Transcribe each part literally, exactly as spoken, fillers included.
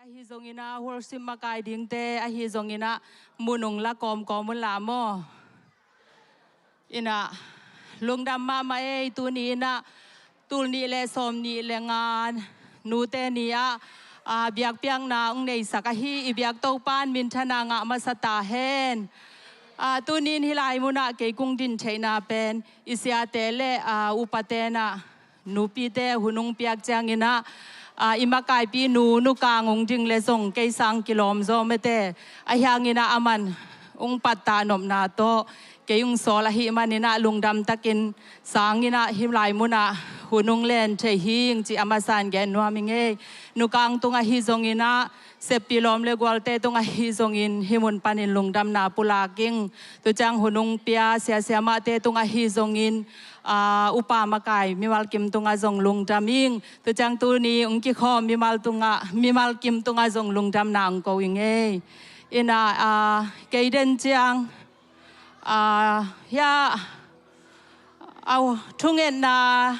Ahi zongin ah worship makai dingte ahi zongin ah mun ung la kawmkawm un la maw. Inah lungdam mahmah ei. Tuni inah tul nih le sawm nih le nga nute ni ah, ah, biakpiakna ung neisak ahi i biak Topa'n minthanna ngah masa ta hen. Ah, tuni in hih lai munah kei kung din theihna pen i siate le, ah, upate nah nupite hun ung piak ciangin ah, ah, i makaipi nu, Nu Kang ung ding le zong kei sang kilawm zaw mete. Ahi hangin ah aman ung pattah nopna tawh kei ung sawl ahih manin ah lungdam takin sangin ah hih lai munah hun ung len thei hing cih a masa in gen nuam ing ei. Nu Kang tung ahi zongin ah seppi lawm le gualte tung ahi zongin hih mun panin lungdamna pulak ing. Tu ciang hun ung pia sia siamahte tung ahi zongin, ah, upa makai mimal kim tungah zong lungdam ing. Tu ciang tuni ung kikhawm mimal tungah, mimal kim tungah zong lungdamna ung ko ing ei. Inah, ah, kei den ciang, ah, hia, au, thungetna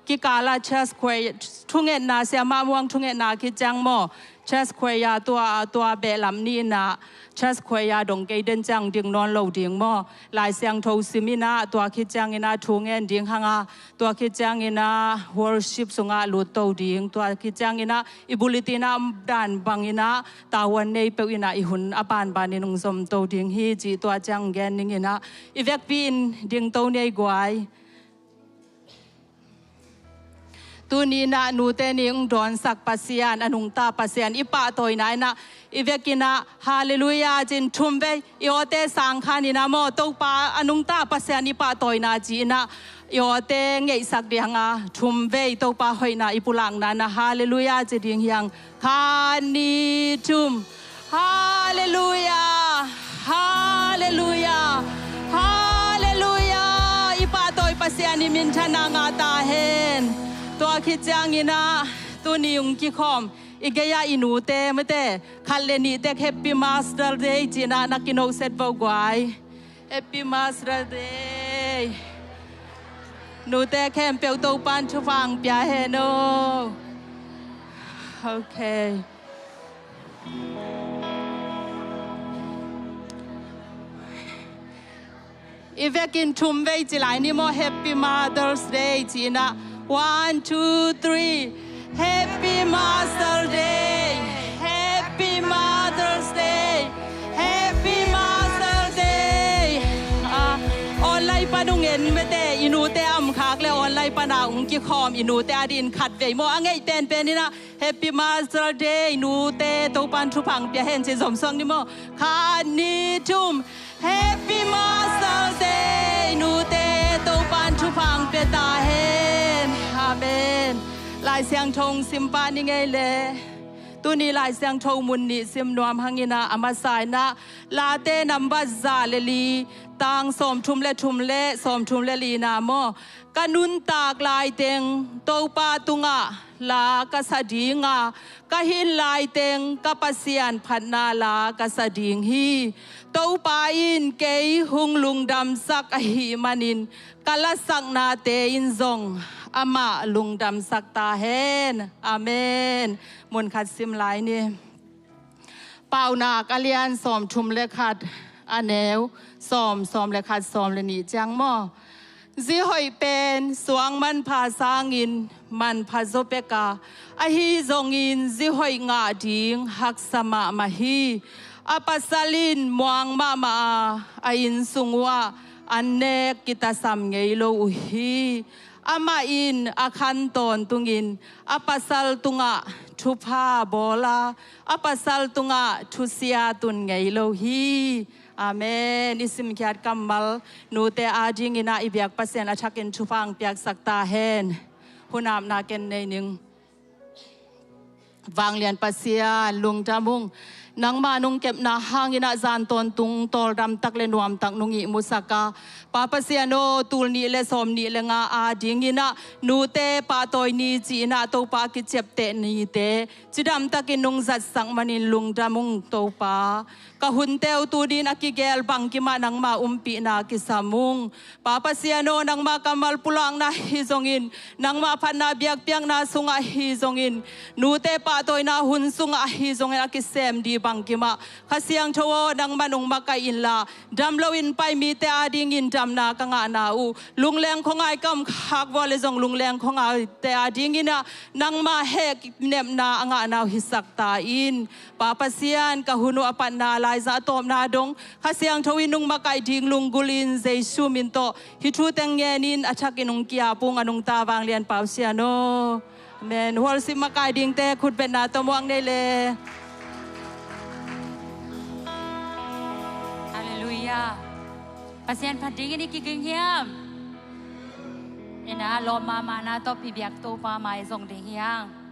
kikala church choir, thungetna, siamah muang thungetna khit ciang maw, church choir tua, tua behlam ni inah church choir dong kei den ciang ding nawn lo ding maw. Lai Siangtho sim inah tua khit ciangin ah thungen ding hang a, tua khit ciangin ah worship sungah lut to ding, tua khit ciangin ah i bulletin ah dan bangin ah tavuan nei peuh inah i hun a banbanin ung zom to ding hi cih tua ciang gen ning inah i vekpi in ding to ni ei guai. Tuni inah nute ni ung dawnsak Pasian, a nungta Pasian i pahtawina inah i vekin ah halleluiah cin thum vei, i awte sang khan inah maw, Topa a nungta Pasian i pahtawina ci inah i awte ngeihsak ding hang a thum vei Topa hoihna i pulakna inah halleluiah ci ding hi hang. Khat, nih, thum. Halleluiah, halleluiah, halleluiah. I pahtawi Pasian i minthanna ngah ta hen. Tua khit ciangin ah tuni ung kikhawm i gei-ah i nute mete khat le nih tek Happy Mother's Day ci inah na kinoset vo guai. Happy Mother's Day. Nute khempeuh Topa'n thupha ung pia hen aw. Okay. I vekin thum vei ci lai ni maw, Happy Mother's Day ci inah. One, two, three. Happy Mother's Day. Happy Mother's Day. Happy Mother's Day. Ah, online pan ung en mete, i nute a om khak le online pan a ung kikhawm i nute a dingin khat vei maw, a ngeih penpen inah Happy Mother's Day, nute Topa'n thupha ung pia hen ci zom suak ni maw. Khat, nih, thum. Happy Mother's Day, nute Topa'n thupha ung pia ta hen. Amen. Lai Siangtho ung sim pah ning ei le. Tuni Lai Siangtho mun nih sim nuam hang inah a masa inah Late nambat za le li, tang sawmthum le thum le sawmthum le lina maw. Ka nuntak laiteng Topa tungah la ka sa ding a, ka hin laiteng ka Pasian phatna la ka sa ding hi. Topa in kei hong lungdamsak ahih manin ka lasaknate in zong amah lungdamsak ta hen. Amen. Mun khat sim lai ni. Paunak a lian sawmthum le khat, a neu sawm, sawm le khat, sawm le nih ciang maw. Zi hoih pen suang manpha sangin manpha zaw pek a, ahi zongin zi hoih ngah ding haksa mahmah hi. A pasal in muang mahmah a, a inn sung uhah an nek kitasam ngei lo uh hi. Amah in a khan tawntungin a pasal tungah thupha bawl a, a pasal tungah thusia tun ngei lo hi. Amen. I simkhiat kammal nute adingin ah i biak Pasian a thakin thupha hong piaksak ta hen. Hun apna ken nei ning. Vanglian Pasian, lungdam ung. Nangma nong kepna hangin ah zan tawntung tawldamtak le nuamtak nong ihmusak a, Pa Pasian aw, tul nih le sawm nih le nga adingin ah nute pahtawi ni ci-in ah Topa a kiciapteh nite cidamtakin nong zatsak manin lungdam ung Topa. Ka hunte uh tuni-in a kigel bangkim ah nangma umpihna kisam ung. Pa Pasian aw, nangma kammal pulakna hi zongin, nangma phatna biakpiakna sungah hi zongin, nute pahtawina hun sungah hi zongin a kisem ding bangkim ah Kha Siangtho aw, nangman ong makaih inla, dam loin pai mite adingin damna ka ngahna uh, lungleng khuangai ka om khak vua le zong lungleng khuangaite adingin ah nangma heh kinepna a ngahna uh hisak ta in. Pa Pasian, ka hun uh a patna laizang a tawpna dong Kha Siangtho in nong makaih ding lunggulhin Jesu min tawh hih thu teng ngenin a thakin ong ki-ap ung, a nungta vanglian Pa Pasian aw. Amen. Worship makaih dingte khutbetna tawh muak nei le. Halleluiah. Pasian phat dingin i kiging hiam? Ina lawm mahmahna tawh i biak Topa mai zong ding hiam?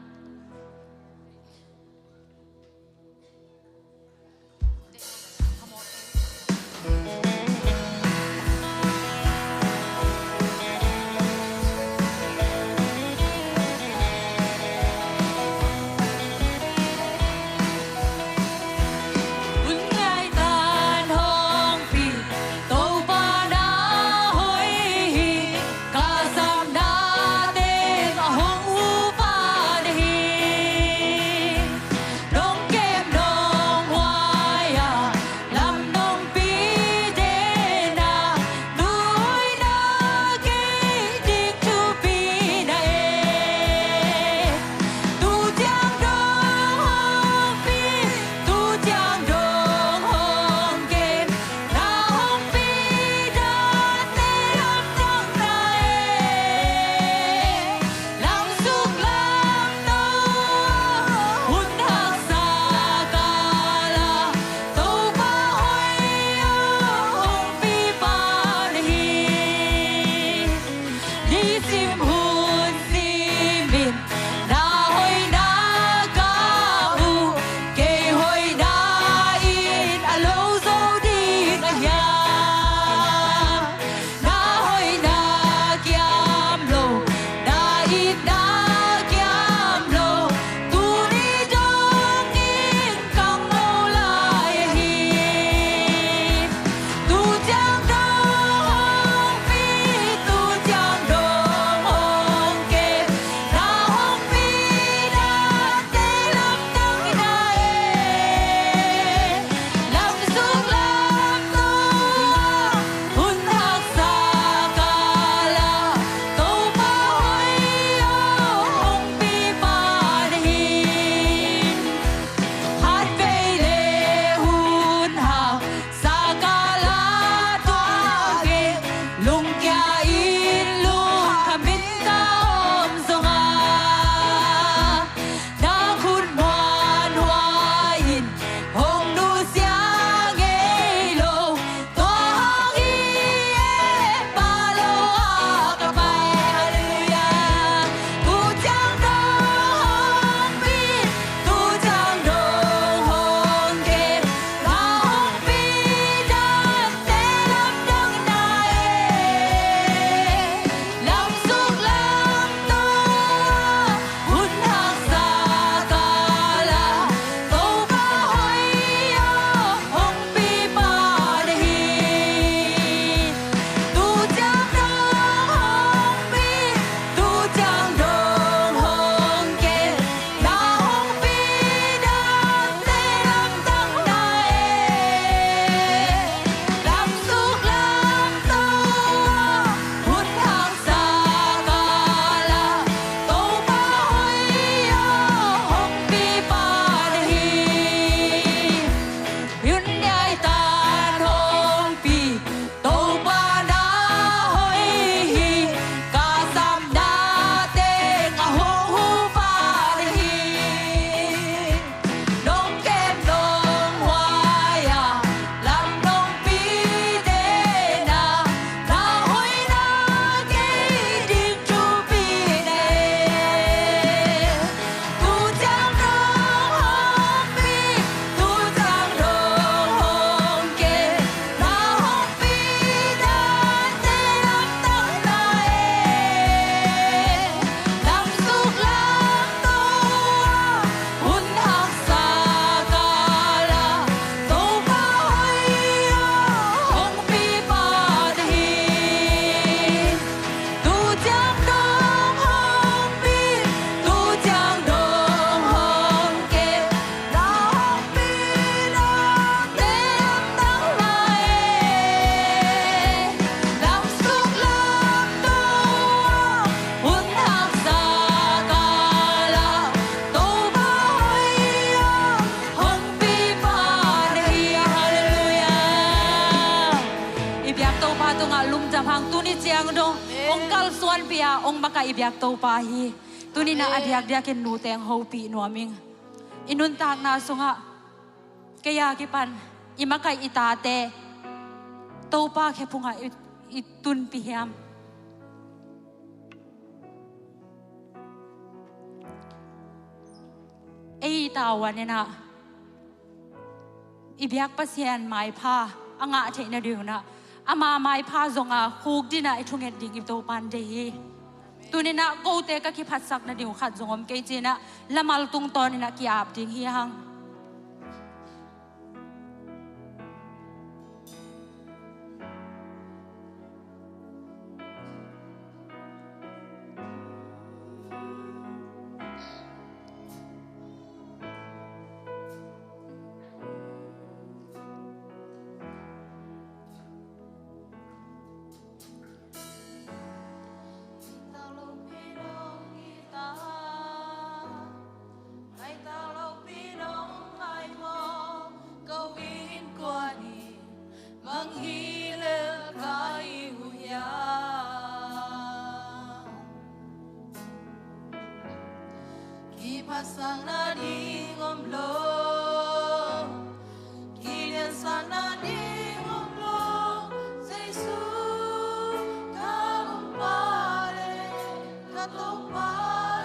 Panpih a hong makaih biak Topa hi. Tuni-in ah a diakdiakin nuteng hopih nuam ing. I nuntakna sungah kei a kipan i makaih i tate Topa khephungah i, i tunpih hiam? Ei i tavuan in ah i biak Pasian maipha a ngah theih nading un ah ama maipha zong a khukdin ah i thunget ding i Topa'n deih hi. Tuni-in ah kote ka kiphatsak nading uh khat zong om kei ci-in ah lamal tungtawnin ah ki-ap ding hi hang. Ngai tak lopi nong ngai maw, ko innkuan in bang hi lel ka hi uh hiam? Kiphatsakna ding om lo, kiliansakna ding om lo, Jesu ka gumpa le ka Topa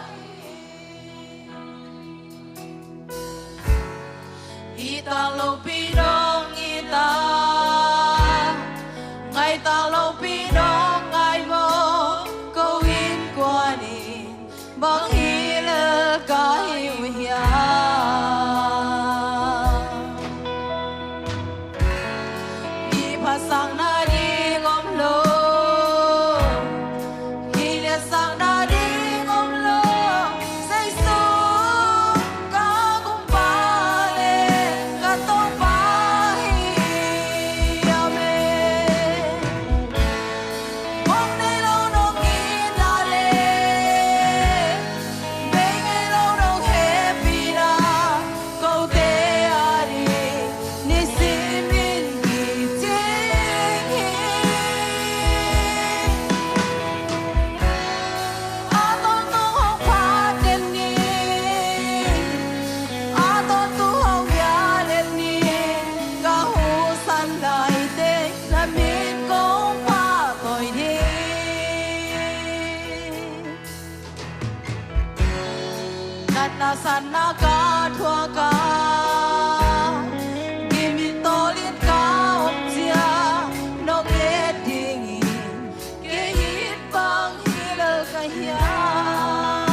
hi. Hi tak lopi dong hi ta, ngai tak lopi dong ngai maw, ko innkuan in bang hi lel ka hi uh hiam? Kiphatsakna ding om lo, kiliansakna ding om lo, Jesu ka gumpa le ka Topa hi. Amen. Mong nei lo nong itna le, bei ngei lo nong hehpihna, kote ading nisimin kicing hi. A tawntung hong phat den ni, a tawntung hong bia den ni, ka husan lai teng na min kong pahtawi ding. Natna satna ka thuak a, gim in tawlin ka om ciang, nong et dingin kei in bang hi lel ka hiam?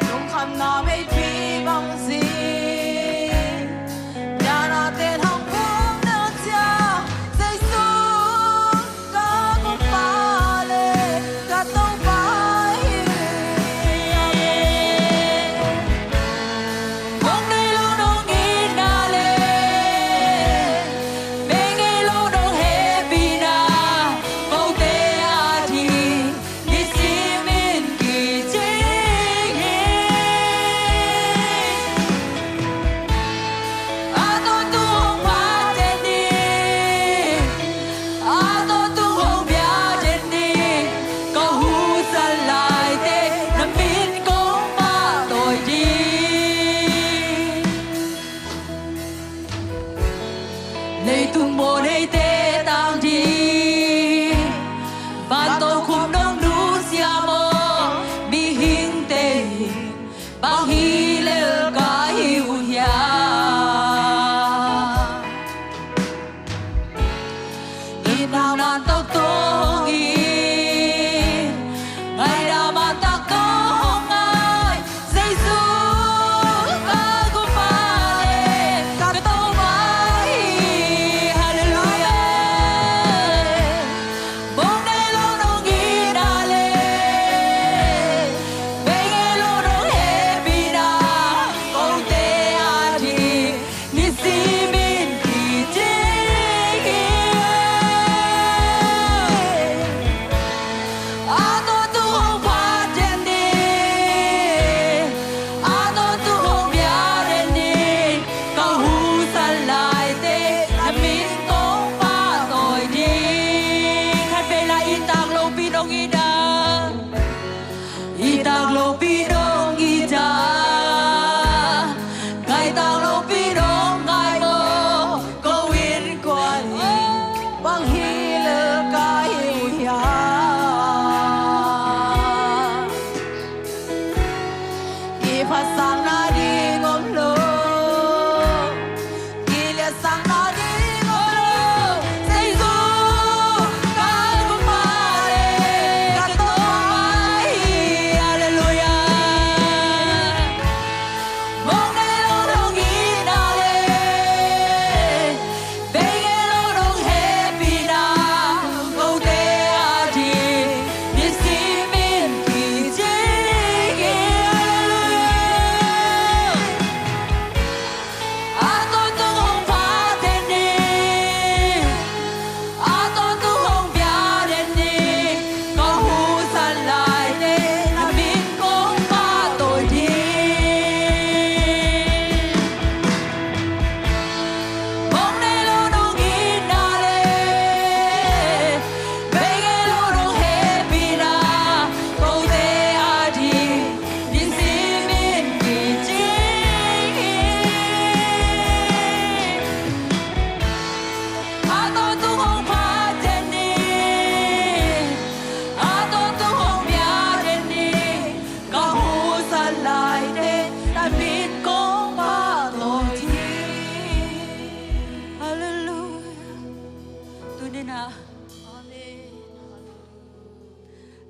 Lungkhamna meipi bang zing, dana ten hong pum nel ciang, Jesu ka gumpa le ka Topa hi. Amen.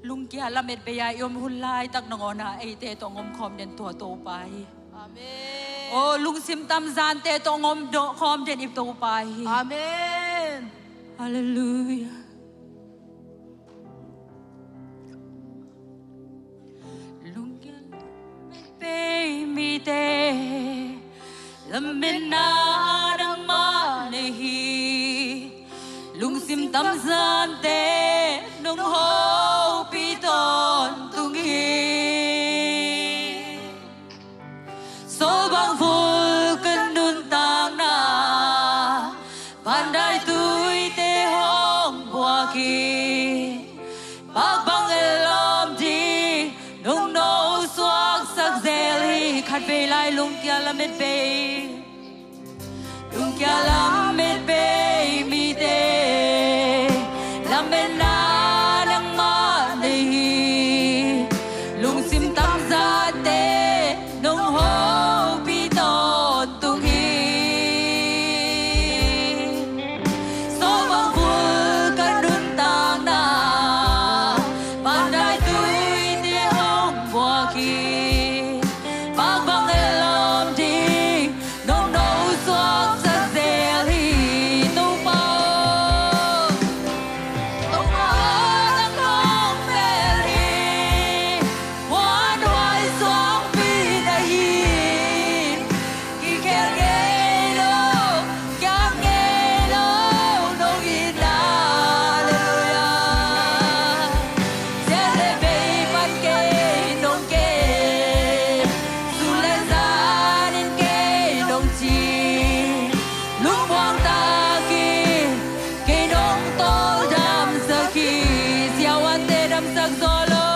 Lungkia lamet bei-a i om hun laitak nangawnah eite tawh hong om khawm den tua Topa hi. Amen. Aw, lungsim tamzante tawh hong om dawh khawm den i Topa hi. Amen. Halleluiah. Lungkia lamet bei mite, lametna nangmah nei hi. Lungsim tamzante nong hopih tawntung hi. Sawlbang vul ka nuntakna, pandai tuite hong buak hi. Pakbang el lawm ding nong nosuaksak zel hi. Khatvei lai lungkia lamet bei. Lungkia lamet bei mite, lametna nangmah nei hi. Lungsim tamzante nong hopih tawntung hi. Sawlbang vul ka nuntakna, pandai tuite hong buak hi. Pakbang el lawm ding nong nosuaksak zel hi. Topa aw, Topa aw, nang kong bel hi. Muanhuai suangpi na hi. Kikhel ngei lo, kiam ngei lo nong hi na. Halleluiah. Sia le vei pan kei nong kei, sun le zan in kei nong ci. Lungmuang takin kei nong tawldamsak hi. Siavuante damsak zaw lo,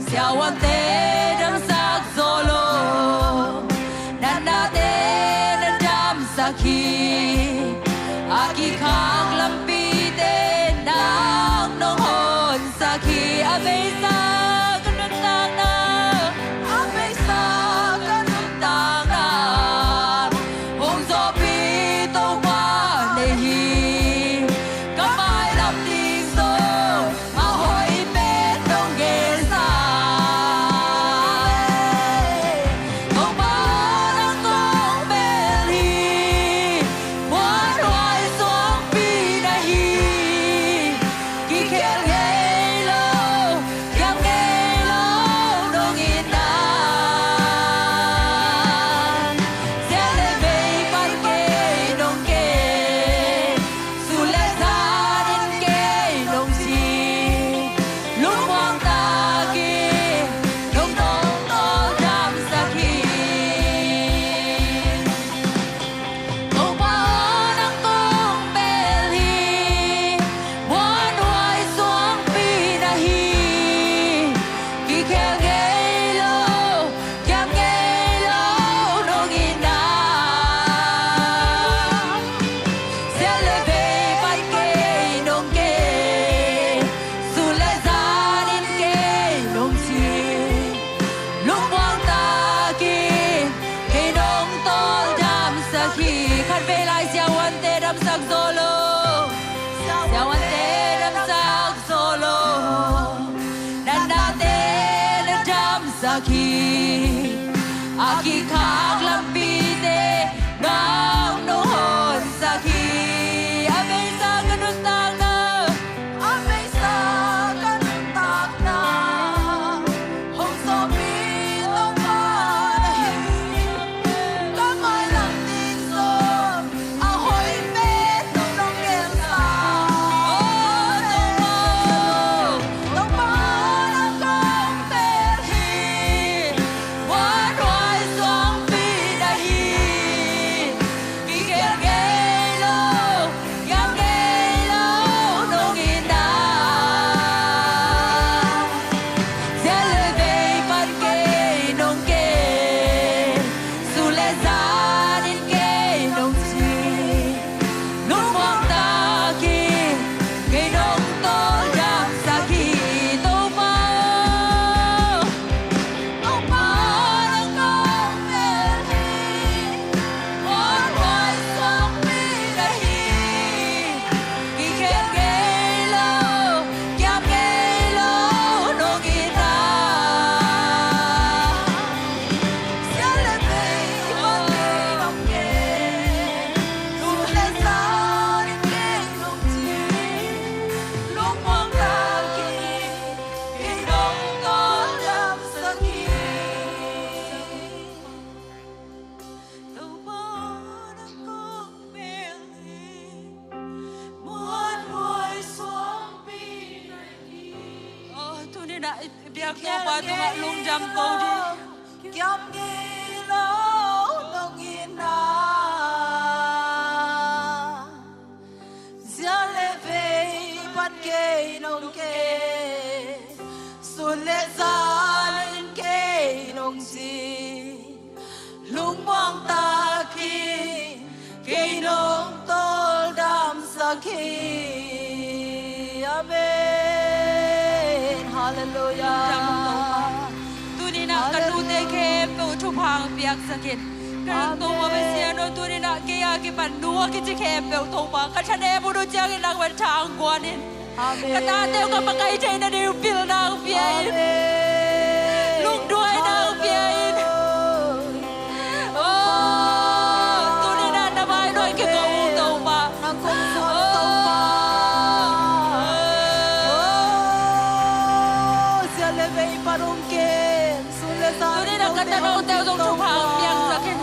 siavuante damsak zaw lo, natnate na damsak hi. A kikhak lampite nang nong honsak hi. A beisa ka nuntakna, a beisa ka nuntakna, hong zawhpih Topa nei hi. Ka mailam ding zong a hoih pen nong gensa. Topa aw, nang kong bel hi. Muanhuai suangpi na hi. Kikhel ngei lo, kiam ngei lo nong hi na. Sia le vei pan kei nong kei, sun le zan in kei nong ci. Lungmuang takin nong tawldamsak hi. Topa aw, nang kong bel hi. Muanhuai suangpi na hi. Kikhel ngei lo, kiam ngei lo nong hi na. Sia le vei pan kei nong kei, sun le zan in kei nong ci. Lungmuang takin kei nong tawldamsak hi. Khatvei lai siavuante damsak zaw lo, siavuante damsak zaw lo, natnate na damsak hi. A kikhak lampite nang nong honsak hi. A beisa ka nuntakna, a beisa ka nuntakna, hong zawhpih Topa na hi. Ka mailam ding zong a hoih pen nong gensa. Aw Topa, Topa nang kong bel hi. Muanhuai suangpi Na i biak Topa tungah lungdam ko ding. Kiam ngei lo nong in a, zia le vei pan kei nong ke, sun le zan in kei nong ci. Lungmuang takin kei nong tawldamsak hi. Amen. Halleluiah. Lungdam Topa. Tuninah ka nute khempeuh thupha hong piaksak in. Ka ring Topa Pasian aw, tuninah kei a kipan nu a kici khempeuh Topa ka thanem uh ciangin nang pen tha hong guan in. Amen. Ka tate uh ka makai theihna ding pilna hong pia in. Amen. Lungduaina hong pia in. Hallelujah. Oh, tuninah na mai nuai kiko uh Topa. Nang kong suan Topa. Oh, zia le vei pan hong kem, sun le zan in tuninah ka tanote uh zong thupha hong piaksak in.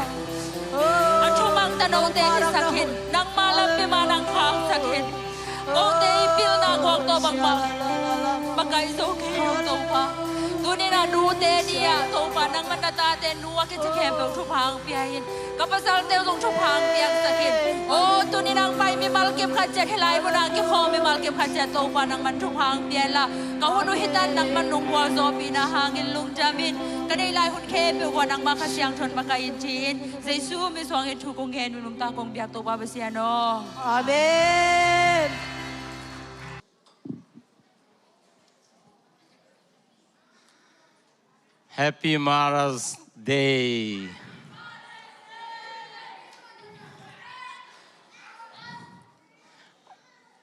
A thumang tanote hisak in. Nangma lampi mah nang khangsak in. Kote i pilna guak tawh bangmah makai zo kei hang Topa. Tuninah nute ni-ah Topa nangman na tate nu a kici khempeuh thupha hong pia in. Ka pasalte uh zong thupha hong piaksak in. Oh, tuninah hong pai mimal kim khat ciat hih lai munah kikhawm mimal kim khat ciat Topa nangman thupha hong pia inla, ka hun uh hitan nangman nong gualzawhpihna hangin lungdam in. Ka neih lai hun khempeuh uh ah nangma Kha Siangtho in makai in ci-in Jesu min suangin thu kong ngen, nunung ta kong biak Topa Pasian aw. Amen. Happy Mother's Day.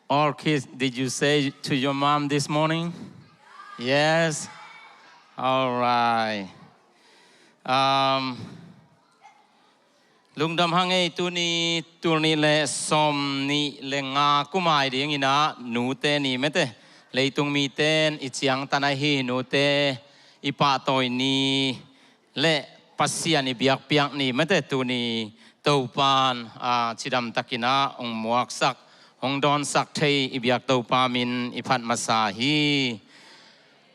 All kids, did you say to your mom this morning? Yes? All right. Um, lungdam hang ei, tuni tul nih le sawm nih le nga kum ai dinginah nute ni mete. Leitung mite in i ciangtan ahi nute i pahtawi ni le Pasian i biakpiak ni mete, tuni Topan, a, cidamtakinah hong muaksak, hong dawnsak thei i biak Topa min i phat masa hi.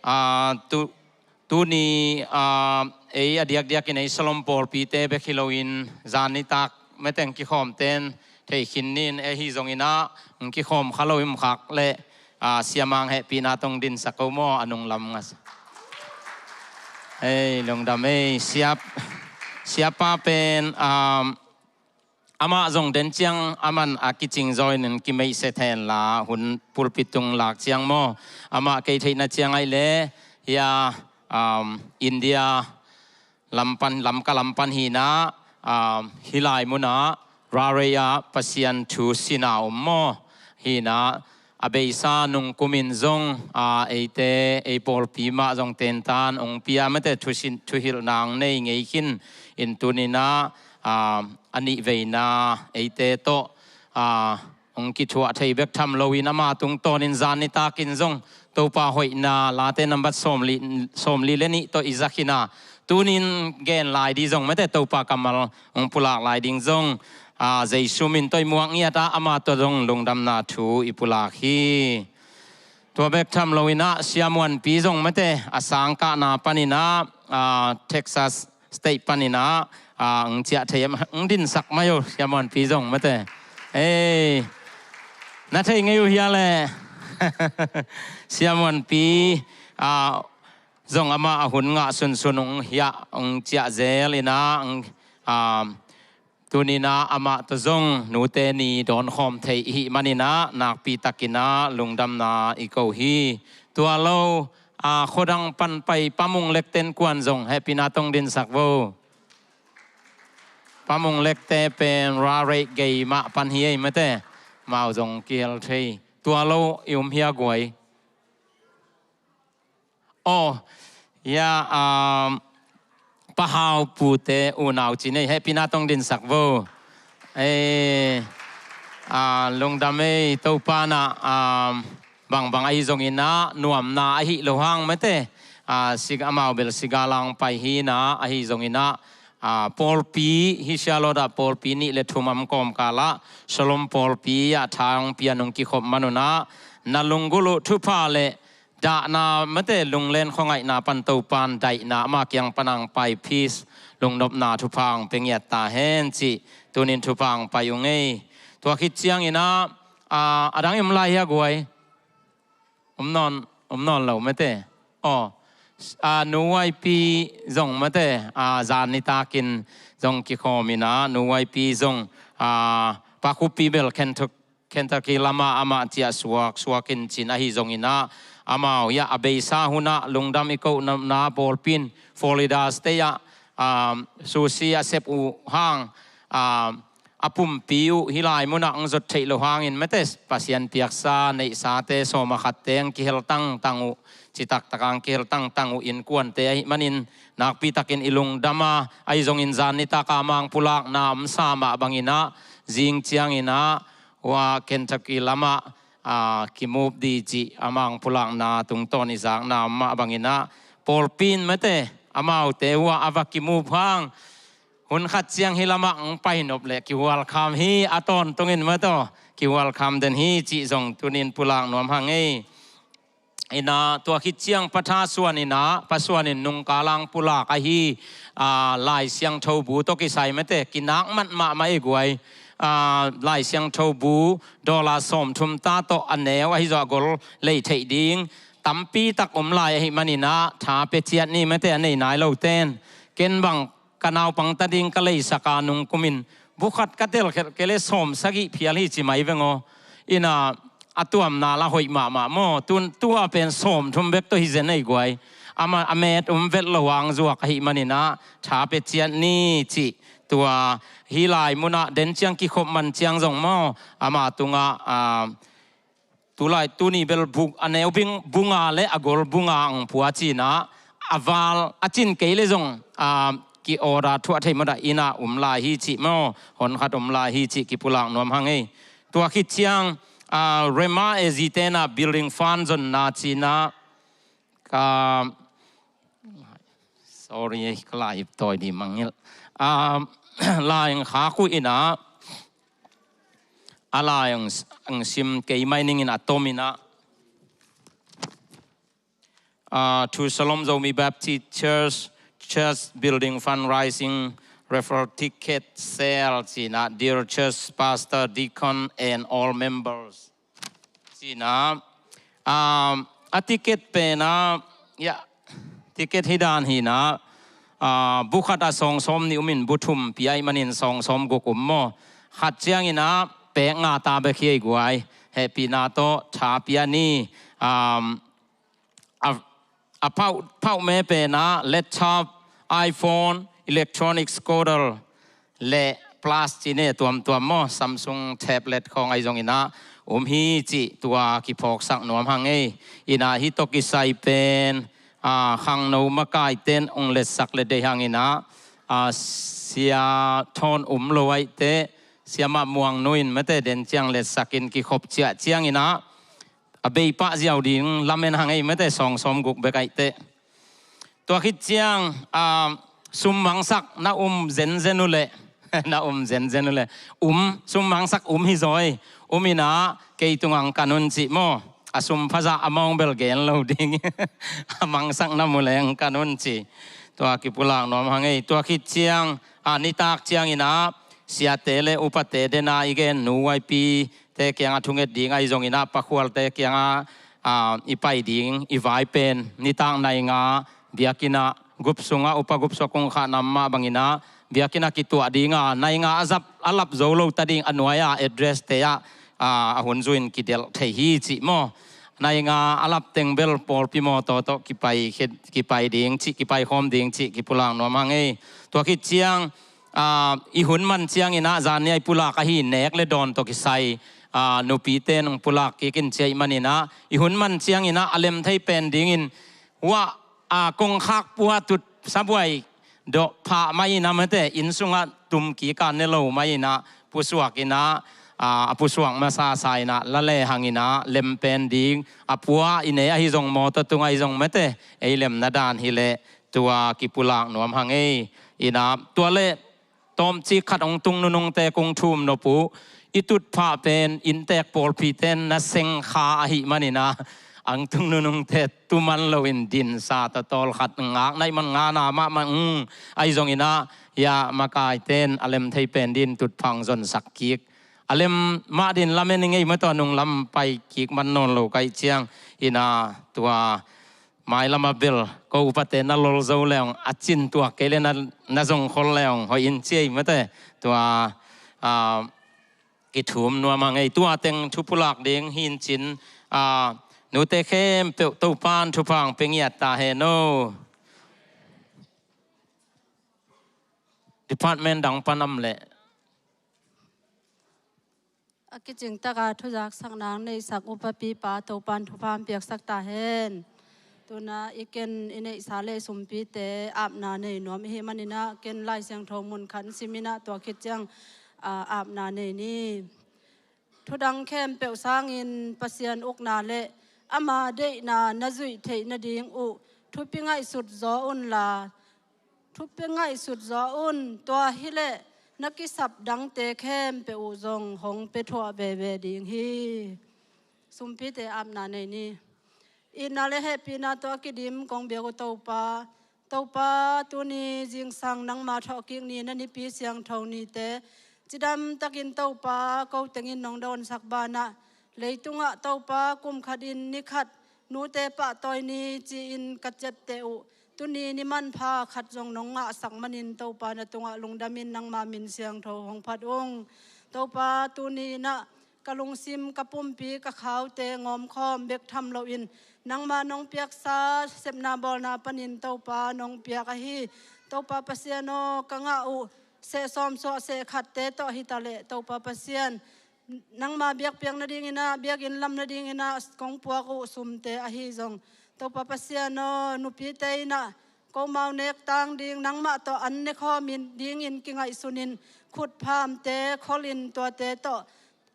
A, tu, tuni, a, ei a diakdiakin ei Shalom pawlpite bek hi loin zan nitak mete hong kikhawmte in thei khin ning ei, ahi zonginah hong kikhawm kha lo i om khak leh, a, siamang hehpihna tawh hong dinsak ko maw, a nunglam ngas. Hei, lungdam ei, siap, siapa pen, um, amah zong den ciang aman a kicing zaw in kimeihset henla hun pulpit tung lak ciang maw, amah kei theihna ciang ai le, hia, um, India lampan, Lamka lampan hinah, a, hih lai munah Rarei ah Pasian thu sina om maw, hinah a beisa nungkumin zong, a, eite ei pawlpi mah zong tentan hong pia mete, thusin, thuhilhna hong nei ngei khin in tuninah, a, a nihveina eite tawh, a, hong kithuah thei bek tham loin ama tungtawnin zan nitakin zong Topa hoihna Late nambat sawmli, sawmli le nih tawh i za khin a, tunin gen lai ding zong mete, Topa kammal hong pulak lai ding zong, a, Jesu min tawh i muak ngiat a, ama tawh zong lungdamna thu i pulak hi. Tua bek tham loinah Sia Muanpi zong mete, a sangkahna paninah, a, Texas State paninah, a, hong ciah thei em, hong dinsak mai uh, Sia Muanpi zong mete. Ei, na thei ngei uh hia le? Sia Muanpi, a, zong amah a hun ngah sunsun hong hiah, hong ciah zel inah, hong, a, tuninah amah tawh zong nute ni dawnkhawm thei i hih maninah nakpitakinah lungdamna i ko hi. Tua lo, a, khuadang pan pai Pa Mung Lek ten kuan zong hehpihna tawh hong dinsak vo. Pa Mung Lekte pen Rarei gei mah pan hi ei mete, mau zong kihel thei. Tua lo i um hia guai? Aw, ya, um, Pa Hau pute unau ci nei, hehpihna tawh hong dinsak vo. Ei, a, lungdam ei, Topa nah, um, bangbang ahi zonginah nuamna ahi lo hang mete, a, sik amau bel siga lang pai hinah, ahi zonginah, a, pawlpi hi sia lawdah pawlpi nih le thum am kawmkalah Shalom pawlpi ah tha hong pia nung kikhop manunah na lunggulh uh thupha le dahna mate, lunglen khuangaihna pan Topan daihna ama kiang panang pai peace, lungnopna thupha ang pe ngiat ta hen cih tunin thupha ang pai ung ei. Tua khit cianginah, a, a dang i om lai hia guai? Om nawn, om nawn lo mate. Aw, a, Nu Waipi zong mate, a, zan nitakin zong kikhawminah Nu Waipi zong, a, Pa Khupi bel Kentucky Kentucky lamah amah ciah suak, suak in cin ahi zonginah, amau, ya, a beisa hunah lungdam i kohna pawlpi in Florida State ah, um, sushi a sep uh hang, um, a pumpi uh hih lai munah ang zot theih lo hangin mate, Pasian piaksa neihsate sawm a khatte ang kihel tangtang uh, citaktak ang kihel tangtang uh innkuante ahih manin nakpitakin i lungdam a, ahi zongin zan nitaka amang pulakna om sa mah banginah, zing cianginah, hua Kentucky lamah, a, kimup di cih amang pulakna tungtawn i zakna mah banginah, pawlpi in mate, amaute hua a va kimup hang, hun khat ciang hih lamah ang pai nop leh kihualkham hi, a tawntungin mate, kihualkham den hi cih zong tunin pulak nuam hang ei. Inah tua khit ciang Pa Tha Suan inah, Pa Suan in nungkalang pulak ahi, a, Lai Siangtho bu tawh kisai mate, kinak mat mahmah i guai, a, Lai Siangtho bu dollar sawmthum ta tawh a neu ahi zawh a gol lei theih ding tampi tak om lai ahi maninah, tha pe ciat ni mate, a nei nai loten. Ken bang ka naupang ta ding ka leisak a nungkumin bu khat ka telkhelh kei le sawm sagih phial hi ci mai veng aw. Inah a tuamna la hoih mahmah maw, tun tua pen sawmthum bek tawh hi zen ei guai. Ama a met um vet lo ang zuak ahi maninah tha pe ciat ni cih tua hih lai munah den ciang kikhop man ciang zong maw, ama tungah, a, tulai tuni bel buk a neu bing bunga le a gol bunga ang pua cinah, a val a cin kei le zong, a, ki-order thuah thei mawdah inah um lai hi cih maw, hon khat um lai hi cih kipulak nuam hang ei. Tua khit ciang, a, Rema Asia tenah building fund zonna cinah, ka, sorry, ka lai ip tawi di mangngilh. A, lai ang khak uh inah, a lai ang, ang sim kei mai ningin a tom inah, a, to Shalom Zomi Baptist Church, church building fundraising, raffle ticket sale cinah, dear church pastor, deacon and all members. Cinah, a, a ticket penah, ya, ticket hi dan hinah, a, bu khat a sawng sawm nih umin bu thum pia i manin sawng sawm guk um maw. Khat cianginah pek nga ta bek hi ei guai. Hehpihna tawh tha pia ni, a, a, a phauh, phauh me penah laptop, iPhone, electronic scooter le plus cine tuamtuam maw, Samsung tablet khawng ahi zonginah um hi cih tua kiphawksak nuam hang ei. Inah hih tawh kisai pen, a, khangno makaiten ong letsak le dei hanginah, a, sia thawn um lo aihte, siamah muangnu in mate den ciang letsakin kikhop ciah cianginah, a beipah ziau ding lamen hang ei mate, sawng sawm guk bek aihte. Tua khit ciang, a, sum mangsak na um zenzen uh leh, na um zenzen uh leh, um, sum mangsak um hi zaw ei. Um inah kei tungah ang kan un cih maw. A sum phazah a mawng bel gen lo ding. A mangsak na mu leng kan un cih. Tua kipulak nuam hang ei. Tua khit ciang, a, nitak cianginah siate le upate dena i gen Nu Waipi te kiangah thunget ding ahi zonginah, Pa Khualte kiangah, a, i pai ding i vai pen nitak nai nga biakinnah gup sungah upa gup sua kong khah nam mah banginah biakinnah kituah dinga, nai nga a zap a lap zo lo ta ding a nuai-a address te ah, a, a hun zuin kidelh thei hi cih maw. Nai nga a lap teng bel pawlpi mawtaw tawh kipai, kipai ding cih, kipai khawm ding cih kipulak nuam hang ei. Tua khit ciang, a, i hun man cianginah zan ni-a i pulak ahi nek le dawn tawh kisai, a, nupite nong pulak kik in ci ahih maninah i hun man cianginah a lem thei pen dingin hua, a, kongkhak pua tut sabuai dawh phah mah inah mate, inn sungah tum kika ne lo mah inah pusuak inah, a, a pusuak masa sa inah la le hanginah lem pen ding a pua i ne ahi zong mawtaw tung ahi zong mate, ei lemna dan hileh tua kipulak nuam hang ei. Inah tua le tawmcik khat hong tung nunungte kong thum nop uh, i tutphah pen inntek pawlpiten na sengkha ahih maninah, angtung nunungte tuman loin dinsa tawtawl khat ngak naih man ngana mahmah ung. Ahi zonginah, ya, makaiten a lem thei pen din tutphang zonsak kik. A lem mah din lamen i ngei mah tua nung lam pai kik man nawn lo kaih ciang ina tua mailama bel ko upate na lol zo leong a cin tuak kei le na, na zong khol leong hoih in ciei mate tua, a, kithum nuam a ngei tua teng thupulak ding hin cin, a, nute khempeuh Topan thupha hong pia ngiat ta hen o. Department dang pan am leh. A kicingtaka thuzaksakna neihsak upapipa Topan thupha hong piaksak ta hen. Tuna i ken i neihsa le sumpite apna nei nuam i hih maninah ken Lai Siangtho mun khat siminah tua khit ciang, a, apna nei ni. Thudang khempeuh sangin Pasian ukna le ama deihna na zuih theih nading uh thupi ngaihsut zaw unla, thupi ngaihsut zaw un, tua hileh na kisap dangte khempeuh uh zong hong pia thuah veve ding hi. Sumpite apna nei ni. Itna le hehpihna tawh a kidim kong biak uh Topa, Topa, tuni zingsang nangma thawhkik ni na nipi siangtho nite cidamtakin Topa ko tengin nong dawnsak banah leitungah Topa kum khatin ni khat nute pahtawi ni ci-in ka ciatte uh tuni ni manpha khat zong nong ngahsak manin Topa na tungah lungdamin nangma min siangtho hong phat ung. Topa, tuni inah ka lungsim, ka pumpi, ka khaute ngawmkhawm bek tham loin nangma nong piaksa sepna bawlna panin Topa nong piak ahi. Topa Pasian aw, ka ngah uh seh sawm suah seh khatte tawh hitaleh Topa Pasian, nangma biakpiak nadinginah, biakinn lam nadinginah kong puak uh sumte ahi zong Topa Pasian aw, nupite inah komau nek tang ding nangmah tawh an nekhawm dingin kingaihsunin khutphamte kholin tuate tawh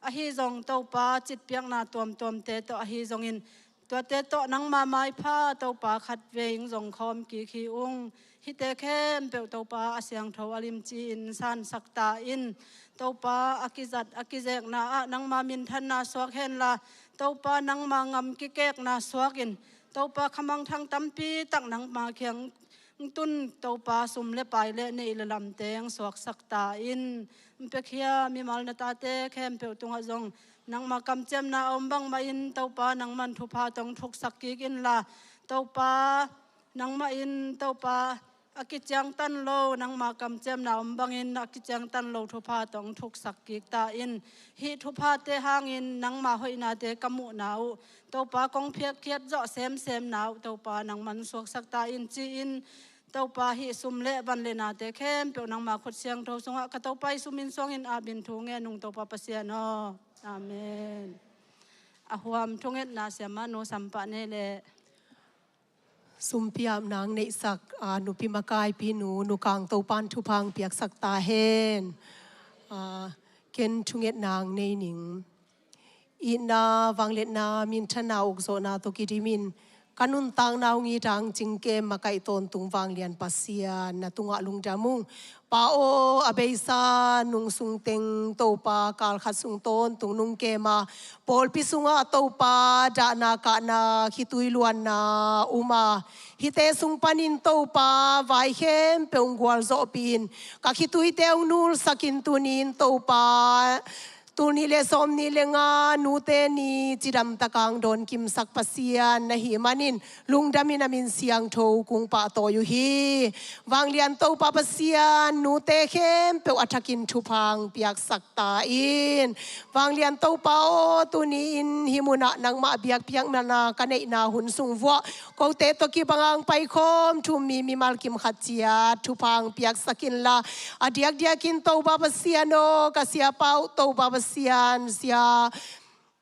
ahi zong Topa citpiakna tuamtuamte tawh ahi zongin tuate tawh nangma maipha Topa khatvei in zong khawm kik hi ung. Hihte khempeuh Topa a siangtho a limci-in sansak ta in. Topa a kizat a kizekna ah nangma minthanna suak henla, Topa nangma ngam kikekna suakin, Topa khamangthang tampi tak nangma kiang tun Topa sum le pai le neih le lamte hong suaksak ta in. Hong piakhia mimal na tate khempeuh tungah zong nangma kamciamna a om bangmah in Topa nangman thupha tawh hong thuksak kik inla, Topa nangmah in Topa a kiciangtan lo, nangma kamciamna om bangin a kiciangtan lo thupha tawh hong thuksak kik ta in. Hih thuphate hangin nangma hoihnate ka muhna uh Topa kong phiatkhiat zawh semsemna uh Topa nangman suaksak ta in ci-in Topa hih sum le van le nate khempeuh nangma khut siangtho sungah ka Topa i sum in suangin apin thu ngen nung Topa Pasian aw. Amen. A huam thungetna siamah nu sampah nei leh. Sumpi apna hong neihsak, a, nupi makaipinu, Nu Kang Topan thupha hong piaksak ta hen. A, ken thungetna hong nei ning. Itna, vangliatna, minthanna, ukzawhna tawh kidimin ka nuntakna hong it a hong cingkem makaih tawntung vanglian Pasian na tungah lungdam ung. Pa aw, a beisa nung sungteng Topa kalkhat sung tawntung nung kema pawlpi sungah Topa dahna kahna khitui luanna um a, hihte sung panin Topa vai khempeuh hong gualzawhpih in ka khituite hong nulsakin tuni-in Topa tul nih le sawm nih le nga nute ni cidamtak a hong dawnkimsak Pasian na hih manin lungdamin a min siangtho kong pahtawi uh hi. Vanglian Topa Pasian nute khempeuh a thakin thupha hong piaksak ta in. Vanglian Topa aw, tuni-in hih munah nangmah biakpiakna ka neihna hun sung vuah kote tawh kibang a hong paikhawm thu-um mi mimal kim khat ciat thupha hong piaksak inla, a diakdiakin Topa Pasian aw, ka siapa uh Topa Pasian, Sia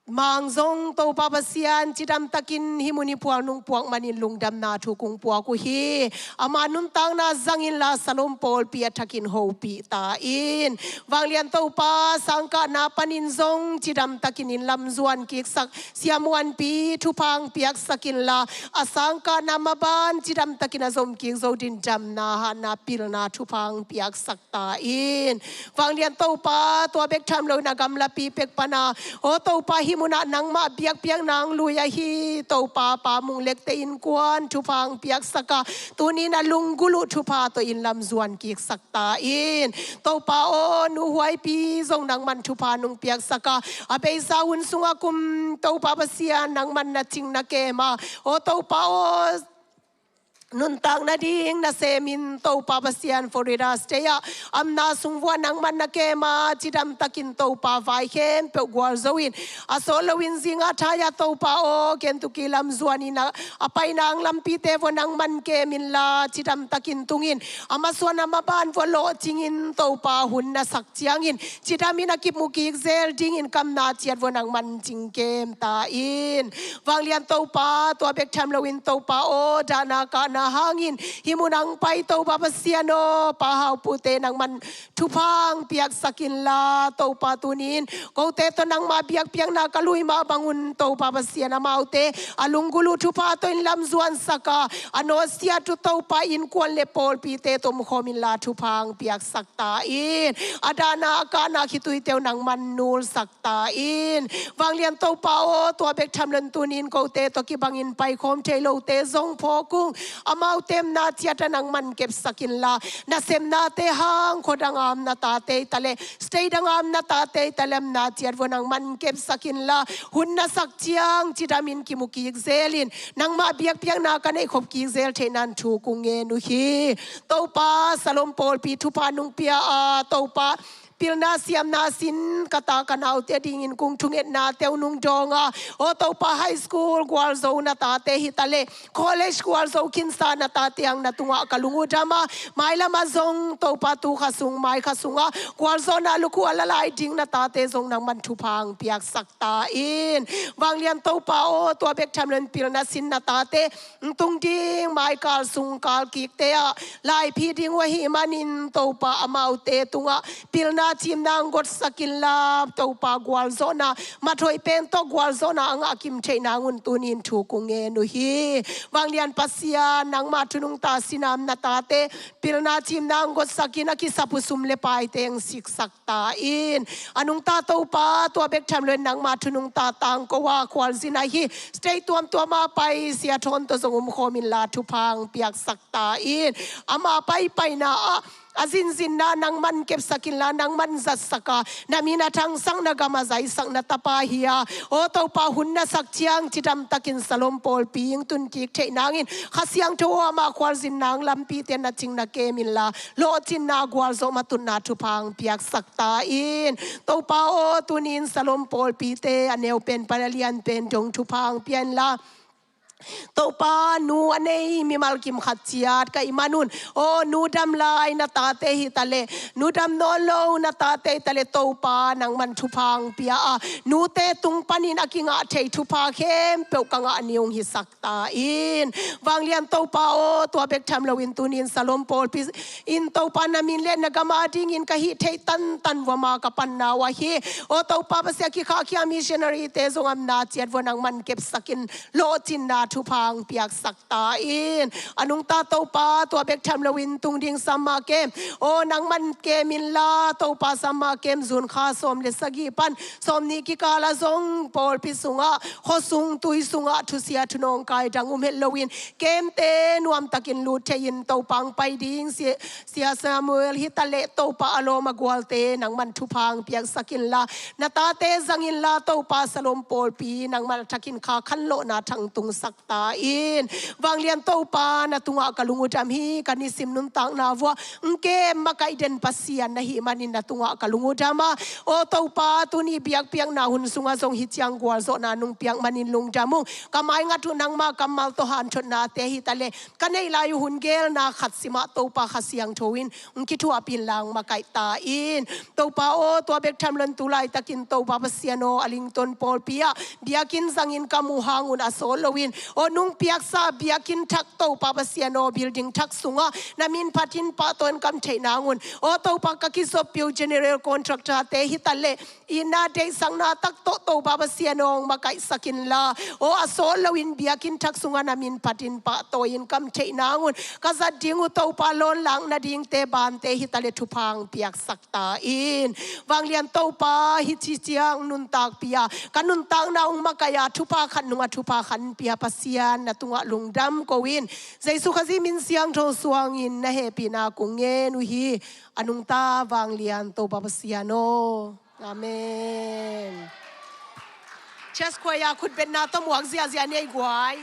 Mang zong Topa Pasian cidamtakin hih mun i phual nung puak manin lungdamna thu kong puak uh hi. Ama nuntakna zangin la Salom pawlpi a thakin hopih ta in. Vanglian Topa sangkahna panin zong cidamtakin inn lam zuan kiksak Sia Muanpi thupha hong piaksak inla, a sangkahna maban cidamtakin a zom kik zo dingin damna hatna pilna thupha hong piaksak ta in. Vanglian Topa, tua bek tham loin a gamlapi pek pana, aw Topa, Hih munah nangmah biakpiakna hong lui ahi Topa Pa Mung Lek te innkuan thupha hong piaksak a, tuni-in a lunggulh uh thupha tawh inn lam zuan kiksak ta in. Topa aw, Nu Huaipi zong nangman thupha nong piaksak a, a beisa hun sungah kum Topa Pasian nangman na cing na kem a, aw Topa aw, nuntak nading nasemin Topa Pasian Florida State ah a omna sung vuah nangman na kem a, cidamtakin Topa vai khempeuh gualzo in, a sawt loin zingah thai-ah Topa aw, Kentucky lam zuan in a, a paina lampite vuah nangman kem inla, cidamtakin tung in, a masuan a maban vuah lawhcingin Topa hun na sak ciangin cidamin a kimu kik zel dingin ka omna ciat vuah nangman cing kem ta in. Vanglian Topa, tua bek tham loin Topa aw, dahna kahna hangin hih munah hong pai Topa Pasian aw, Pa Hau Pu te nangman thupha hong piaksak inla, Topa tuni-in kote tawh nangmah biakpiakna ka lui mah bangun Topa Pasian amaute a lunggulh uh thupha tawh inn lam zuansak a, a nawtsiat uh Topa innkuan le pawlpite tawh omkhawm inla thupha hong piaksak ta in. A dahna a kahna khituite uh nangman nulsak ta in. Vanglian Topa aw, tua bek tham loin tuni-in kote tawh kibangin paikhawm thei lote zong phawk ung. Amaute omna ciat ah nangman kepsak inla, nasemnate hang khua dang a om na tate hi ta leh, state dang a om na tate hi ta leh, omna ciat vuah nangman kepsak inla, hun na sak ciang cidamin kimu kik zelin nangmah biakpiakna ka neih khop kik zel theihna thu kong ngen uh hi. Topa, Salom pawlpi thupha nong pia a, Topa, pilna siamna sin ka ta ka naute dingin kong thungetnate uh nong dawng a, aw Topa, high school gualzo na tate hi ta leh, college gualzo khinsa na tate hang na tungah ka lung uh dam a, mailam ah zong Topa, tu kha sung mai kha sungah gualzawhna lukhu a la lai ding na tate zong nangman thupha hong piaksak ta in. Vanglian Topa aw, tua bek tham loin pilna sin na tate hong tung ding maikal sung kal kikte ah laiphi ding uh ahih manin Topa, amaute tungah pilna cimna hong gotsak inla, Topa, gualzawhna, mathoih pen tawh gualzawhna a ngah kim theih nang un tuni-in thu kong ngen uh hi. Vanglian Pasian, nangmah thu nungta sin a om na tate pilna cimna hong gotsak in, a kisap uh sum le paite hong siksak ta in. A nungta Topa, tua bek tham loin nangmah thu nungta tangko a khualzin ahi state tuamtuam ah pai Sia Thawn tawh zong omkhawm inla thupha hong piaksak ta in. Ama paipaina ah a zinzinna nangman kepsak inla, nangman zatsak a, na min a thangsak, na gam a zaisak na tapa hi a, aw Topa, hun na sak ciang cidamtakin Salom pawlpi hong tun kik theih nangin Kha Siangtho aw, ama khualzinna hong lampite na cing na kem inla, lawhcinna, gualzawh, matutna thupha hong piaksak ta in. Topa aw, tuni-in Salom pawlpite a neu pen pan a lian pen dong thupha hong pia inla, Topa, nu a nei mimal kim khat ciat ka hih manun, aw nu dam lai na tate hi ta leh, nu dam nawn lo na tate hi ta leh, Topa, nangman thupha hong pia a, nute tung panin a kingah thei thupha khempeuh ka ngah ni hong hisak ta in. Vanglian Topa aw, tua bek tham loin tuni-in Salom pawlpi in Topa, na min le na gam a dingin ka hih theih tantan vuama ka panna uh ahi, aw Topa Pasian, kikhahkhia missionary-te zong a omna ciat vuah nangman kepsak in, lawhcinna thupha hong piaksak ta in. A nungta Topa, tua bek tham loin tung ding summer camp, aw nangman kem inla, Topa, summer camp June kha sawm le sagih pan sawmnih kikal ah zong pawlpi sungah, khuasung tui sungah thusia thunawngkai dang um het loin camp-te nuamtakin lut thei-in Topa, hong pai ding Sia, Sia Samuel hi ta leh, Topa, a lawm a gualte nangman thupha hong piaksak inla, na tate zang inla, Topa, Salom pawlpi nangman a thakin kha khanlawhna thang tungsak ta in. Vanglian Topa, na tungah ka lung uh dam hi, ka nisim nuntakna vuah hong kem makaih den Pasian na hih manin na tungah ka lung uh dam a, aw Topa, tuni biakpiakna hun sungah zong hih ciang gualzawhna nong piak manin lungdam ung. Ka maingat uh nangmah kammal tawh hanthotnate hi ta leh, ka neih lai uh hun geelna khat simah Topa, Kha Siangtho in hong kithuahpih inla, hong makaih ta in. Topa aw, tua bek tham loin tu laitakin Topa Pasian aw, a Lington pawlpi ah biakinn zangin ka muh hang un a sawt loin Aw nung piaksa biakinn thak Topa Pasian aw, building thak sungah na min phatin pahtawi in ka om theih nangun, aw Topa ka kizoppih uh general contractor te hi ta leh, inn a deihsakna tak tawh Topa Pasian aw hong makaihsak inla, aw a sawt loin biakinn thak sungah na min phatin pahtawi in ka om theih nangun, ka zat ding uh Topa lawn lak nadingte bante hi ta leh thupha hong piaksak ta in. Vanglian Topa, hih ci ciang nuntakpih a, ka nuntakna hong makaih a, thupha khat nungah thupha khat pia Pasian na tungah lungdam ko in. Jesu Khazih min siangtho suangin na hehpihna kong ngen uh hi. A nungta vanglian Topa Pasian aw. Amen. Church choir khutbetna tawh muak ziahziah ni ei guai.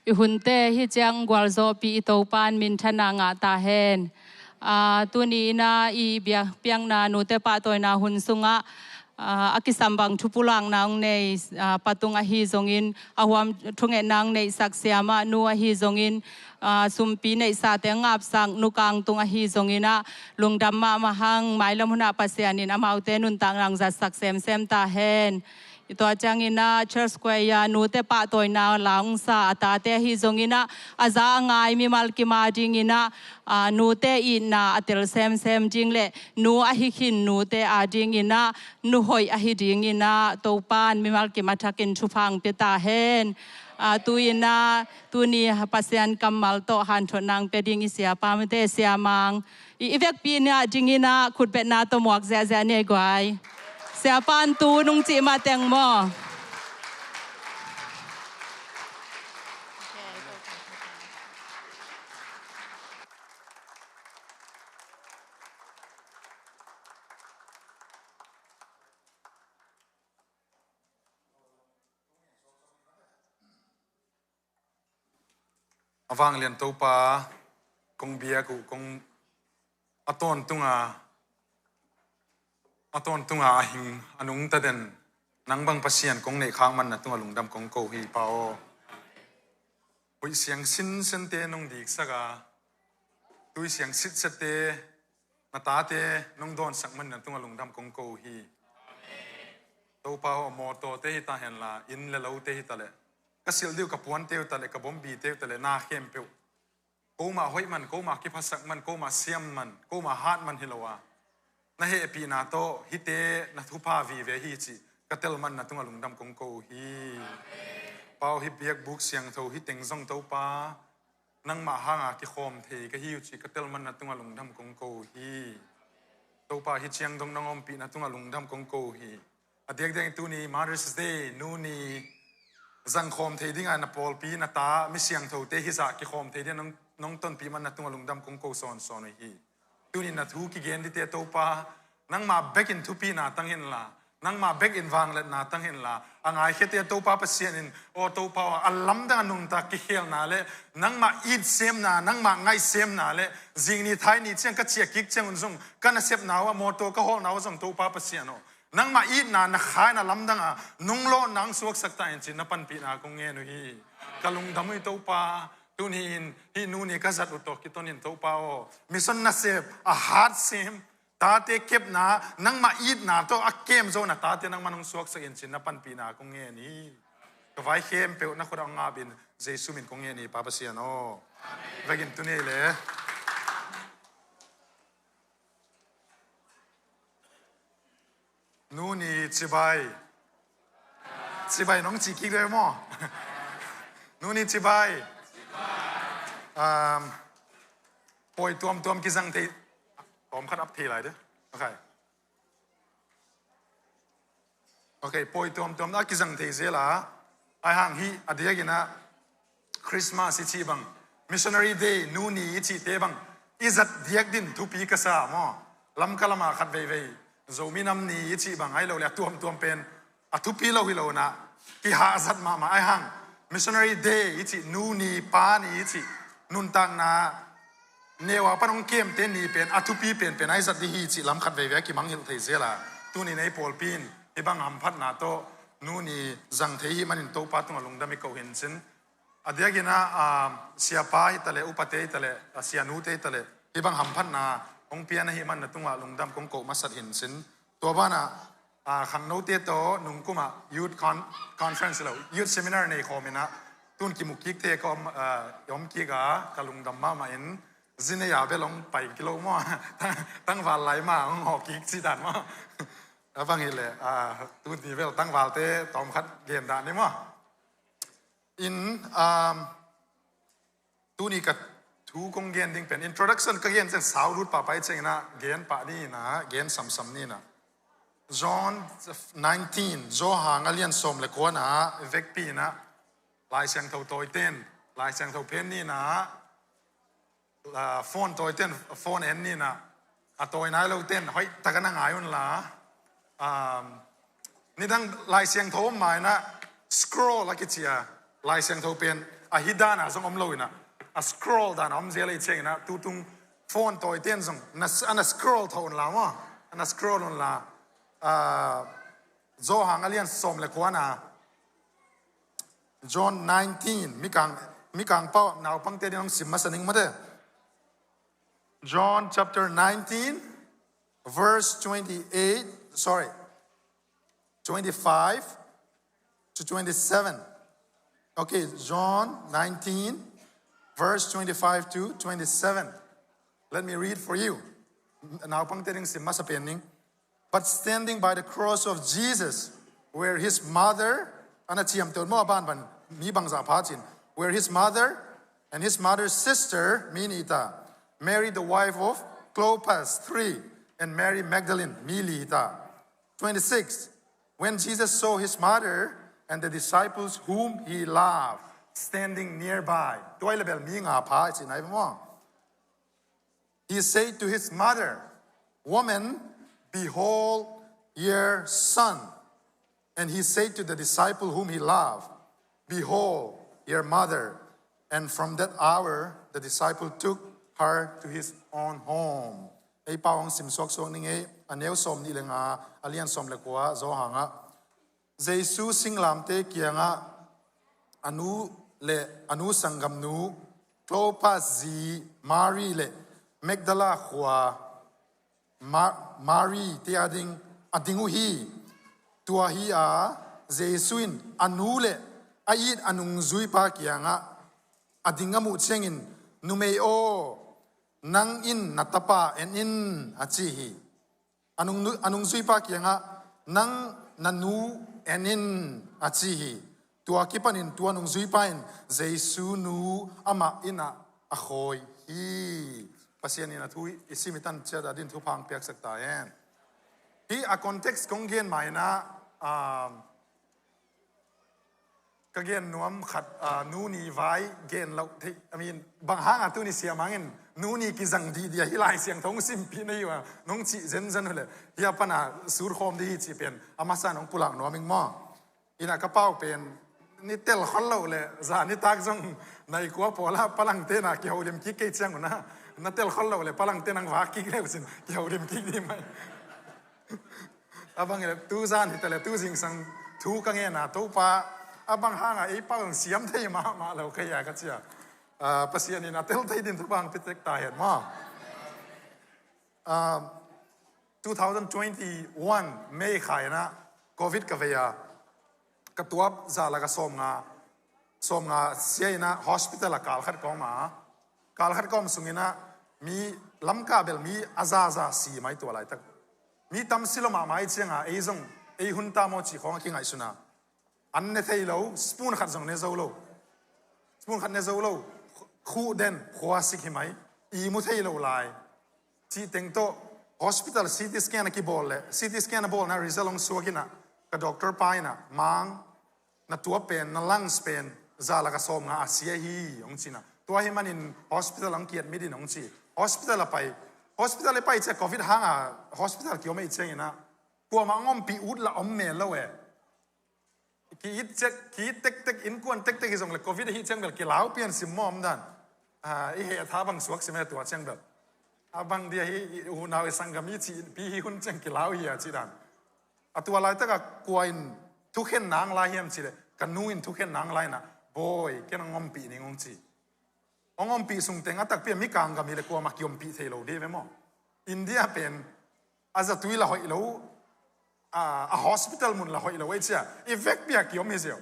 I hunte hi ciang gualzawhpih i Topan minthanna ngah ta hen. Aa, tuni inah i biak piakna nute pahtawina hun sungah, aa, a kisam bang thupulakna hong nei, aa, patung ahi zongin, a huam thungetna hong neihsak siamah nu ahi zongin, aa, sumpi neihsate ngapsak nukang tung ahi zonginah, lungdam mahmah hang, mailam hunah Pasian in amaute nuntakna hong zatsak semsem ta hen. I tua cianginah Church Choir nute pahtawina la hong sa a tate ahi zonginah, a za a ngai mimal kim a dinginah, aa, nute itna a tel semsem ding le nu ahi khin nute a dinginah, nu hoih ahi dinginah Topan mimal kim a thakin thupha hong pia ta hen. Aa, tu inah tuni Pasian kammal tawh hanthotna hong pia ding i siapa mite siamang i, i vekpi inah dinginah khutbetna tawh muak ziahziah ni ei guai. Siapa in tu nung cih mateng maw? A vanglian Topa, kong biak uh, kong a tawntunga, a tawntunga a hing a nungta den nang bang Pasian kong neihkhak man na tungah lungdam kong ko hi, Pa aw. Huih siang sinsente nong diksak a, tui siang sitsette na tate nong dawnsak man na tungah lungdam kong ko hi. Topa aw, mawtawte hi ta henla, inn le lote hi ta leh, ka silh dih uh ka puante uh ta leh, ka bombite uh ta leh, na khempeuh, komah hoih man, komah kiphasak man, komah siam man, komah hat man hi lo a, na hehpihna tawh hihte na thupha vive hi cih ka tel man na tungah lungdam kong ko uh hi. Pa aw, hih biakbuk siangtho hih teng zong Topa, nangmah hanga kikhawm thei ka hi uh cih ka tel man na tungah lungdam kong ko uh hi. Topa, hih ciang dong nong ompih na tungah lungdam kong ko uh hi. A diakdiak in tuni Mother's Day, nu ni zangkhawm thei dinga na pawlpi, na ta mi siangthote hih zah kikhawm thei dinga nong, nong tonpih man na tungah lungdam kong ko sawnsawn uh hi. Tuni na thu kigen dite Topa, nangmah bekin thupina tang hinla, nangmah bekin vangliatna tang hinla, a ngaikhiate Topa Pasian in, aw Topa aw, a lamdang a nungta kikhelna le nangmah itsemna, nangmah ngaihsemna le zingni thaini ciang ka ciah kik ciangun zong ka nasepna uh a, mawtaw ka hawlna uh a zong Topa Pasian aw, nangmah itna na khaina lamdang a nunglawhna hong suaksak ta in cin na panpihna kong ngen uh hi. Ka lungdam uh hi Topa. Tuni in hih nu ni ka zat uh tawh kitonin Topa aw, mission nasep a hatsem, tate kepna, nangmah itna tawh a kem zo na tate nangman hong suaksak in cin na panpihna kong ngen hi. Ka vai khempeuh na khut ah hong ngap in Jesu min kong ngen hi, Pa Pasian aw. Vekin tuni le. Nu ni cibai. Cibai nong ci kik deuh maw? Nu ni cibai. Um, pawi tuamtuam kizang thei. Tawm khat ap thei lai de. Okay. Okay, pawi tuamtuam a kizang thei zel a. Ai hang hih a diakin ah Christmas i cih bang, Missionary Day, nu ni i cihte bang i zat diak din thupi ka sa maw? Lamka lamah khat veivei Zomi nam ni i cih bang, ai lo le a tuamtuam pen a thupi lo hi lo na, kihahzat mahmah ai hang. Missionary Day i cih, nu ni, pa ni i cih, nuntakna neu a pan hong kemte ni pen a thupi penpen a i zat dih hi cih lam khat veivei a kimangngilh thei zel a, tuni nei pawlpi in hih bang hamphatna tawh nu ni zang thei hi manin Topa tungah lungdam i ko hi in cin. A diakin ah, ah, siapa hi ta leh, upate hi ta leh, ah, sianute hi ta leh, hih bang hamphatna hong pia na hih man na tungah lungdam kong koh masat hi in cin. Tua banah, ah, khangnote tawh nungkumah youth con-, conference lo, youth seminar nei khawm in ah, tun kimu kik thei ka om, ah, i om kik a, ka lungdam mahmah in, zi nei a bel hong pai kilo maw, tang, tangval lai mah hong hawh kik cih dan maw. A bang hi leh, ah, tuni bel tangvalte tawm khat gen dah ni maw. In, um, tuni ka thu kong gen ding pen, introduction ka gen ciang sau lut pahpah i ciangin ah gen pah ni in ah, gen samsam ni in ah. John nineteen, Johan a lian sawm le kua na vekpi in ah, Lai Siangtho tawiten, Lai Siangtho phen ni in ah, ah, phone tawiten phone en ni in ah, a tawi nai loten hoih takin a ngai un la. Um, nidang Lai Siangtho om ma in ah scroll a kici a, Lai Siangtho pen A hi dana zong om lo ina, a scroll dana om zel ei ciang ina, tutung phone tawi ten zong na, ana scroll tho unla maw, ana scroll unla. Zohang a lian sawm le kuana, John nineteen, mikang, mikang pau naupangte din hong sim masa ning mate. John chapter nineteen, verse twenty-eight, sorry, twenty-five to twenty-seven. Okay, John nineteen, verse twenty-five to twenty-seven. Let me read for you. Naupangte din sim masa pen ning. But standing by the cross of Jesus, where his mother, ana ciamteh maw a banban, mi bangzah pha cin, where his mother and his mother's sister, mi nih ta, Mary the wife of Clopas, three, and Mary Magdalene, mi li ta. Twenty-six, when Jesus saw his mother and the disciples whom he loved standing nearby. Tua i le bel mi nga pha cin ai maw. He said to his mother, "Woman, behold your son." And he said to the disciple whom he loved, "Behold your mother." And from that hour, the disciple took her to his own home. Ei pau hong sim suaksuak ning ei, a neu sawm nih le nga, a lian sawm le kua, Zohang ah. Jesu singlamte kiangah a nu le a nu sanggamnu, Clopas zi Mary le Magdala khua Ma-, Mary te a ding, a ding uh hi. Tua hi a, Jesu in a nu le a it a nungzuipa kiangah a ding a muh ciangin, "Numei aw, nang in na tapa en in," a ci hi. A nung-, a nungzuipa kiangah, "Nang na nu en in," a ci hi. Tua kipanin tua nungzuipa in Jesu nu amah innah a khawi hi. Pasian in a thu i sim i tan ciat a din thupha hong piaksak ta hen. Hih a context kong gen ma inah, um, ka gen nuam khat, ah, nu ni vai gen loh theih, I mean, bang hanga tuni siamangin nu ni kizang dihdih a hih Lai Siangtho hong simpih na hi uh a, nong cih zenzen uh le, hih a pana surkhawm dih hi cih pen a masa nong pulak nuam ing maw? Innah ka pau pen ni tel khol loh le, zan nitak zong nai kua pawlah palangte na kiholim kik kei ciang uh na, na tel khol loh le palangte nang vak kik le uh cin kiholim kik dih mai. A bang le tu zan hi ta le tu zingsang thu ka ngen a, Topa, a bang hanga ei pau zong siam thei mahmah lo ka hi a ka ci a. Ah, Pasian in a tel thei din thupha hong pia tek ta hen maw? Ah, two thousand twenty-one May kha inah Covid ka vei a, ka tuap za lak a sawmnga, sawmnga sia inah hospital ah kal khat ka om a, kal khat ka om sung inah mi Lamka bel mi a zaza si mai tua laitak. Mi tam si lo mahmah i cianga ei zong ei hun ta maw cih khawng a kingaihsun a. An ne thei lo, spoon khat zong ne zo lo. Spoon khat ne zo lo, khuh den, khua sik hi mai, i mu thei lo lai. Cih teng tawh hospital C T scan a kibawl le, C T scan a bawlna result hong suak inah, ka doctor pa inah, "Mang, na tuap pen, na lungs pen za lak a sawmnga a sia hi," hong ci inah. Tua hi manin hospital hong ki-admit in hong ci. Hospital a pai. Hospital a pai ciah Covid hanga hospital kiom ei ciang inah, kuamah hong ompih ut la om mel lo e. Ki-it ciat, ki-it tektek, innkuan tektek hi zong le Covid ahi ciang bel kilau pian sim maw om dan. Ah, i heh a tha bang suak sim e tua ciang bel. A bang dia hi, i unau i sanggam i cihpi hi hun ciang kilau hi a cih dan. A tua laitaka kua in thukhen nang lai hiam cih le, ka nu in thukhen nang lai inah, "Bawi, ken hong ompih ning," hong ci. Hong ompih sung teng a takpi a mikang gam hi le kuamah kiompih thei lo dih ve maw? India pen a zatui la hoih lo, a, a hospital mun la hoih lo ei ciah i vekpi a kiom hi ziau.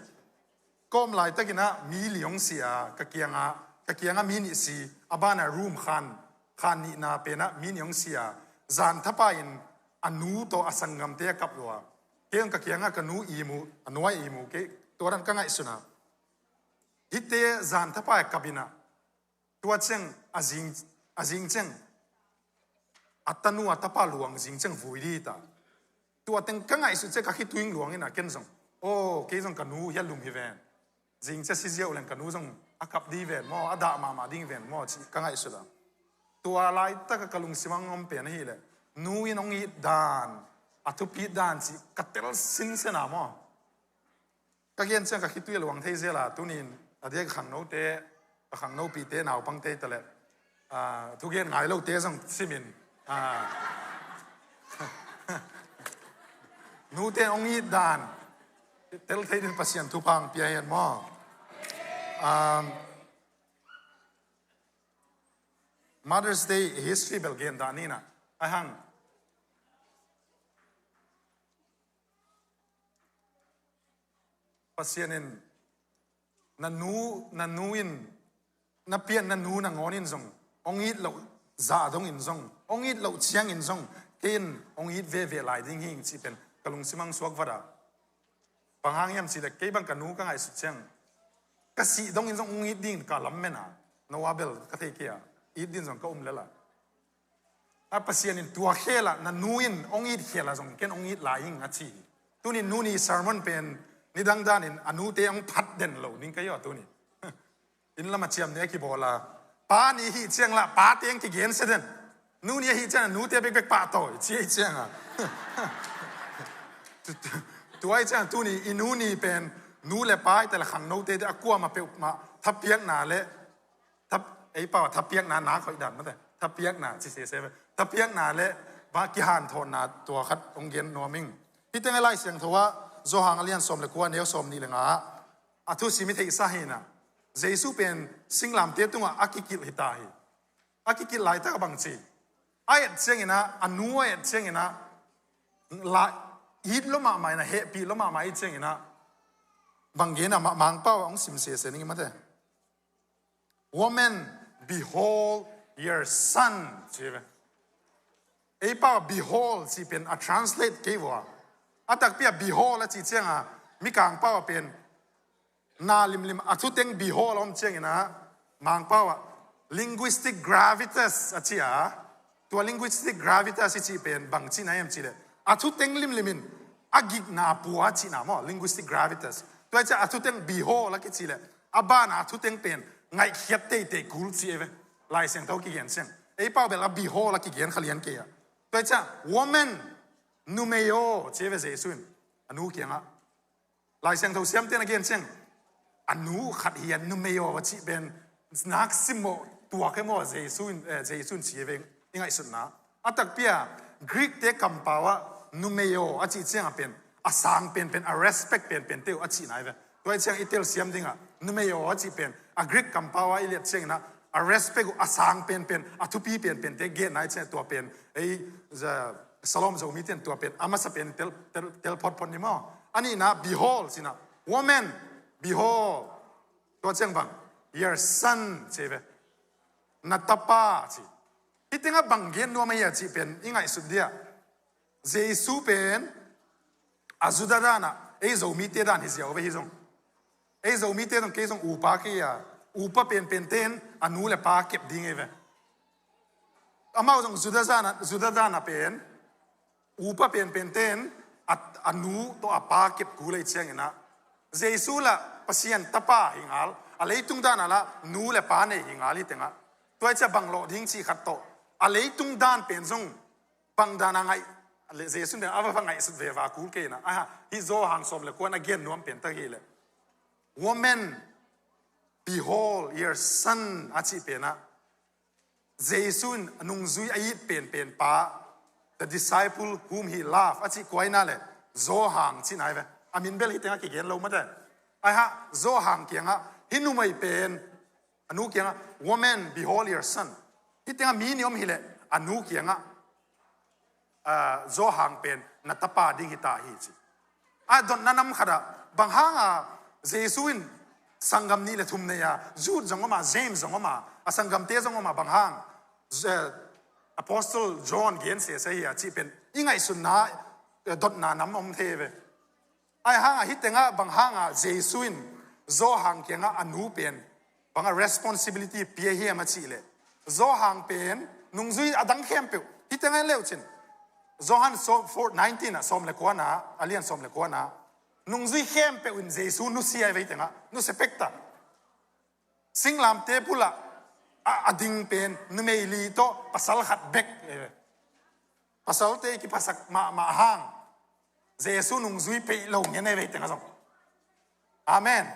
Ka om laitakinah mi li hong si a, ka kiangah, ka kiangah mi nih si, a banah room khan, khan nihna penah mi nih hong si a, zan thapa in a nu tawh a sanggamte a kap lua. Kei hong ka kiangah ka nu i mu, a nuai i mu, kei tua dan ka ngaihsun a. Hihte zan thapa a kap inah, tua ciang a zing, a zing ciang a tanu a tapa luang zing ciang vui dih ta. Tua teng ka ngaihsut ciang ka khitui luang inah ken zong, "Aw, kei zong ka nu hia lum hi ven. Zing ciang si ziau leng ka nu zong a kap dih ven maw, a dah mahmah ding ven maw," ci ka ngaihsut a. Tua laitaka ka lungsim a hong om pen ahileh nu in hong it dan, a thupit dan cih ka tel sinsen a maw. Ka gen ciang ka khitui a luang thei zel a, tunin A diak khangnote, a khangnopite, naupangte hi ta leh, ah, thugen ngai lote zong simin, ah, nute hong it dan tel thei din Pasian thupha hong pia hen maw? Um, Mother's Day history bel gen dah ni na. Ahang Pasian in na nu, na nu in, na pian na nu nangawn in zong hong it loh zah dongin zong, hong it loh ciangin zong, kei in hong it veve lai ding hi ing cih pen ka lungsim ah suak vat a. Bang hang hiam cih leh kei bang ka nu ka ngaihsut ciang, ka sih dongin zong hong it dingin ka lamen a, Noah bel ka thei kei a, it dingin zong ka um lel a. A Pasian in tua khel ah na nu in hong it khel ah zong ken hong it lai ing a ci hi. Tuni nu ni sermon pen nidang danin a nute hong phat den lo ding ka hi a tuni. Inn lam a ciam ni a kibawl a, pa ni hi ciang lah pate hong kigen sia den. Nu ni ahi ciang a nute bekbek pahtawi ci ahi ciang a. Tua ahi ciang tuni i nu ni pen nu le pa hi ta leh khangnote te a kuamah peuhmah thapiakna le thap, ei pau ah thapiakna nak hoih dan mate. Thapiakna ci sese ve. Thapiakna le va kihanthawnna tua khat hong gen nuam ing. Hih teng a Lai Siangtho ah Johan a lian sawm le kua, neu sawm nih le nga ah a thusim i theihsa hi na. Jesu pen singlamte tungah a kikilh hi ta hi. A kikilh laitak a bang ci, a et ciangin ah, a nu a et ciangin ah, la, it lua mahmah in ah, hehpih lua mahmah i ciangin ah, bang gen a, Mangpau ah hong sim sese ning i mate. "Woman, behold your son," ci ve. Ei pau ah behold cih pen a translate kei vua. A takpi ah behold a cih ciang a, Mikang pau ah pen na limlim a thuteng behold a om ciangin ah, Mangpau ah linguistic gravitas a ci a. Tua linguistic gravitas i cih pen bang cihna hiam cih leh, a thuteng limlim in a gikna pua cihna maw, linguistic gravitas. Tua hi ciah a thuteng behold a kici leh, a ban a thuteng pen ngaihkhiat teitei kul ci ei ve. Lai Siangtho kigen ciang, ei pau bel a behold a kigen kha lian kei a. Tua hi ciah, "Woman, numei aw," ci ei ve Jesu in a nu kiangah. Lai Siangtho siamte na gen ciang, a nu khat hi a numei aw a cih pen nak simmawh tuak e maw, Jesu in, eh, Jesu in ci ve i ngaihsutna. A takpi a Greek te kampau ah numei aw a cih ciang a pen a sang penpen, a respect penpen te uh a cihna hi ve. Tua hi ciang i telsiam dingah numei aw a cih pen a Greek kampau ah i liat ciangin ah a respect uh, a sang penpen, a thupi penpen te genna hi ciang tua pen ei, za, Salom Zomi ten tua pen a masa pen tel, tel, tel photphot ni maw. A nihna behold cihna, "Woman, behold." Tua ciang bang, "Your son," ci ve. "Na tapa," ci. Hih tengah bang gen nuam ahi a cih pen i ngaihsut dia, Jesu pen a Judah dan ah ei Zomite dan hi ziau ve hi zong. Ei Zomite zong, kei zong upa kei a, upa penpen ten a nu le pa kep ding ei ve. Amau zong Judah dan ah, Judah dan ah pen upa penpen ten a, a nu tawh a pa kep kul ei ciangin ah, Jesu lah Pasian tapa hi ngal, a leitung dan ah lah nu le pa nei hi ngal hi tengah. Tua hi ciah bang lawh ding cih khat tawh, a leitung dan pen zong bang dan a ngaih, Jesu in a va, va ngaihsut veva kul kei in ah. Aha, hih Johan sawm le kua in a gen nuam pen tak hi leh, "Woman, behold your son," a cih pen ah, Jesu in a nungzui a it penpen pa, the disciple whom he loved, a cih kua hi na leh, Johan cihna hi ve. A min bel hih tengah kigen lo mate. Aha, Johan kiangah hih numei pen, a nu kiangah, "Woman, behold your son." Hih tengah mi nih om hi leh, a nu kiangah, ah, Johan pen na tapa ding hi ta hi ci. A dotna nam khat ah, bang hang a Jesu in sanggam nih le thum nei a, Jude zong om a, James zong om a, a sanggamte zong om a, bang hang, eh, Apostle John gen sese hi a cih pen i ngaihsutna, eh, dotna nam om thei ve. Ahi hang a hih tengah bang hang a Jesu in Johan kiangah a nu pen bang a responsibility pia hiam a cih leh, Johan pen nungzui a dang khempeuh, hih tengah en leucin, Johan so-, four nineteen ah, sawm le kua na, a lian sawm le kua na, nungzui khempeuh in Jesu nusia ei ve, hih tengah nusia pek ta. Singlamteh pulak a, a ding pen numei li tawh pasal khat bek. Pasalte i kiphasak mahmah hang Jesu nungzui peih lo ngen ei ve, hih tengah zong. Amen.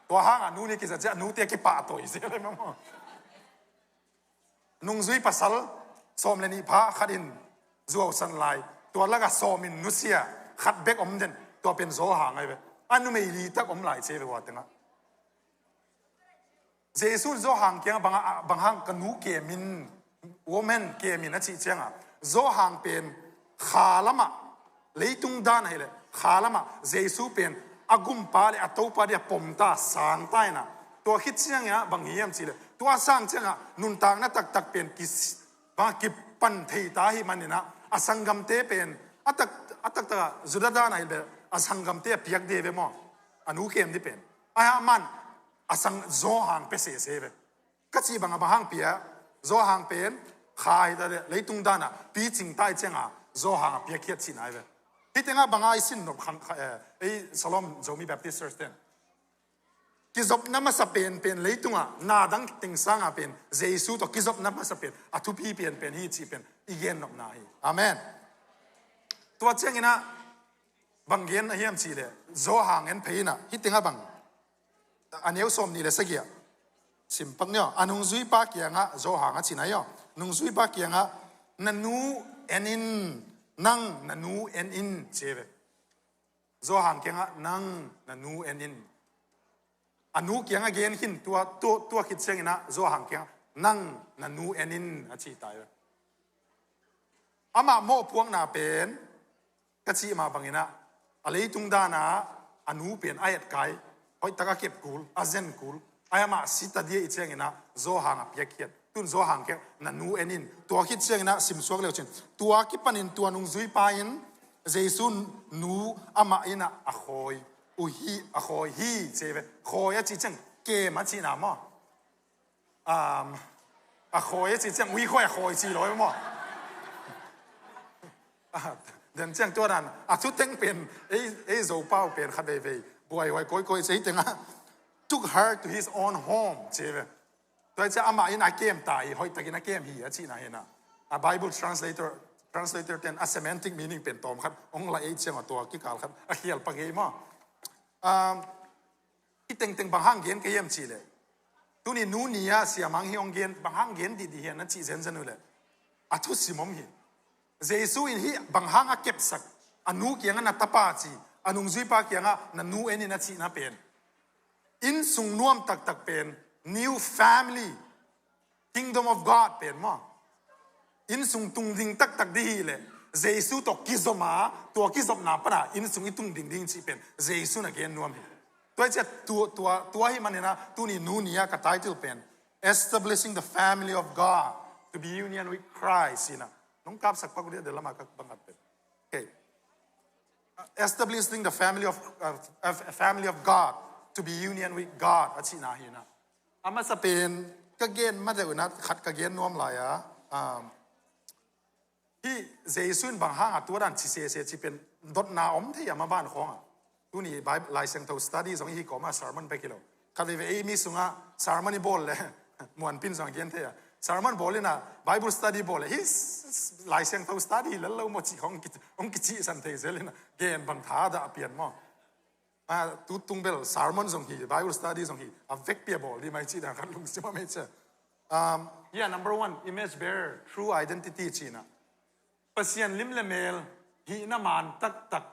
Tua hangah nu nih kizat ciang nute kipahtawi zel e maw. Nungzui pasal sawm le nih pha khat in zuausan lai, tua lakah sawm in nusia, khat bek om den, tua pen Johan ahi ve. A numei li tak om lai ci e ve hua tengah. Jesu in Johan kiangah bang, bang hang ka nu kem in, woman kem in a cih ciangah, Johan pen kha lamah, leitung dan ahih leh kha lamah Jesu pen a gumpa le a Topa dia pomta, sangta inah. Tua khit ciangah bang hiam cih leh, tua sang ciangah nuntakna taktak pen kis, bang kipan theita ahih maninah, a sanggamte pen, a tak, a taktakah Judah dan ahih leh a sanggamte a piak ding ve maw. A nu kem ding pen. Ahi hang amah in a sang Johan pia sese ve. Ka cih bangah bang hang pia, Johan pen kha hi ta leh leitung danah picing ta hi ciangah Johan a piakkhiat cihna hi ve. Hih tengah bang a i sin nop khang, eh, ei Salom Zomi Baptist Church ten, kizopna masa penpen leitungah na dang teng sangah pen Jesu tawh kizopna masa pen a thupi penpen hi cih pen i gen nopna hi. Amen. Tua cianginah bang gen a hiam cih leh, Johan en phei inah, hih tengah bang, a neu sawm nih le sagih ah sim pak ni aw. A nungzuipa kiangah Johan a cihna hi aw. Nungzuipa kiangah, "Na nu en in, nang na nu en in," ci hi ve. Johan kiangah, "Nang na nu en in." A nu kiangah gen khin, tua, tua, tua khit cianginah Johan kiangah, "Nang na nu en in," a ci ta hi ve. Amah mawhpuakna pen, ka cih mah banginah, a leitung danah a nu pen a etkai, hoihtak a kep kul, a zen kul, ahi amah si ta ding ahih cianginah Johan a piakkhiat. Tun Johan kiang, "Na nu en in." Tua khit cianginah simsuak leucin, tua kipanin tua nungzuipa in Jesu nu amah inah a khawi uh hi, a khawi hi ci hi ve. Khawi a cih ciang kem a cihna maw? Um, a khawi a cih ciang, ui khawi a khawi ci lo hi maw? Ah, den ciang tua dan a thuteng pen, ei, ei Zopau pen khat veivei buaihuai kawikawi ci hi tengah, "Took her to his own home," ci hi ve. Tua hi ciang amah in a kem ta hi, hoihtakin a kem hi a cihna hi inah. A Bible translator, translator ten a semantic meaning pen tawm khat hong la ei ciangah tua kikal khat a khial pak hi maw? Um, Hih tengteng bang hang gen ka hiam cih leh, tuni nu ni-ah siamang hih hong gen, bang hang gen dihdih hiam na cih zenzen uh leh, a thusim om hi. Jesu in hih bang hang a kepsak, a nu kiangah, "Na tapa," ci, a nungzuipa kiangah, "Na nu en in," a cihna pen, innsung nuam taktak pen, new family, Kingdom of God pen maw, innsung tung ding taktak ding hi leh, Jesu tawh kizom a, tua kizopna pana innsung i tung ding ding cih pen Jesu na gen nuam hi. Tua hi ciah tua, tua, tua hi maninah tuni nu ni-ah ka title pen Establishing the Family of God to be Union with Christ hi inah. Nong kapsak pak uh dih a, de lamah ka bang khat pen. Okay. Establishing the family of, uh, a family of God to be union with God a cihna hi inah. A masa pen ka gen ma deuh inah khat ka gen nuam lai a, um, hih Jesu in bang hangah tua dan ci sese cih pen dotna om thei a, ma ban khawngah. Tuni Bible, Lai Siangtho study zong hi kawmah sermon bek hi lo. Khat veivei ei mi sungah sermon i bawl leh muanpin zong a gen thei a. Sermon bawl inah Bible study bawl leh hih Lai Siangtho study lel lo maw cih khawng hong kicihsan thei zel inah, gen bang tha dah a pian maw? Ah, tu tung bel sermon zong hi, Bible study zong hi, a vekpi a bawl dih mai cih dan khat lungsim a mei cia. Um, yeah, number one, image bearer, true identity cih inah. Pasian lim le mel hihna man taktak.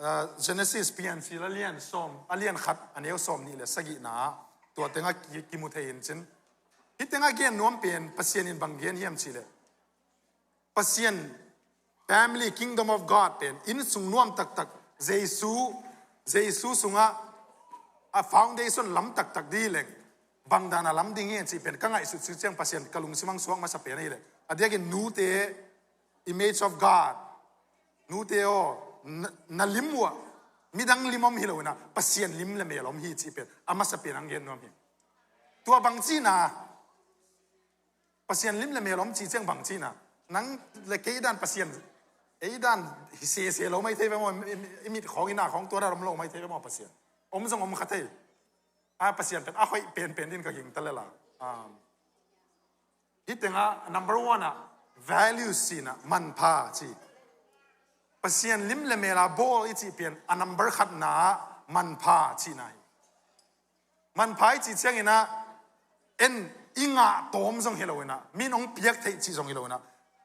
Ah, Genesis Piancil a lian sawm, a lian khat, a neu sawm nih le sagihna ah tua tengah ki, kimu thei in cin. Hih tengah gen nuam pen Pasian in bang gen hiam cih leh, Pasian family, Kingdom of God pen innsung nuam taktak, Jesu, Jesu sungah a foundation lam taktak dih leng bang dan a lam ding hiam cih pen ka ngaihsut suk ciang Pasian ka lungsim hong suak masa pen ahih leh, a diakin nute, image of God, nute aw, na, na lim uh ah midang lim om hi lo inah Pasian lim le mel om hi cih pen a masa pen hong gen nuam hi. Tua bang cihna, Pasian lim le mel om cih ciang bang cihna, nang le kei dan Pasian, ei dan hi sese lo mai thei ve maw? I, i, i mit khawng, i na khawng tua dan om lo mai thei ve maw Pasian? Om zong om kha thei. A, Pasian pen a hoih penpen din ka gingta lel a. Um, hih tengah number one ah values cih inah, manpha cih. Pasian lim le mel a bawl i cih pen a number khatna ah manpha cihna hi. Manpha i cih ciangin ah, en i ngah tawm zong hi lo in ah, min hong piak theih cih zong hi lo in ah,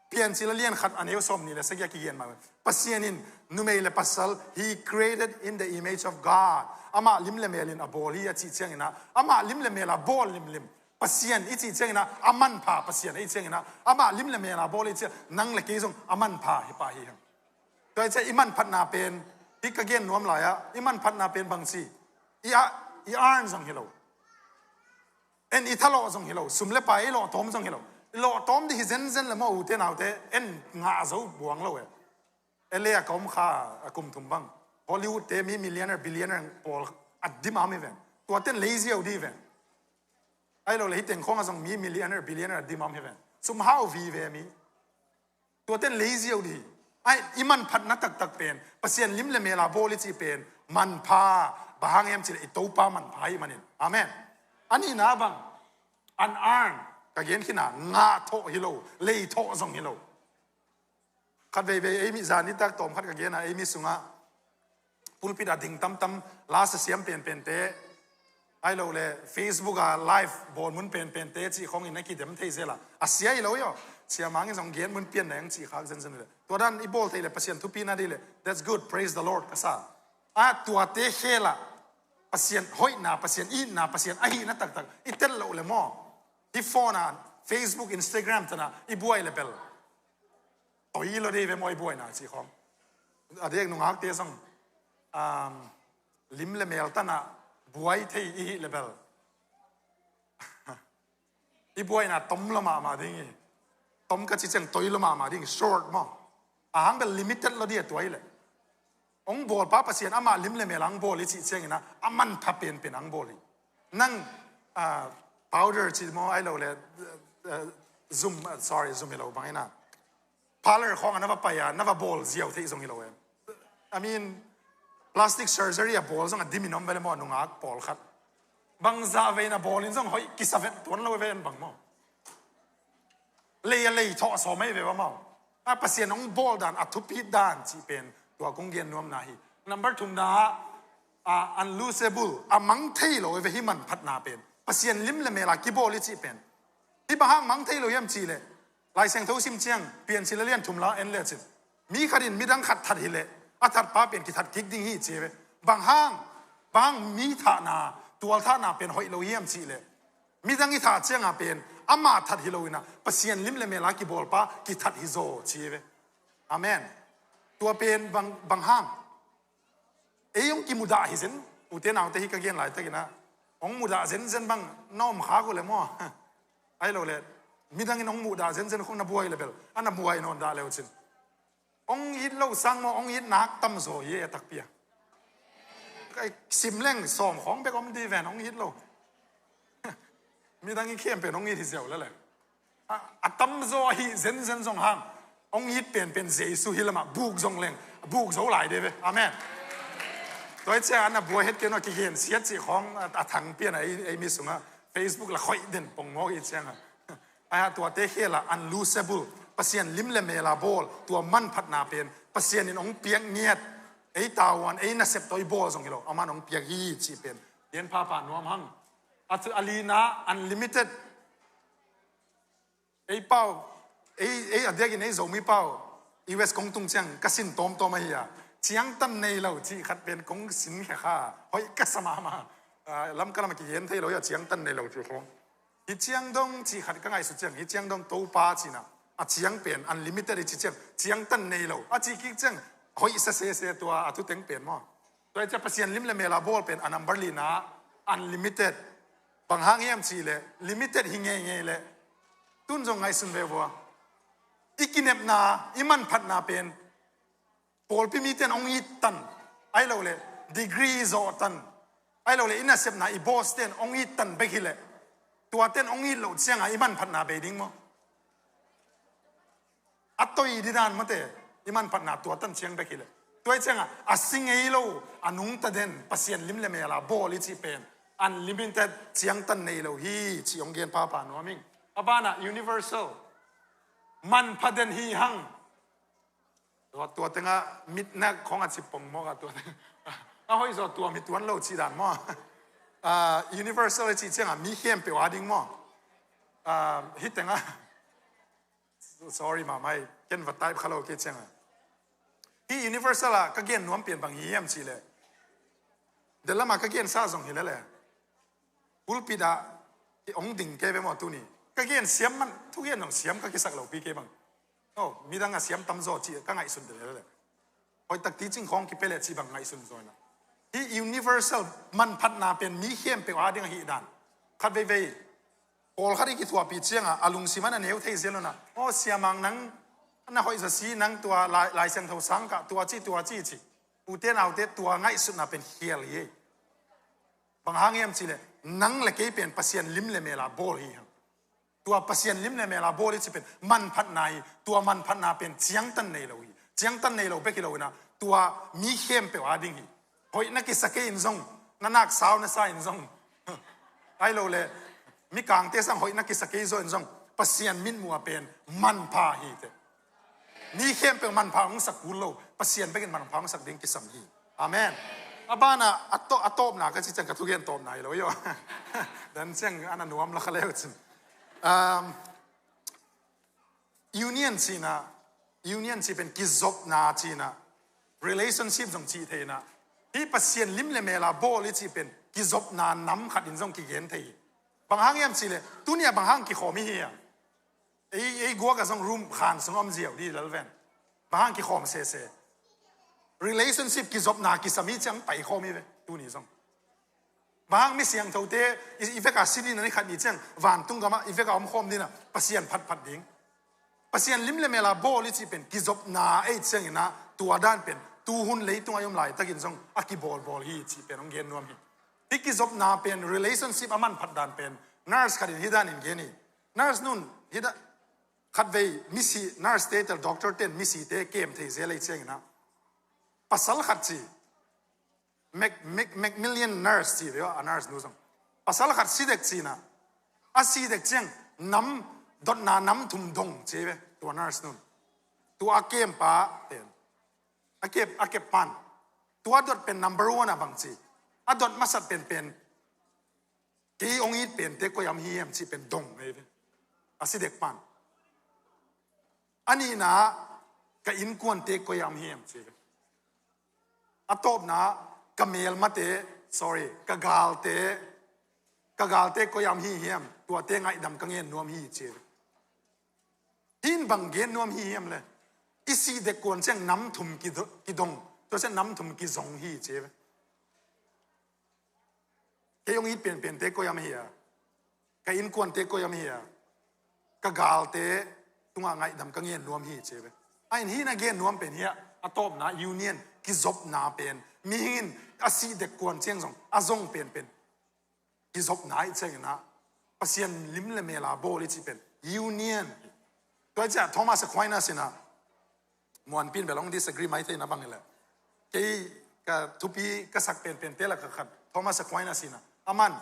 Piancil a lian khat a neu sawm nih le sagih a kigen mah. Pasian in numei le pasal, he created in the image of God. Amah lim le mel in a bawl hi a cih ciangin ah, amah lim le mel a bawl limlim. Pasian i cih ciangin ah, a manpha Pasian i cih ciangin ah, amah lim le mel a bawl i cih ciang, nang le kei zong a manpha hi pah hi hang. Tua i cih i manphatna pen, hi ka gen nuam lai ah, i manphatna pen bang ci, i a, i earn zong hi lo. En i thalawh zong hi lo, sum le pai i lawh tawm zong hi lo. I lawh tawm dih hi zenzen le maw, ute naute, en ngah zo buang lo e. L A a ka om kha a kum thum bang, Hollywood te mi millionaire, billionaire pawl a dimam hi ven. Tuaten lei ziau dih ven. Ai lo le hi teng khong a zong mi millionaire, billionaire a dimam hi ven. Sum hau vive mi. Tuaten lei ziau dih. Ai, i manphatna taktak pen, Pasian lim le mel a bawl i cih pen manpha, bang hang hiam cih leh i Topa manpha ahih manin. Amen. A nihna bang, unearned, ka gen khin a, ngah thawh hi lo, lei thawh zong hi lo. Khat veivei ei mi, zan nitak tawm khat ka gen a, ei mi sungah pulpit a ding tamtam, la sa siam penpente, ai lo le Facebook a live bawl mun penpente cih khong in a kidem thei zel a, a sia hi lo hi aw. Siamang in zong gen mun pian neng cih khak zenzen le, tua dan i bawl thei le Pasian thupina dih le, that's good, praise the Lord ka sa. A tuate khel ah Pasian hoihna, Pasian itna, Pasian ahihna taktak i tel loh le maw, hi phone a, Facebook, Instagram tan a i buai le bel toi lo dih ve maw, i buaina cih khong. A diak nungakte zong, um, lim le mel tan a buai thei i hih le bel, i buaina tom lo mahmah ding hi. Tom ka cih ciang toi lo mahmah ding hi, short maw. A hang bel limited lo dih a, tua hi le. Hong bawlpa Pasian amah lim le mel a hong bawl i cih ciangin ah, a manpha penpen a hong bawl hi. Nang, ah, powder cih maw, ai lo le, eh, zum, ah, sorry, zum hi lo bang in ah, parlour khawng ah na va pai a, na va bawl ziau theih zong hi lo em. I mean, plastic surgery a bawl zong a dim in om ve le maw, nungak pawlkhat. Bangzah vei na bawl in zong hoih kisa vet tuan lo ve en bang maw. Lei a lei thawh sawm ei ve va maw. A Pasian hong bawl dan, a thupit dan cih pen tua kong gen nuamna hi. Number thumna ah, a unlosable, a mang thei lo ve hi manphatna pen. Pasian lim le mel a kibawl i cih pen. Hi bang hang mang thei lo hiam cih leh, Lai Siangtho sim ciang, Piancil a lian thum la en le cin, mi khat in midang khat that hi leh, a thatpa pen kithat kik ding hi ci ve. Bang hang, bang hang mi thahna, tualthahna pen hoih lo hiam cih leh, midang i thah ciang a pen, amah that hi lo in ah, Pasian lim le mel a kibawlpa kithat hi zaw ci ve. Amen. Tua pen bang, bang hang. Ei hong kimudah hi zen, ute naute, hi ka gen laitakin ah, hong mudah zenzen bang na om khak uh le maw. Ai lo le, midang in hong mudah zenzen khong na buai le bel, a na buai nawn dah le uh cin. Hong it lo sang maw, hong it nak tamzaw hi e, a takpi a. Kai sim leng sawm khawng bek om dih ven, hong it lo. Midang in khempeuh in hong it hi ziau le le. A, a tamzaw ahi zenzen zong hang, hong it penpen Jesu hi lamah buk zong leng, buk zo lai dih ve. Amen. Tua hi ciang a na buai het kei naw, kigen siat cih khawng a, a thang pian a, ei, ei mi sungah Facebook la khoih den pongmawk hi ciang a. Ai ha, tuate khel ah unlosable, Pasian lim le mel a bawl, tua manphatna pen Pasian in hong piak ngiat, ei tavuan, ei nasep tawh i bawl zong hi lo, aman hong piak hi cih pen gen phapha nuam hang. A thu, a lina, unlimited. Ei pau, ei, ei a diakin ei Zomi pau, U S kong tung ciang ka sin tawmtawm ahi a, ciangtan nei lo cih khat pen kong sin khia kha, hoih ka sa mahmah. Ah, Lamka lam a kigen thei lo hi a, ciangtan nei lo cih khong. Hi ciang dong cih khat ka ngaihsut ciang, hi ciang dong Topa cihna, a ciang pen unlimited hi ci ciang, ciangtan nei lo a cih kik ciang, hoih sa sese tua a thuteng pen maw. Tua hi ciang Pasian lim le mel a bawl pen a number lina, unlimited. Bang hang hiam cih leh, limited hi ngeingei leh, tun zong ngaihsun ve vua. I kinepna, i manphatna pen pawlpi mite in hong it tan, ai lo le, degree zawh tan, ai lo le, i nasepna, i boss te in hong it tan bek hi leh, tuate in hong it loh ciang a i manphatna bei ding maw? A toi dih dan mawte, i manphatna tua tan ciang bek hi leh. Tua hi ciang a, a si ngei lo, a nungta den, Pasian lim le mel a bawl i cih pen unlimited, ciangtan nei lo hi cih hong gen phapha nuam ing. A banah universal, manpha den hi hang. Tua, tua tengah mitnak khong a ci pongmawk a, tua tengah a hoih zaw tua mi tuan lo cih dan maw. Ah, universal i cih ciangah mi khempeuh a ding maw? Ah, hih tengah, sorry mahmah hi, ken va type kha lo kei ciangah. Hih universal ah ka gen nuam pian bang hi hiam cih leh, delama ka gensa zong hi lele. Pulpit ah i ong ding kei ve maw tuni. Ka gen siam man, thugen zong siam ka kisak lo pi kei bang. Oh, midang a siam tamzaw cih ka ngaihsun de lele. Hoih tak teaching khawng kipia leh cih bang ngaihsun zaw inah. Hih universal manphatna pen mi khempeuh a ding ahih dan. Khat veivei, pawlkhat i kithuahpih ciangah a lungsim ah a neu thei zel unah, aw, siamang nang na hoih zasi, nang tua Lai, Lai Siangtho sang kah, tua ci, tua ci ci. Ute naute, tua ngaihsutna pen khial hi. Bang hang hiam cih leh nang le kei pen Pasian lim le mel a bawl hi hang. Tua Pasian lim le mel a bawl i cih pen manphatna hi. Tua manphatna pen ciangtan nei lo hi. Ciangtan nei lo bek hi lo inah, tua mi khempeuh a ding hi. Hoih na kisa kei in zong, na nak sau na sa in zong, ai lo le, mikangte sang hoih na kisa kei zaw in zong, Pasian mitmuh ah pen manpha hi teh. Mi khempeuh manpha hong sak kul lo, Pasian bekin manpha hong sak ding kisam hi. Amen. A banah a to-, a tawpna ka ci ciang, ka thugen tawpna hi lo hi aw. Dan ciang a na nuam la kha leu cin. Um, union cihna, union cih pen kizopna cihna, relationship zong cih theihna. Hih Pasian lim le mel a bawl i cih pen kizopna nam khat in zong kigen thei hi. Bang hang hiam cih leh, tuni a bang hang kikhawm i hi hiam? Ei, ei guak a zong room khan sung om ziau di lalven. Bang hang kikhawm sese. Relationship kizopna kisam hi ciang paikhawm hi ve, tuni zong. Bang hang mi siangthote i, i vek a si dina ni khat ni ciang, vantung gamah i vek a omkhawm dina, Pasian phatphat ding. Pasian lim le mel a bawl i cih pen kizopna ei ciang inah, tua dan pen tuhun leitung a i om laitakin zong a kibawlbawl hi cih pen hong gen nuam hi. Hih kizopna pen relationship a manphat dan pen nurse khat in hih dan in gen hi. Nurse nun, hih da-, khatvei misi, nurse te tel, doctor ten misite kem thei zel ei ciang inah, pasal khat ci, Mac-, Mac-, Macmillan nurse ci ve aw, a nurse nu zong. Pasal khat si dek cihna, a si dek ciang nam, dotna nam thum dong ci ve, tua nurse nun. Tua a kem pa pen, a kep, a kep pan, tua dot pen number one a bang ci, a dot masat penpen, kei hong it pente koi am hi hiam cih pen dong ei ve. A si dek pan. A nihna, ka innkuante koi am hi hiam cih ve. A tawpna, ka melmate, sorry, ka galte, ka galte koi am hi hiam, tuate ngaihdam ka ngen nuam hi cih ve. Hih in bang gen nuam hi hiam le, i sih dek kuan ciang nam thum kido-, kidong, tua ciang nam thum kizong hi cih ve. Kei hong it penpente koi am hi a, ka innkuante koi am hi a, ka galte tungah ngaihdam ka ngen nuam hi cih ve. A in hih na gen nuam pen hi a, a tawpna union, kizopna pen. Mihing in a sih dek kuan ciang zong a zong penpen kizopna i ciang inah, Pasian lim le mel a bawl i cih pen union. Tua i ciah Thomas Aquinas inah, muanpin bel hong disagree mai theihna bang hileh, kei ka thupi ka sak penpente lak khat Thomas Aquinas inah, aman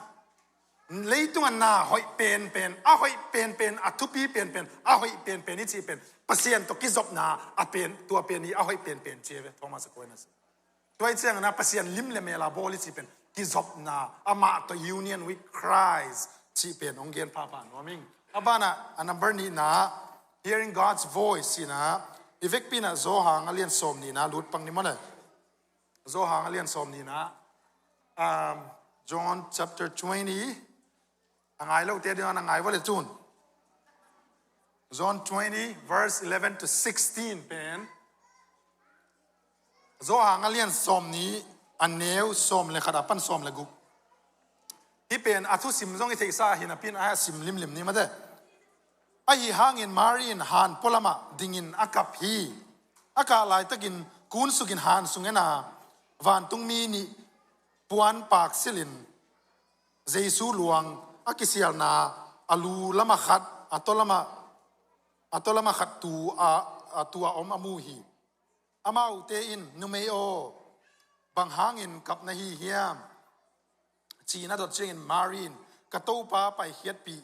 leitung a na hoih penpen, a hoih penpen, a thupi penpen, a hoih penpen i cih pen Pasian tawh kizopna a pen, tua pen hi a hoih penpen ci ve, Thomas Aquinas. Tua i ciang inah Pasian lim le mel a bawl i cih pen kizopna, amah tawh union with Christ cih pen hong gen phapha nuam ing. A banah a number nihna, hearing God's voice inah, i vekpi inah Johan a lian sawm nihna lut pang ni maw le. Johan a lian sawm nihna, um, John chapter twenty, a ngai lote ding a na ngai vua le tun. John twenty, verse eleven to sixteen pen. Johan a lian sawm nih, a neu sawm le khat a pan sawm le guk. Hih pen a thusim zong i theihsa hi napi-in a sim limlim ni mate. Ahi hangin Mari in han pualamah dingin a kap hi. A kah laitakin kunsukin han sung en a, vantungmi nih puan pak silhin Jesu luang a kisialna a lu lama khat, a tawlama, a tawlama khat tu a, a tu a om a mu hi. Amaute in, "Numei aw, bang hangin kap na hi hiam?" ci-in a dot ciangin Mari in, "Ka Topa paikhiatpih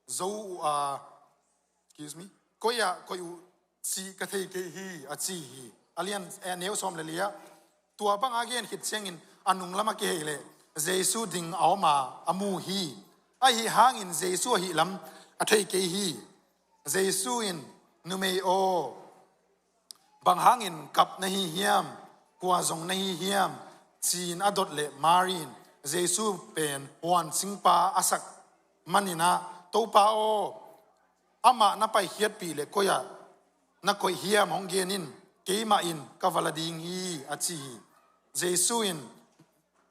zo uh a, excuse me, koi-ah koih uh cih ka thei kei hi," a ci hi. A lian, eh, neu sawm le li-ah, tua bang a gen khit ciangin a nung lamah kihei leh Jesu ding a om a, a mu hi. Ahi hangin Jesu ahih lam a thei kei hi. Jesu in, "Numei aw, bang hangin kap na hi hiam? Kua zong na hi hiam?" ci-in a dot leh Mari in Jesu pen huan singpa a sak manin ah, "Topa aw, amah na paikhiatpih leh koi-ah na koih hiam hong gen in, keimah in ka va la ding hi," a ci hi. Jesu in,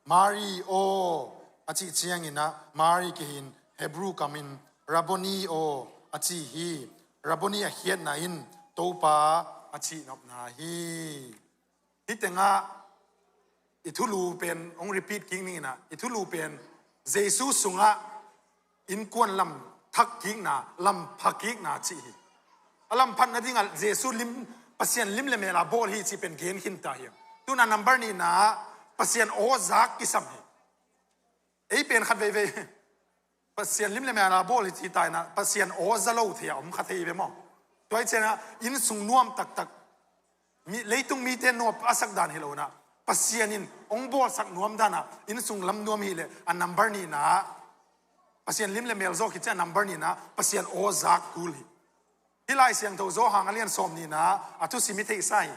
"Mari aw," a cih ciangin ah Mari kihin Hebrew kamin, "Rabboni aw," a ci hi. Rabboni a khiatna in Topa a cihnopna hi. Hih tengah i thulu pen hong repeat kik ning in ah, i thulu pen Jesu sungah innkuan lam thak kikna, lam pha kikna cih hi. A lam phat nadingah Jesu lim, Pasian lim le mel a bawl hi cih pen gen khinta hi. Tu-in ah number nihna ah Pasian aw zak kisam hi. Ei pen khat veivei Pasian lim le mel a bawl hi ci ta in ah, Pasian aw za lo thei a om kha thei ve maw? Tua hi ciangin ah innsung nuam taktak, mi, leitung mite nuam a sak dan hi lo in ah, Pasian in hong bawlsak nuam dan ah innsung lam nuam hi leh, a number nihna ah Pasian lim le mel zawk hi ciang a number nihna ah Pasian aw zak kul hi. Hih Lai Siangtho Johan a lian sawm nihna ah a thusim i theihsa hi.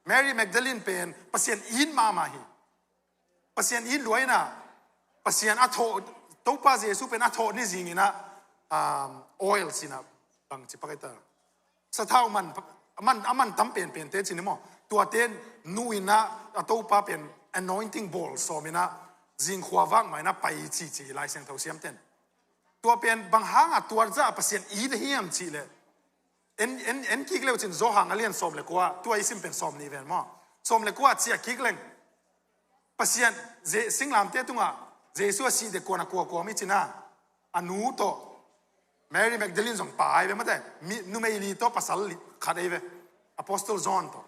Mary Magdalene pen Pasian it mahmah hi. Pasian it lua in ah, Pasian a thawh, Topa Jesu pen a thawh ni zing in ah, um, oil ci-in ah, bang ci pak ai ta, sathau man, a man, a man tam penpente ci ni maw? Tuate nuh in ah, a Topa pen anointing bawl sawm in ah, zingkhua vak mah in ah pai ci ci Lai Siangtho siamten. Tua pen bang hang a tua zah Pasian it a hiam cih leh, en, en, en kik leu cin Johan a lian sawm le kua, tua i sim pen sawm nih ven maw? Sawm le kua ciah kik leng, Pasian, Je-, singlamte tungah Jesu a sih dek kuan a kuakuam i cin ah, a nu tawh, Mary Magdalene zong pa ai ve mate, mi, numei li tawh pasal li, khat ai ve, Apostle John tawh.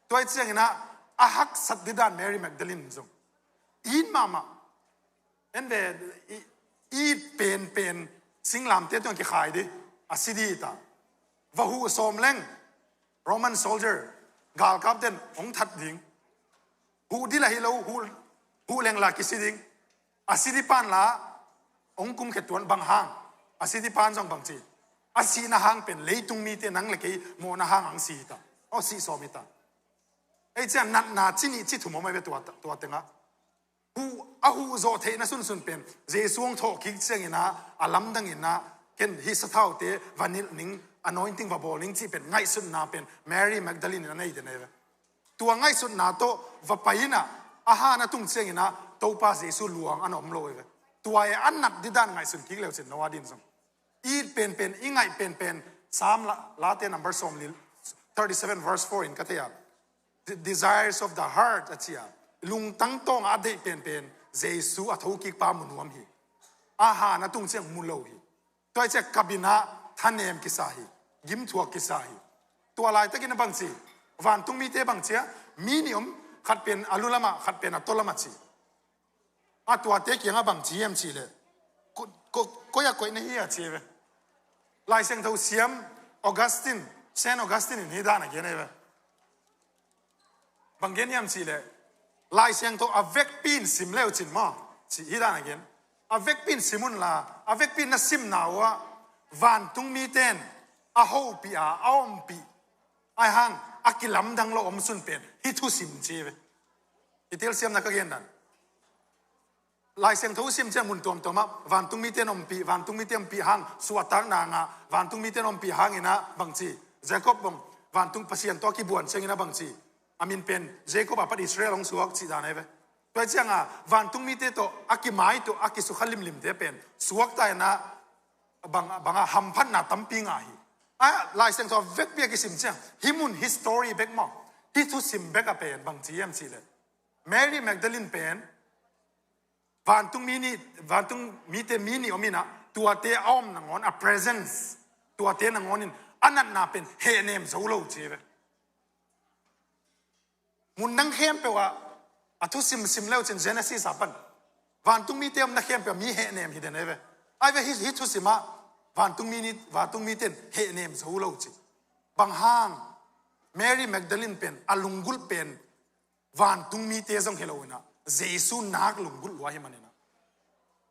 Tua i ciangin ah, a haksat didan Mary Magdalene zong it mahmah. En ve, i, it penpen singlamte tungah kikhai di, a si di ta. Va huh sawm leng, Roman soldier, galkap ten hong that ding. Huh dil ahi lo, huh, huh leng la kisi ding. A si di pan la hong kum khe tuan bang hang. A si di pan zong bang ci. A sihna hang pen leitung mite nang le kei mawhna hang hong si hi ta. Aw, sih sawm hi ta. Ei ciang natna ci nih ci thum om ai ve tua, tua tengah. Huh, a huh zawh theihna sunsun pen Jesu hong thawh kik ciangin ah, a lamdang in ah, ken hih sathaute va nilh ning, anointing va bawl ning cih pen ngaihsutna pen Mary Magdalene in a nei den ai ve. Tua ngaihsutna tawh va pai in ah, a han a tung ciangin ah Topa Jesu luang a na om lo ai ve. Tua e a nat didan ngaihsun kik leu cin no a din zong. It penpen, i ngaih penpen, Psalm la, Late number sawm li, thirty-seven verse four in ka thei a. The desires of the heart a ci a. Lungtang tawng a deih penpen, Jesu a thokik pa mu nuam hi. A han a tung ciang mu lo hi. Tua hi ciah kap in ah thanem kisa hi. Gimthuak kisa hi. Tua laitakin a bang ci. Vantung mite bang ci a. Mi nih om, khat pen a lu lamah, khat pen a taw lamah ci. A tuate kiangah bang ci hiam cih leh, ko, ko, koi a koih na hi a ci ve. Lai Siangtho siam Augustine, Saint Augustine in hih dan a gen ahi ve. Bang gen hiam cih leh, Lai Siangtho a vekpi in sim leu cin maw, ci hih dan a gen. A vekpi in sim un la, a vekpi in na simna uh ah, vantung mite in a hopih a, a ompih, ahi hang a kilamdang lo om sun pen hih thusim ci ve. I telsiamna ka gen dan. Lai Siangtho sim ciang mun tuamtuam ah, vantung mite in ompih, vantung mite in ompih hang, suahtakna ngah, vantung mite in ompih hangin ah bang ci, Jacob bang, vantung Pasian tawh a kibuan ciangin ah bang ci, a min pen Jacob a pat Israel hong suak cih dan ahi ve. Tua hi ciang a, vantung mite tawh a kimai tawh a kisukha limlimte pen suakta in ah, bang, bang a hamphatna tampi ngah hi. A, Lai Siangtho a vekpi a kisim ciang, hih mun history bek maw, hih thusim bek a pen bang ci hiam cih leh, Mary Magdalene pen, vantung mi nih, vantung mite mi nih om in ah, tuate a om nangawn, a presence, tuate nangawn in a natna pen hehnem zo lo ci ve. Mun dang khempeuh ah, a thusim sim leu cin Genesis a pan, vantung mite omna khempeuh ah mi hehnem hi den ahi ve. Ahi ve hih, hih thusim ah, vantung mi nih, vantung mite in hehnem zo lo ci. Bang hang, Mary Magdalene pen, a lunggulh pen, vantung mite zong hi lo in ah, Jesu nak lunggulh lua hi man in ah.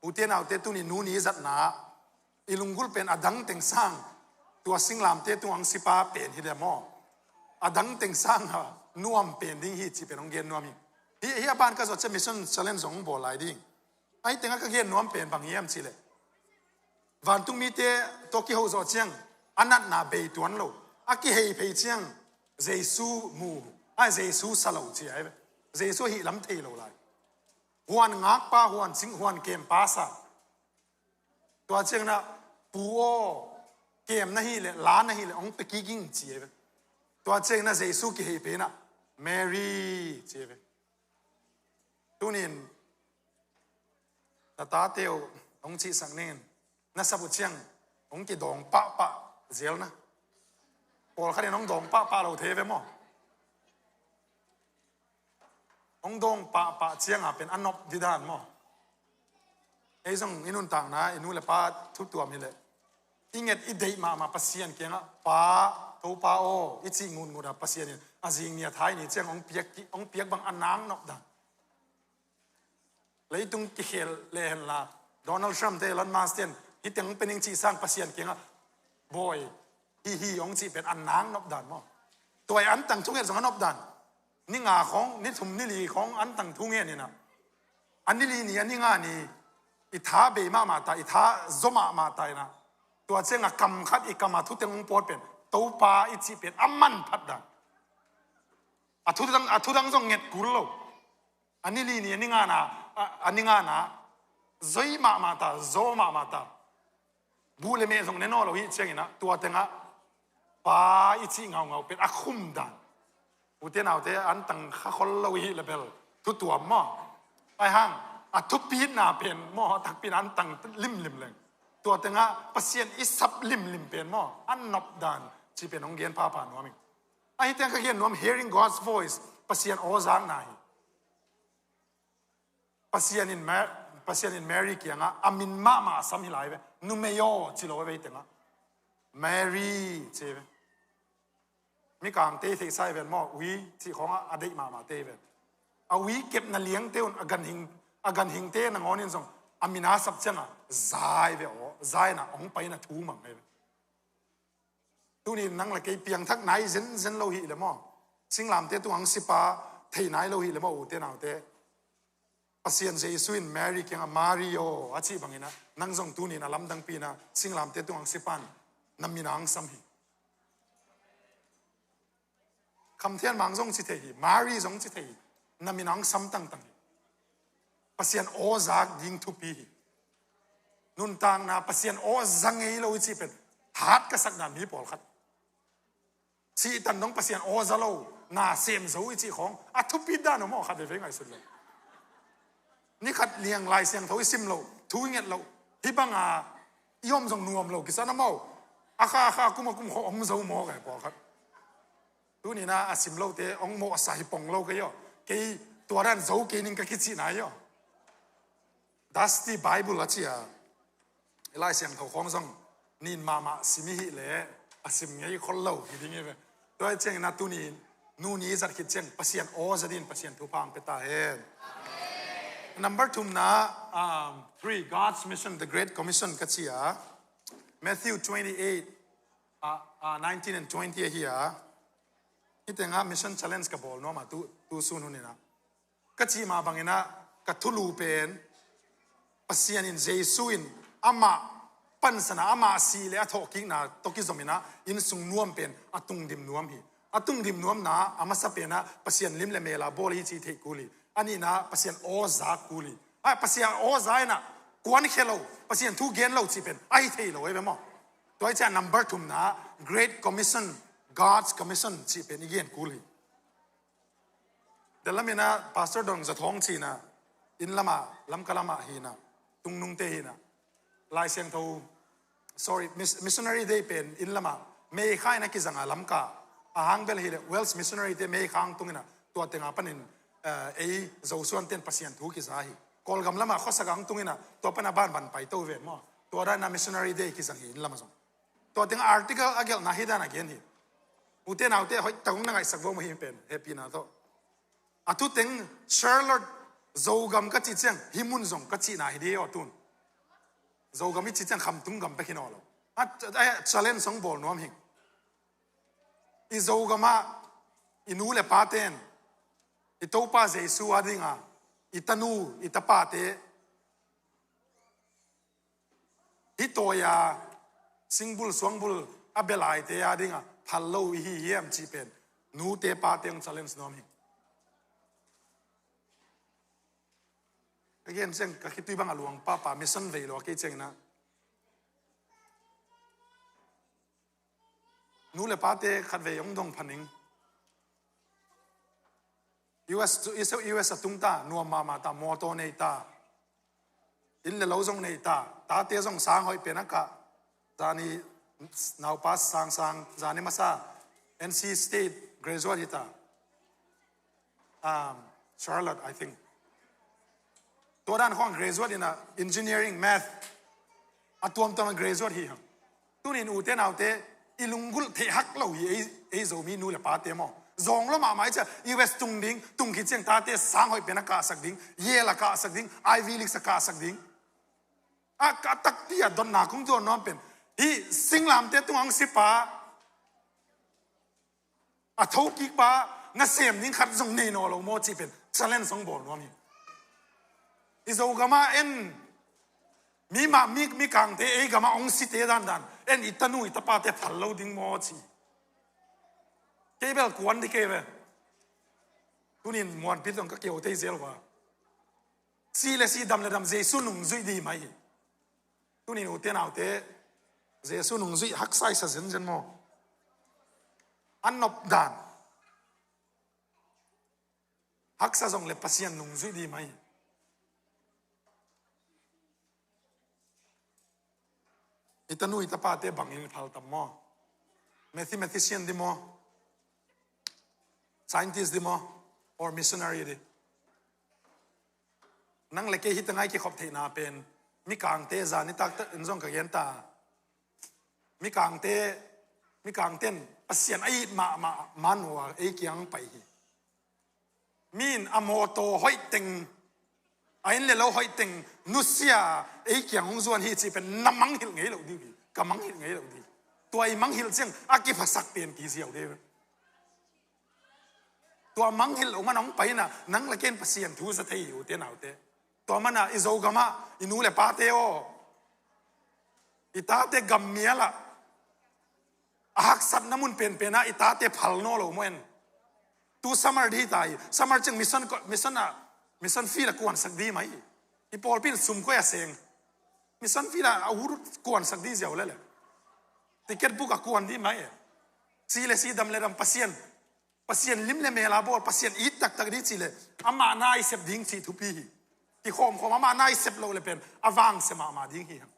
Ute naute, tuni nu ni zatna i lunggulh pen a dang teng sang, tua singlamte tungah hong sipa pen hi le maw? A dang teng sang a nuam pen ding hi cih pen hong gen nuam hi. Hih, hih a ban ka zawh ciang mission challenge zong hong bawl lai ding. Ahi tengah ka gen nuam pen bang hiam cih leh, vantung mite tawh kiho zawh ciang a natna bei tuan lo, a kihei phei ciang Jesu mu, a Jesu sa lo ci a, Jesu ahih lam thei lo lai. Huan ngakpa, huan cing, huan kempa sa. Tua ciangin ah, "Pu aw, kem na hih leh, la na hih leh hong pia kik ing," ci a. Tua ciangin ah Jesu kihei phei in ah, "Mary," ci a. Tunin na tate uh hong cihsak ning. Na sap uh ciang hong kidawng pahpah zel na. Pawlkhat in hong dawng pahpah lo thei ve maw? Hong dawng pahpah ciang a pen a nop ding dan maw? Ei zong i nuntakna, i nu le pa thu tuam hi leh, i nget i deih mahmah Pasian kiangah, "Pa, Topa aw," i cih ngutngut a, Pasian in a zing ni a thai ni ciang hong piak, hong piak bang a nang nop dan. Leitung kikhel le hen la, Donald Trump te, Elon Musk te in hih teng hong pia ning cih sang Pasian kiangah, "Bawi, hih hi," hong cih pen a nang nop dan maw? Tua i antang thungen zong a nop dan. Ni nga khawng, ni thum, ni li khawng antang thungen in ah, a ni li ni, a ni nga ni, i tha bei mahmah ta, i tha zaw mahmah ta in ah, tua ciang a kam khat i kam a thu teng hong pawt pen, "Topa," i cih pen a manphat dan. A thu dang, a thu dang zong nget kul lo. A ni li ni, a ni nga na, a, a ni nga na, zoi mahmah ta, zaw mahmah ta. Buh le meh zong ne nawn lo hi ciangin ah, tua tengah, "Pa," i cih ngaungau pen a khum dan. Ute naute, antang kha khol lo hi le bel, thu tuam maw? Ahi hang, a thupitna pen maw, a takpi in antang limlim leng. Tua tengah Pasian i sap limlim pen maw, a nop dan, cih pen hong gen phapha nuam ing. Ahi teng ka gen nuam, hearing God's voice, Pasian aw zakna hi. Pasian in Ma-, Pasian in Mary kiangah a min mahmah a sam hi lai ve. "Numei aw," ci lo ve tengah, "Mary," ci ve. Mikangte i theihsa hi ven maw, ui cih khawngah a deih mahmahte hi ven. A ui kepna liangte un a ganhing, a ganhingte nangawn in zong a min a sap ciangah za hi ve aw, za in ah hong pai in ah thu mang hi ve. Tunin nang le kei piangthak nai zenzen lo hi le maw? Singlamte tungah hong sipa thei nai lo hi le maw, ute naute? Pasian Jesu in Mary kiangah, "Mary aw," a cih bangin ah, nang zong tunin a lamdangpi in ah singlamte tungah hong sipa in na min a hong sam hi. Khamthian Mang zong ci thei hi, Mary zong ci thei hi, na min a hong sam tangtang hi. Pasian aw zak ding thupi hi. Nuntakna Pasian aw za ngei lo i cih pen hat ka sak dan mi pawlkhat. Sihtan dong Pasian aw za lo, na sem zo i cih khawng a thupi dan om aw, khat veivei ngaihsun lo. Ni khat liang Lai Siangtho i sim lo, thu i nget lo, hih banga i om zong nuam lo kisa na maw. A kha a kha, a kum a kum khawng om zo maw, kai pawlkhat. Tunin ah a sim lote hong mawhsa hi pong lo kei aw. Kei tua dan zo kei ning ka kicihna hi aw. Dusty Bible a ci a. I Lai Siangtho khawng zong nin mahmah sim i hih leh a sim ngei khol lo hi ding hi ve. Tua hi ciangin ah tuni nu ni zat khit ciang Pasian aw za dingin Pasian thupha hong pia ta hen. Number thumna, um, three, God's Mission, the Great Commission ka ci a. Matthew twenty-eight, uh, uh, nineteen and twenty ahi a. Hih tengah mission challenge ka bawl nuam a, tu, tu sun hun in ah. Ka cih mah bangin ah, ka thulu pen, Pasian in, Jesu in amah pansan a, amah sih le a thawhkikna tawh kizom in ah, innsung nuam pen a tungdim nuam hi. A tungdim nuamna a masa pen ah Pasian lim le mel a bawl hi cih theih kul hi. A nihna Pasian aw zak kul hi. A, Pasian aw za in ah kuankhia lo, Pasian thu gen lo cih pen a hi thei lo hi ve maw? Tua hi ciah number thumna, Great Commission, God's Commission cih pen i gen kul hi. Tua lamin ah Pastor Dong Za Thawng ci in ah, inn lamah, Lamka lamah hi in ah, Tungnungte hi in ah, Lai Siangtho, sorry, mis-, Missionary Day pen inn lamah May kha in ah kizang a, Lamka, a hang bel hi leh Wales Missionary te May kha hong tung in ah, tua tengah panin, eh, ei Zosuan ten Pasian thu kiza hi. Kawlgam lamah khuasak a hong tung in ah, tua pan a banban paito ven maw. Tua dan in ah Missionary Day kizang hi inn lamah zong. Tua teng article a gelhna hi dan a gen hi. Ute naute hoih tak hong na ngaihsak vo maw hih pen, hehpihna tawh. A thuteng Charlotte, Zogam ka cih ciang, hih mun zong ka cihna hi ding aw tun. Zogam i cih ciang khamtung gam bek hi nawn lo. A, a, a challenge hong bawl nuam hi. I Zogam ah i nu le pate'n i Topa Jesu a dinga i tanu i tapate hih tawi-a singbul suangbul a bia laite a dinga phal lo i hi hiam cih pen nute pate hong challenge nuam hi. Ka gen ciang ka khitui bang a luang pahpah, mission vei lo a kei ciangin ah nu le pate khatvei hong dong pha ning. U S, U S a tung ta, nuam mahmah ta, mawtaw nei ta, inn le lo zong nei ta, tate zong sang hoih pen a kah, zani naupa sangsang, zani masa N C State graduate hi ta. Um, Charlotte, I think. Tua dan khawng graduate in a engineering, math a tuamtuam a graduate hi hang. Tunin ute naute, i lunggulh theih hak lo hi ei, ei Zomi nu le pate maw. Zawng lo mahmah i cia, U S tung ding, tung khit ciang tate sang hoih pen a kahsak ding, Yale a kahsak ding, Ivy League a kahsak ding. A, a takpi a dotna kong tuan nuam pen hih singlamte tungah hong sipa, a thokikpa nasem ding khat zong nei nawn lo maw cih pen challenge hong bawl nuam hi. I Zogam ah en mi mah, mi, Mikangte ei gamah hong site dandan en i tanu i tapate phal lo ding maw ci. Kei bel kuan dih kei ve. Tunin muanpih zong ka keu thei zel uh a. Si le si, dam le dam, Jesu nungzuih dih mai hi. Tunin ute naute, Jesu nungzuih haksa i sa zenzen maw? A nop dan. Haksa zong le Pasian nungzuih dih mai hi. I tanu i tapate bangin phal tam maw? Mathematician dih maw? Scientist dih maw? Or missionary dih? Nang le kei hih tengah i kikhop theihna pen Mikangte zan i taktak in zong ka gen ta. Mikangte, Mikangte in Pasian a it mahmah man uh a ei kiang pai hi. Mi in a mawtaw hoih teng, a inn le lo hoih teng nusia ei kiang hong zuan hi cih pen na mangngilh ngei loh dih uh hi. Ka mangngilh ngei loh dih. Tua i mangngilh ciang a kiphasak pen kiziau dih. Tua mangngilh lo man hong pai in a, nang le kei in Pasian thu za thei hi ute naute. Tua man a i Zogam ah i nu le pate aw, i tate gammial ah a haksatna mun penpen ah i tate phal nawn lo maw en? Tu summer dih ta hi. Summer ciang mission, mission ah, mission field ah kuansak dih mai hi. I pawlpi in sum koi a seng. Mission field ah a ut kuansak dih ziau lele. Ticket book a kuan dih mai hi. Si le si, dam le dam, Pasian, Pasian lim le mel a bawl, Pasian it taktak dih cih leh amah na i sep ding cih thupi hi. Kikhawmkhawm amah na i sep loh le pen a vangsia mahmah ding hi hang.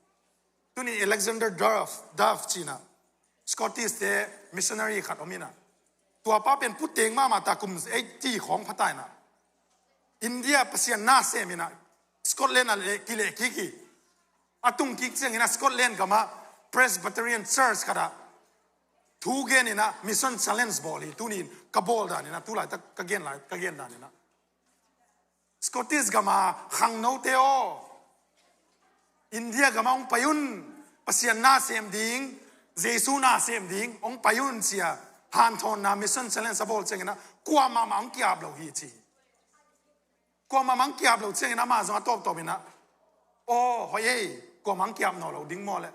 Tunin Alexander Duff, Duff ci-in ah Scottish te missionary khat om in ah, tuapa pen putek mahmah ta, kum eighty khawng pha ta in ah, India Pasian na sem in ah Scotland ah leh kileh kik hi. A tung kik ciangin ah Scotland gam ah Presbyterian Church khat ah thu gen in ah mission challenge bawl hi. Tunin ka bawl dan in ah, tulaitak ka gen lai, ka gen dan in ah, Scottish gam a khangnote aw, India gam ah hong pai un, Pasian na sem ding, Jesu na sem ding, hong pai un ci-a hanthawnna mission challenge a bawl ciangin ah kuamah mah hong ki-ap lo hi ci. Kuamah mah hong ki-ap lo ciangin amah zong a tawptawp in ah, aw, hoih ei, kuamah hong ki-ap nawn lo ding maw leh?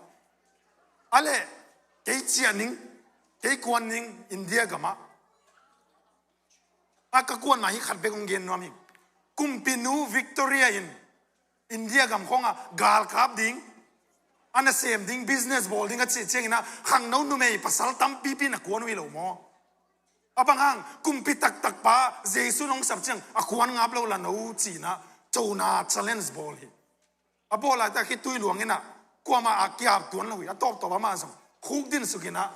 A leh, kei ciah ning, kei kuan ning India gam ah. A ka kuan mah hi khat bek hong gen nuam hi. Kumpinu Victoria in India gam khawng ah galkap ding, a nasem ding, business bawl ding a cih ciangin ah khangno numei pasal tampipi in a kuan uh hi lo maw? A bang hang, kumpi taktak pa Jesu in hong sap ciang a kuan ngap lo la no ci-in ah cona challenge bawl hi. A bawl laitak khitui luang in ah kuamah a ki-ap tuan lo hi. A tawptawp amah zong khukdin suk in ah,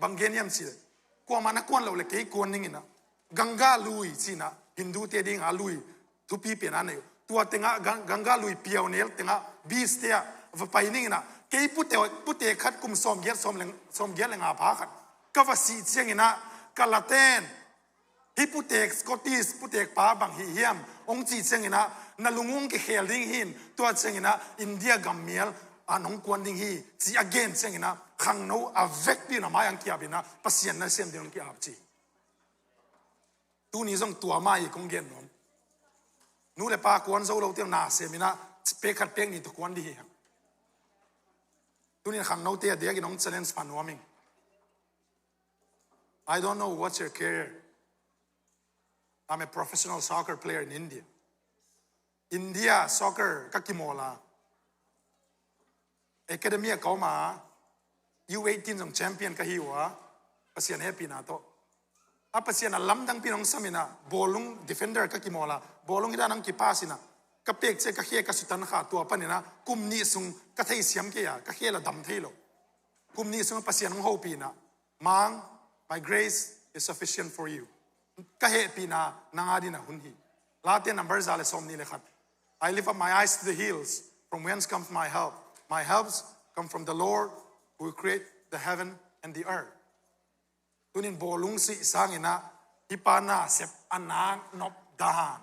bang gen hiam cih leh, kuamah na kuan loh leh kei kuan ning in ah, Ganga lui ci-in ah Hindu te ding a lui thupi pen a nei uh. Tua tengah Gan-, Ganga lui piaunel tengah beach te ah va pai ning in ah, kei pute, pute khat kum sawmgiat, sawm le, sawmgiat le nga pha khat ka va sih ciangin ah ka laten, hih putek, Scottish putek pa bang hi hiam hong cih ciangin ah, Na lung ung kikhel ding hi in, tua ciangin ah India gammial ah nong kuan ding hi, ci a gen ciangin ah khangno a vekpi in a mai ang ki-ap in ah Pasian nasem ding ang ki-ap ci. Tuni zong tua mah hi kong gen nuam. Nu le pa kuan zo lo tiang nasem in ah pek khat pek nih tawh kuan ding hi hang. Tuni in khangnote a diakin hong challenge pha nuam ing. I don't know what's your career. I'm a professional soccer player in India. India soccer ka kimawl a, academy ah ka om a, U eighteen zong champion ka hi uh a, Pasian hehpihna tawh. A Pasian a lamdangpi in hong sam in ah, bawlung defender ka kimawl a, bawlung hi dan hong kipas in ah, ka pek ciang ka khe ka sutan kha, tua panin ah kum nih sung ka theisiam kei a, ka khe la dam thei lo. Kum nih sung Pasian hong hopih in ah, Mang, my grace is sufficient for you. Ka hehpihna nang a dingin a hun hi. Late number za le sawmnih le khat. I lift up my eyes to the hills, from whence comes my help? My helps come from the Lord who create the heaven and the earth. Tunin bawlung sih sangin ah, hih pa nasep a nak nop dan.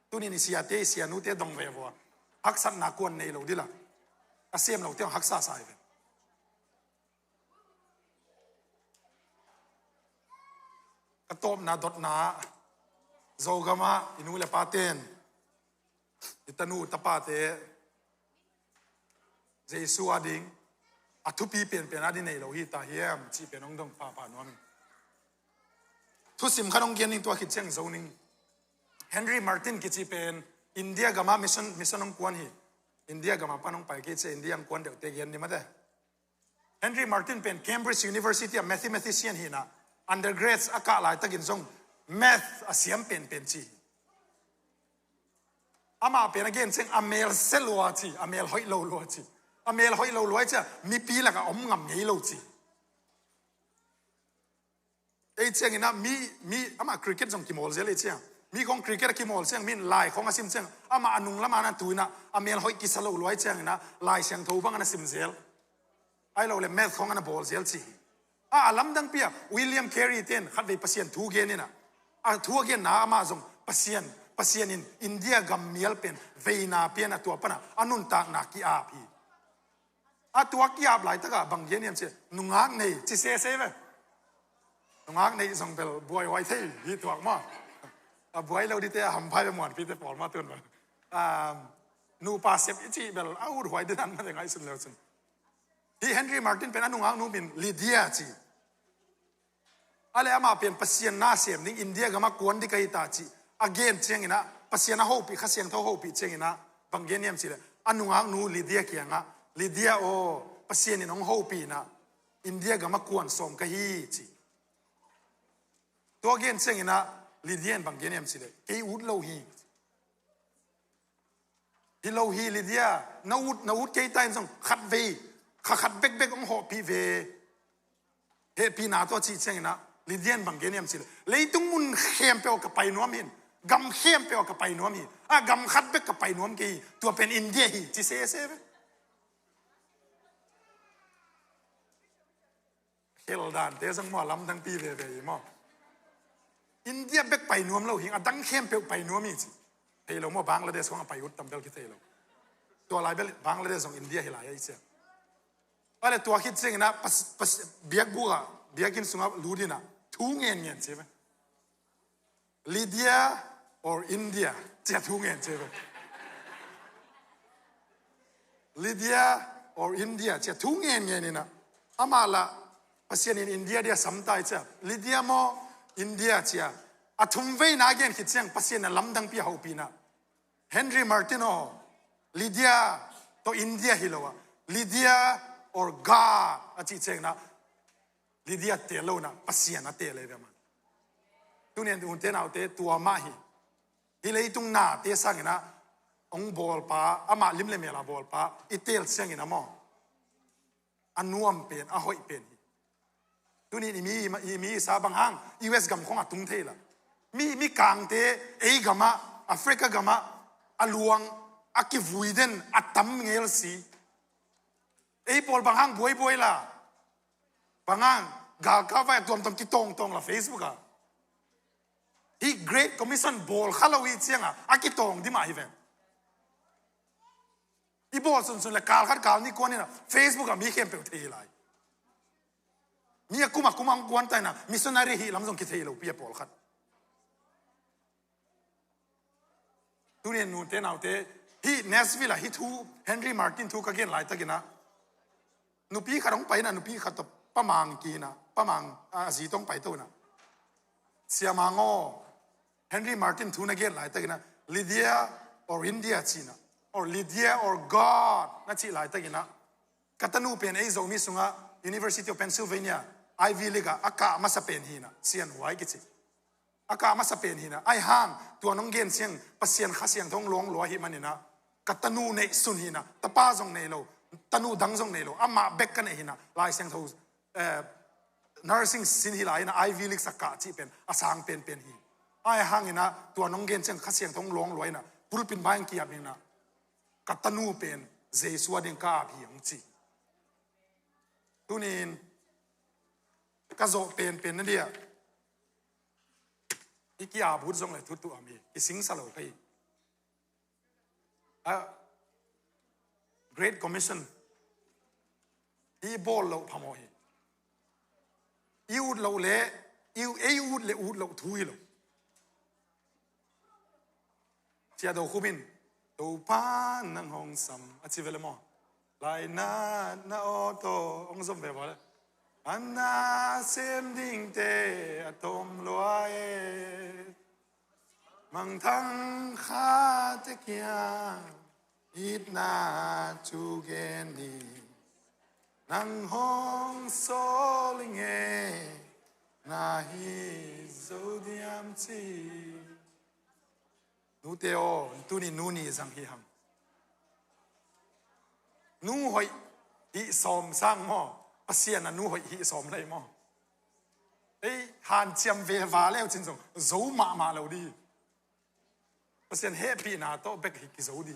Tunin i siate, i sianute dong ve vua. Haksatna kuan nei lo dila. A sem lo tiang haksa sa hi ve. Ka tawpna dotna, Zogam ah i nu le paten, i tanu tapate, Jesu a ding, a thupi penpen a ding nei lo hi ta hiam, cih pen hong dong phapha nuam ing. Thusim khat hong gen ning, tua khit ciang zo ning. Henry Martyn kici pen India gam ah mission, mission hong kuan hi. India gam ah pan hong pai kei ciang India hong kuan deuhte gen ni mate. Henry Martyn pen Cambridge University ah mathematician hi in ah, undergrads a kah laitakin zong math a siam penpen ci hi. Amah pen a gen ciang a mel se lua ci, a mel hoih lo lua ci. A mel hoih lo lua ciang mipi lakah om ngam ngei lo ci. Ei ciangin ah mi, mi, amah cricket zong kimawl zel ei ciang. Mi khong cricket a kimawl ciang, mi in lai khong a sim ciang, amah a nung lamah na tu in ah, a mel hoih kisa lo lua ciangin ah, Lai Siangtho bang a na sim zel. Ai lo le math khong a na bawl zel ci hi. A, a lamdangpi ah William Carey ten khatvei Pasian thu gen in ah, a thu a genna amah zong Pasian, Pasian in India gammial pen veina pian a, tua pan a a nuntakna ki-ap hi. A tua ki-ap laitakah bang gen hiam cih, nungak nei ci sese ve. Nungak nei zong bel buaihuai thei hi tuak maw. A buai lo dite a hamphai ve muanpite pawl mah tun bel. Um, nupa sep i cih bel a uthuai ding dan mah te ngaihsun leu cin. Hih Henry Martyn pen a nungak nu min Lydia ci. A le amah pen Pasian nasem ding India gam ah kuan ding ka hi ta cih a gen ciangin ah, Pasian a hopih, Kha Siangtho hopih ciangin ah bang gen hiam cih leh, a nungak nu Lydia kiangah, Lydia aw, Pasian in hong hopih in ah India gam ah kuan sawm ka hi ci. Tua gen ciangin ah Lydia in bang gen hiam cih leh, kei ut lo hi. Hi lo hi Lydia, na ut, na ut kei ta in zong khatvei, kha khat bekbek hong hawhpih ve. Hehpihna tawh cih ciangin ah Lydia in bang gen hiam cih leh, leitung mun khempeuh ka pai nuam hi in, gam khempeuh ka pai nuam hi. A, gam khat bek ka pai nuam kei hi, tua pen India hi ci sese ve. Khel dante zong maw lamdangpi veve hi maw. India bek pai nuam lo hi, a dang khempeuh pai nuam hi ci. Thei lo maw, Bangladesh khong a pai ut tam bel kithei lo. Tua lai bel Bangladesh zong India hi lai a i ciang. A le tua khit ciangin ah pas, pas, biakbuk ah, biakinn sungah lut in ah thu ngen ngen ci ve. Lydia or India, ci a thu ngen ci ve. Lydia or India, ci a thu ngen ngen in ah, amah lah Pasian in India dia sam ta hi ci a. Lydia maw, India ci a. A thumveina gen khit ciang Pasian a lamdangpi a hopih in ah, Henry Martyn aw, Lydia tawh India hi lo ah, Lydia or God a cih ciangin ah, Lydia teel lo in ah Pasian a teel hi ve man. Tuni in unte naute, tua mah hi. Hih leitung nate sangin ah hong bawlpa, amah lim le mel a bawlpa i teel ciangin ah maw, a nuam pen, a hoih pen hi. Tuni in i mi, i mi i sa bang hang, U S gam khong a tung thei la. Mi, mi kangte, ei gam ah, Africa gam ah, a luang, a kivui den a tam ngel si. Ei pawl bang hang buaibuai la. Bang hang, galkap vai a tuamtuam kitawngtawng la Facebook ah. Hih Great Commission bawl kha lo hi ciang a, a kitawng ding mah hi ven. I bawl sunsun le kal khat kal nih kuan inah Facebook ah mi khempeuh thei hi lai. Mi a kum a kum a hong kuan ta inah missionary hi lam zong kithei lo pi a pawlkhat. Tuni nute naute, hih Nashville ah hih thu, Henry Martyn thu ka gen laitakinah nupi khat hong pai inah nupi khat tawh pamang ki inah pamang a zi tawh hong pai to inah, "Siamang aw, Henry Martyn thu na gen laitakinah Lydia or India cinah or Lydia or God na cih laitakinah ka tanu pen ei Zomi sungah University of Pennsylvania Ivy League ah a kah masa pen hinah, Sian Huai kici. A kah masa pen hinah, ahi hang tua nong gen ciang Pasian Kha Siangtho hong luang lua ahi maninah ka tanu neihsun hinah, tapa zong nei lo, tanu dang zong nei lo, amah bek ka neih hinah, Lai Siangtho, eh, nursing sin hi lai inah Ivy League sa kah cih pen a sang penpen hi. Ahi hanginah tua nong gen ciang Kha Siangtho hong luang lua inah pulpit mai hong kiap hinah ka tanu pen Jesu a ding ka ap hi," hong ci. Tunin ka zawh penpen na dia i ki-ap ut zong le thutuam hi, kisingsa lo ka hi. A Great Commission i bawl loh phamawh hi. I ut loh le, i, ei ut le ut loh thu hi lo. Sia Do Khup in, "Topa nang hong sam," a ci ve le maw? Lainatna aw tawh hong zom ve vale. "A na sem dingte a tom lua e. Mangthang khate kiang itna thu gen ni. Nang hong sawl i nge na hi zo diam ci." Nute aw, tuni nu ni zang hi hang. Nu hoih hih sawm sang maw? Pasian a nu hoih hih sawm lei maw? Ei, hanciam ve va leu cin zong zo mahmah lo di. Pasian hehpihna tawh bek hi kizo di.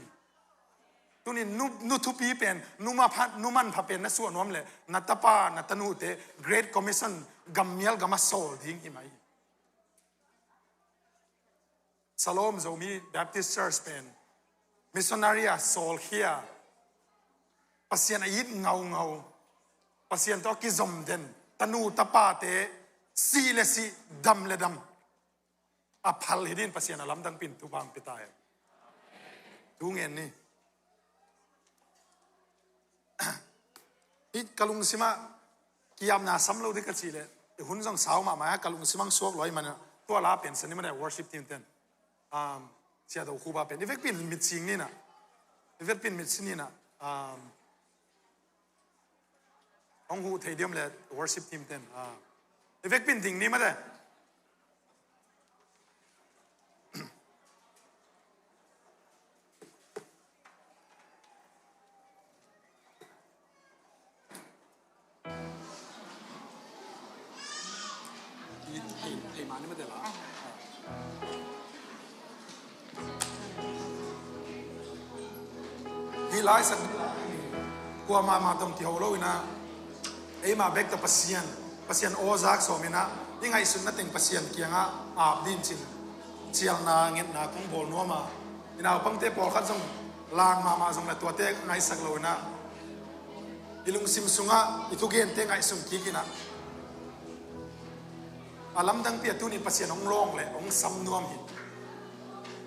Tuni nu, nu thupi pen, nu ma pha, nu manpha pen na suah nuam le, na tapa, na tanute Great Commission gammial gama sawl ding hi mai. Salom Zomi Baptist Church pen missionary a sawlkhia, Pasian a it ngaungau, Pasian tawh a kizom den, tanu tapate sih le sih, dam le dam a phal hi din Pasian a lamdang pin thupha hong pia ta hen. Thu ngen ni. Hih ka lungsimah kiapna sam lo dih ka cih leh, i hun zong sau mahmah a ka lungsimah suak lua i manah, tua la pen sani manah worship team ten, um, Sia Do Khup a pen i vekpin mit sing ninah, i vekpin mit sing ninah, um, hong huh thei diam le worship team ten, ah, i vekpin ding ni mate. Thei, thei mah ni mate la. Hih lai sak kuamah mah tawh kiho lo inah, eimah bek tawh Pasian, Pasian aw zak sawm inah, i ngaihsutna teng Pasian kiangah ap din cin, cialna ngetna kong bawl nuam a, i naupangte pawlkhat zong lang mahmah zong le tuate ngaihsak lo inah, i lungsim sungah i thugente ngaihsun kik inah, a lamdangpi a tuni Pasian hong lawng le hong sam nuam hi.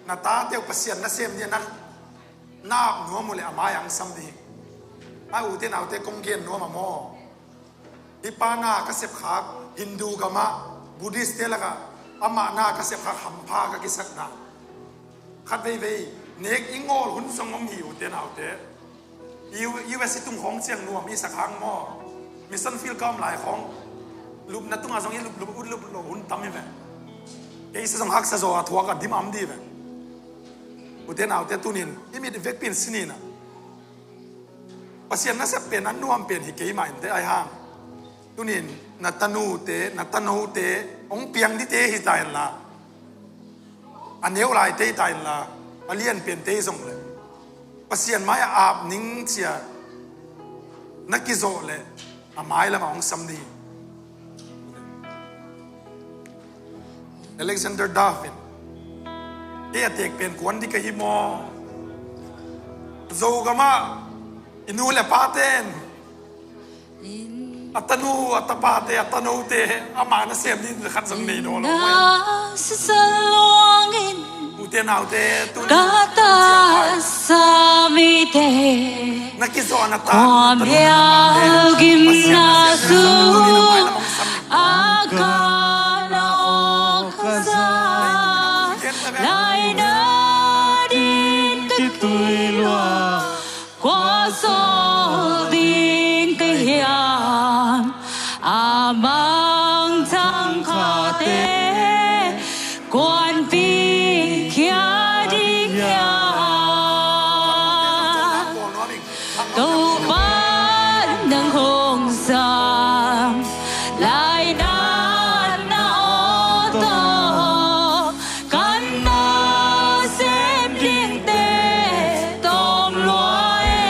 Na tate uh Pasian nasem dia na, na ap nuam uh le a mai-ah hong sam ding hi. A ute naute kong gen nuam a maw? Hih pa na ka sepkhak, Hindu gamah, Buddhist te lakah amah na ka sepkhak hampha ka kisakna. Khat veivei nek i ngawl hun zong om hi, ute naute. U-, U S i tung khawng ciang nuam i sak hang maw? Mission field ka om lai khawng lupna tungah zong i lup, lup, ut lup lo hun tam hi ve. Kei sa zong haksa zaw a thuak a dim a om di ve. Ute naute, tunin i mit vekpin si ninah, Pasian nasep pen a nuam pen hi kei mah inteh ahi hang. Tunin na tanute, na tanote hong piang dite hi ta inla, a neu laite hi ta inla, a lianpente hi zong le, Pasian mai-ah ap ning cia na kizawh le, a mai lamah hong sam ding hi. Alexander Duff in, "Kei a teek pen kuan ding ka hi maw? Zogamah i nu le paten a tanu, a tapate, a tanote ama nasem ding khat zong nei nawn lo. Ute naute, tu na kizawh na ta, na tanu, na tapate, Pasian nasem ding khat zong tuni na mailam hong sam. Kua sawl ding ka hiam, a mangthang khate kuanpih khia ding hiam. Topa nang hong sam, lainat na aw tawh kan nasem dingte tawm lua e.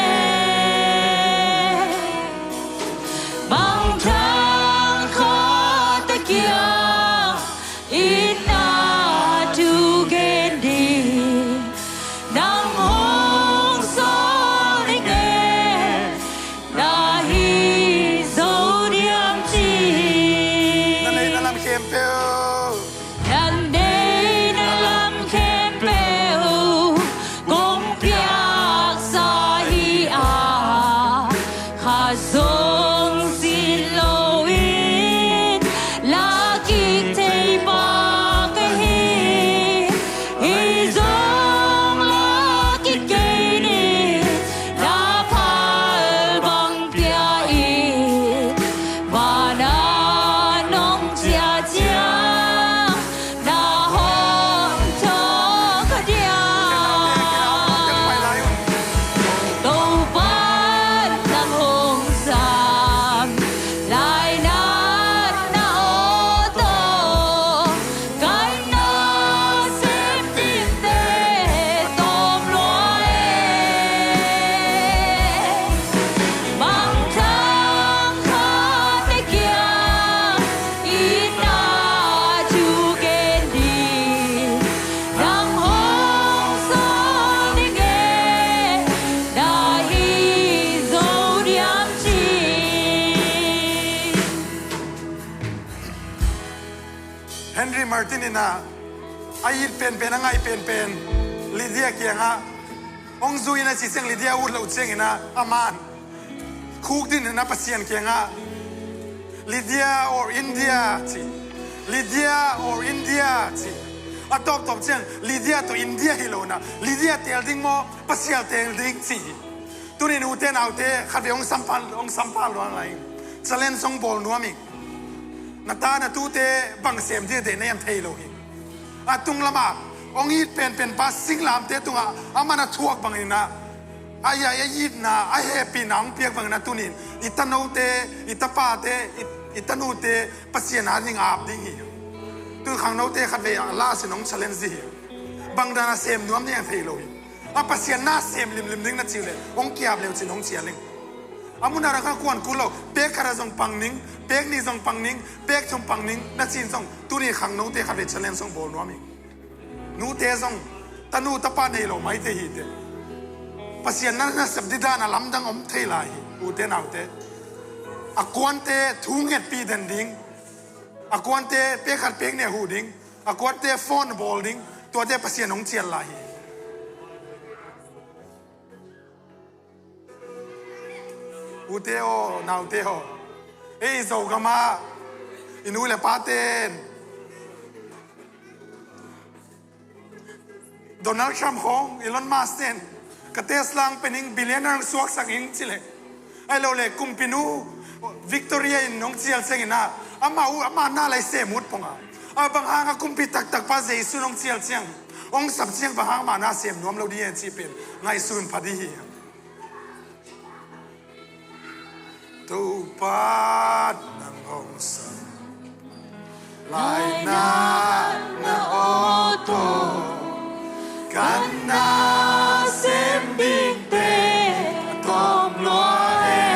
Mangthang khate kiang itna thu gen ding, nang hong sawl ding e, na hi zo diam ci. Na neih na lam khempeuh, na neih na lam khempeuh kong piaksa hi a, kha zong sin loin la kik thei pa ka hi. Hi zong la kik kei ni, na phal bang pia in, vana nong ciah ciang na hong thawh ka diam. Topa nang hong sam, lainat na aw tawh kan nasem dingte tawm lua e. Mangthang khate kiang itna thu gen ding, nang hong sawl ding e, na hi zo diam ci. Henry Martyn in ah, a it penpen, a ngaih penpen Lydia kiangah hong zui in a, ci ciang Lydia ut loh ciangin ah, aman khukdin in ah Pasian kiangah, "Lydia or India?" ci. "Lydia or India?" ci. A tawptawp ciang Lydia tawh India hi lo in ah, "Lydia teel ding maw, Pasian teel ding?" ci hi. Tunin ute naute, khatvei hong sampah, hong sampah luang lai. Challenge hong bawl nuam ing. Na ta na tute bang sem ding deih na hiam, thei lo hi. A tung lamah hong it penpen pa singlamteh tungah aman a thuak bangin ah, a, a, a itna, a hehpihna hong piak bangin ah tunin i tanote, i tapate, i, i tanute Pasian ading ap ding hi. Tun khangnote khatvei a la sin hong challenge ding hi. Bang dan a sem nuam na hiam, thei lo hi. A Pasian na sem limlim ding na cih leh hong ki-ap le uh cin hong cial ing. A mun a rang kha kuan kul lo, pek khat a zong pang ning, pek nih zong pang ning, pek thum pang ning na cih zong, tuni khangnote khatvei challenge hong bawl nuam ing. Nute zong, tanu tapa nei lo maite hi teh, Pasian na, na sep ding dan a lamdang om thei lai hi, ute naute. A kuante thu ngetpih den ding, a kuante pek khat pek nih huh ding, a kuante phone bawl ding, tuate Pasian hong cial lai hi. Ute aw, naute aw, ei Zogamah i nu le paten, Donald Trump khawng, Elon Musk ten, "Ka Tesla hong pia ning, billionaire hong suaksak ing," ci leh, ahih lo leh kumpinu Victoria in hong cial ciangin ah, amah uh, amah na lai sem ut pong a, a bang hang a kumpi taktak pa Jesu in hong cial ciang, hong sap ciang, bang hang amah na sem nuam lo ding e cih pen ngaihsun pha ding hi. Topa nang hong sam, lainat na aw tawh kan nasem dingte tawm lua e.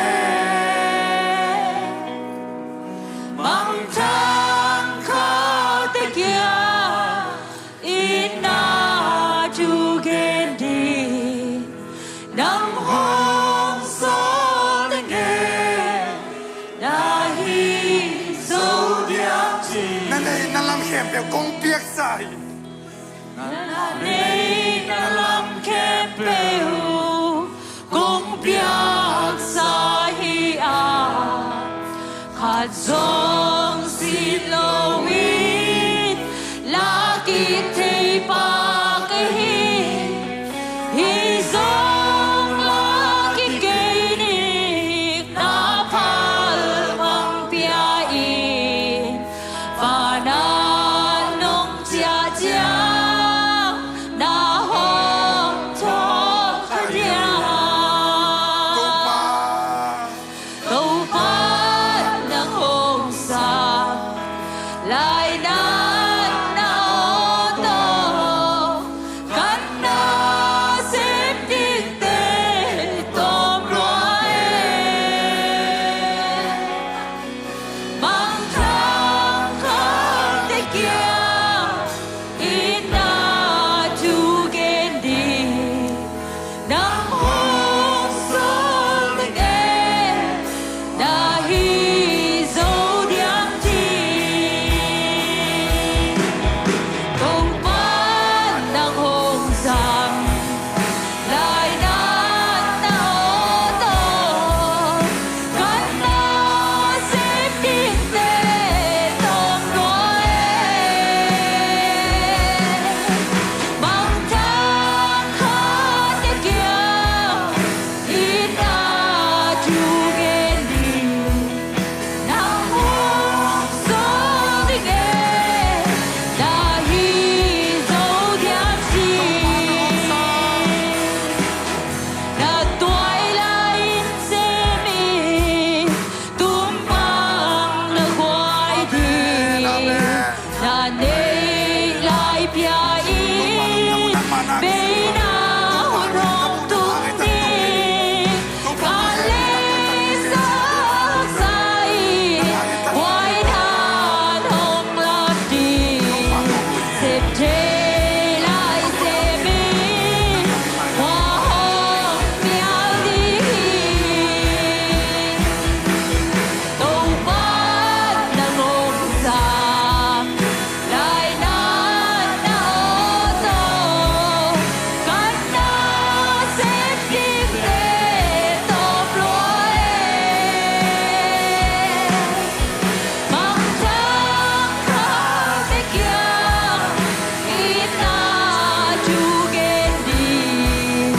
Mangthang khate kiang itna thu gen ding, nang khempeuh kong piaksa hi. Na neih na lam khempeuh kong piaksa hi a, khat zong sin lo in la kik thei pa ka hi. Hi zong la kik kei ning, na phalmang pia in, van ah nong ciah ciang na hong thawh kha diam? Topa, Topa, nang hong sam lainat na aw tawh, kan nasep dingte tawm lua e. Mangthang khate kiang itna thu gen ding, nang hong sawl ding e, na hi zo diam ci. Topa, nang hong sam lainat na aw tawh, kan nasep dingte tawm lua e. Mangthang khate kiang itna thu gen ding, nang hong sawl ding e, na hi zo diam ci. Na tuai lai-in sem in, tum bang na guai ding, na neih lai pia in, beina hong tung ding, ka lei sa sa in, guai dan hong lam ding, sep thei lai sem in, khua hong mial ding hi. Topa, nang hong sam lainat na aw tawh, kan nasep dingte tawm lua e. Mangthang khate kiang itna thu gen ding,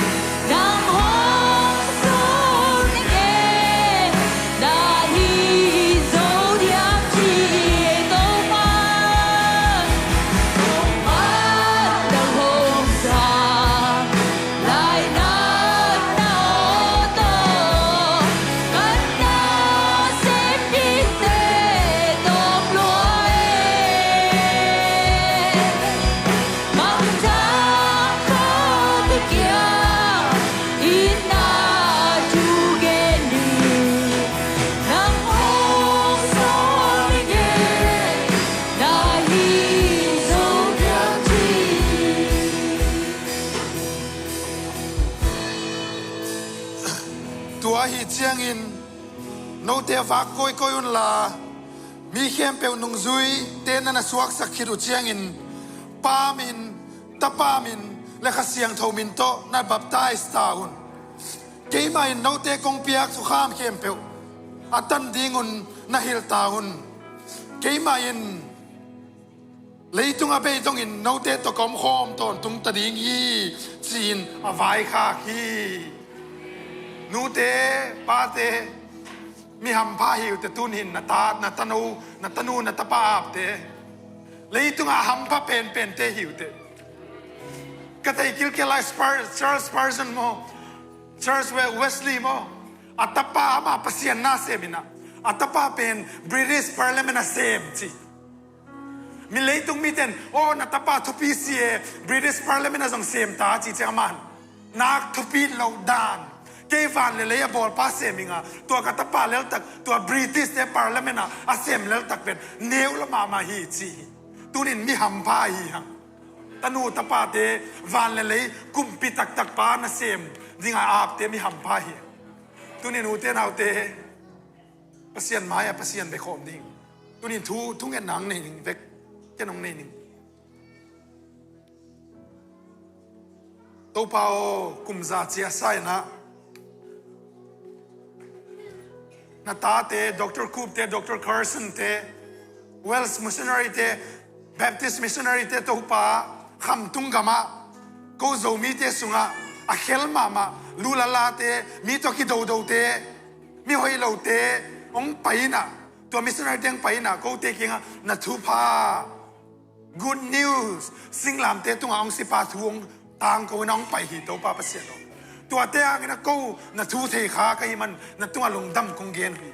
nang hong sawl ding e, na hi zo diam ci. Topa, Topa, nang hong sam lainat na aw tawh, kan nasep dingte tawm lua e. Mangthang khate kiang itna thu gen ding, nang hong sawl ding e, na hi zo diam ci. Tua ahih ciangin note vak kawikawi unla, mi khempeuh nungzuite na na suaksak khit uh ciangin Pa min, Tapa min le Kha Siangtho min tawh na baptize ta un. Keimah in note kong piak thukham khempeuh a tan dingun na hilh ta un. Keimah in leitung a bei dongin note tawh ka om khawm tawntung ta ding hi, ci-in a vaikhak hi. Nute, pate, mi hampha hi uh teh, tuni-in na ta, na tanu, na tanu, na tapa apte, leitungah hampha penpente hi uh teh. Ka theih kilkel lai Spur-, Charles Spurgeon maw, Charles We-, Wesley maw, a tapa amah Pasian na sem in ah, a tapa pen British Parliament a sem ci. Mi leitung mite in, "Aw, na tapa thupi si e, British Parliament ah zong sem ta," ci ciang amah in, "Nak thupi lo dan. Kei van le lei a bawlpa sem ing a, tua ka tapa leltak, tua British te Parliament ah a sem leltak pen neu lua mahmah hi," ci hi. Tuni-in mi hampha hi hang. Tanu tapate van le lei kumpi taktak pa na sem dingah apte mi hampha hi. Tuni-in ute naute, Pasian mai-ah Pasian bia khawm ding. Tuni-in thu, thungetna ang nei ning vek. Ken hong nei ning. Topa aw, kum za cia sa in ah na tate, Doctor Coop te, Doctor Carson te, Wales missionary te, Baptist missionary te, Topa, khamtung gamah ko Zomite sungah a khel mahmah, lulalate, mi tawh kidodote, mi hoih lote hong pai in ah, tua missionary te hong pai in ah, kote kiangah na thupha, good news, singlamte tungah hong sipa thu hong tangko in ah hong pai hi, Topa Pasian aw. Tuate hangin ah ko na thu thei kha ka hih man na tungah lungdam kong gen hi.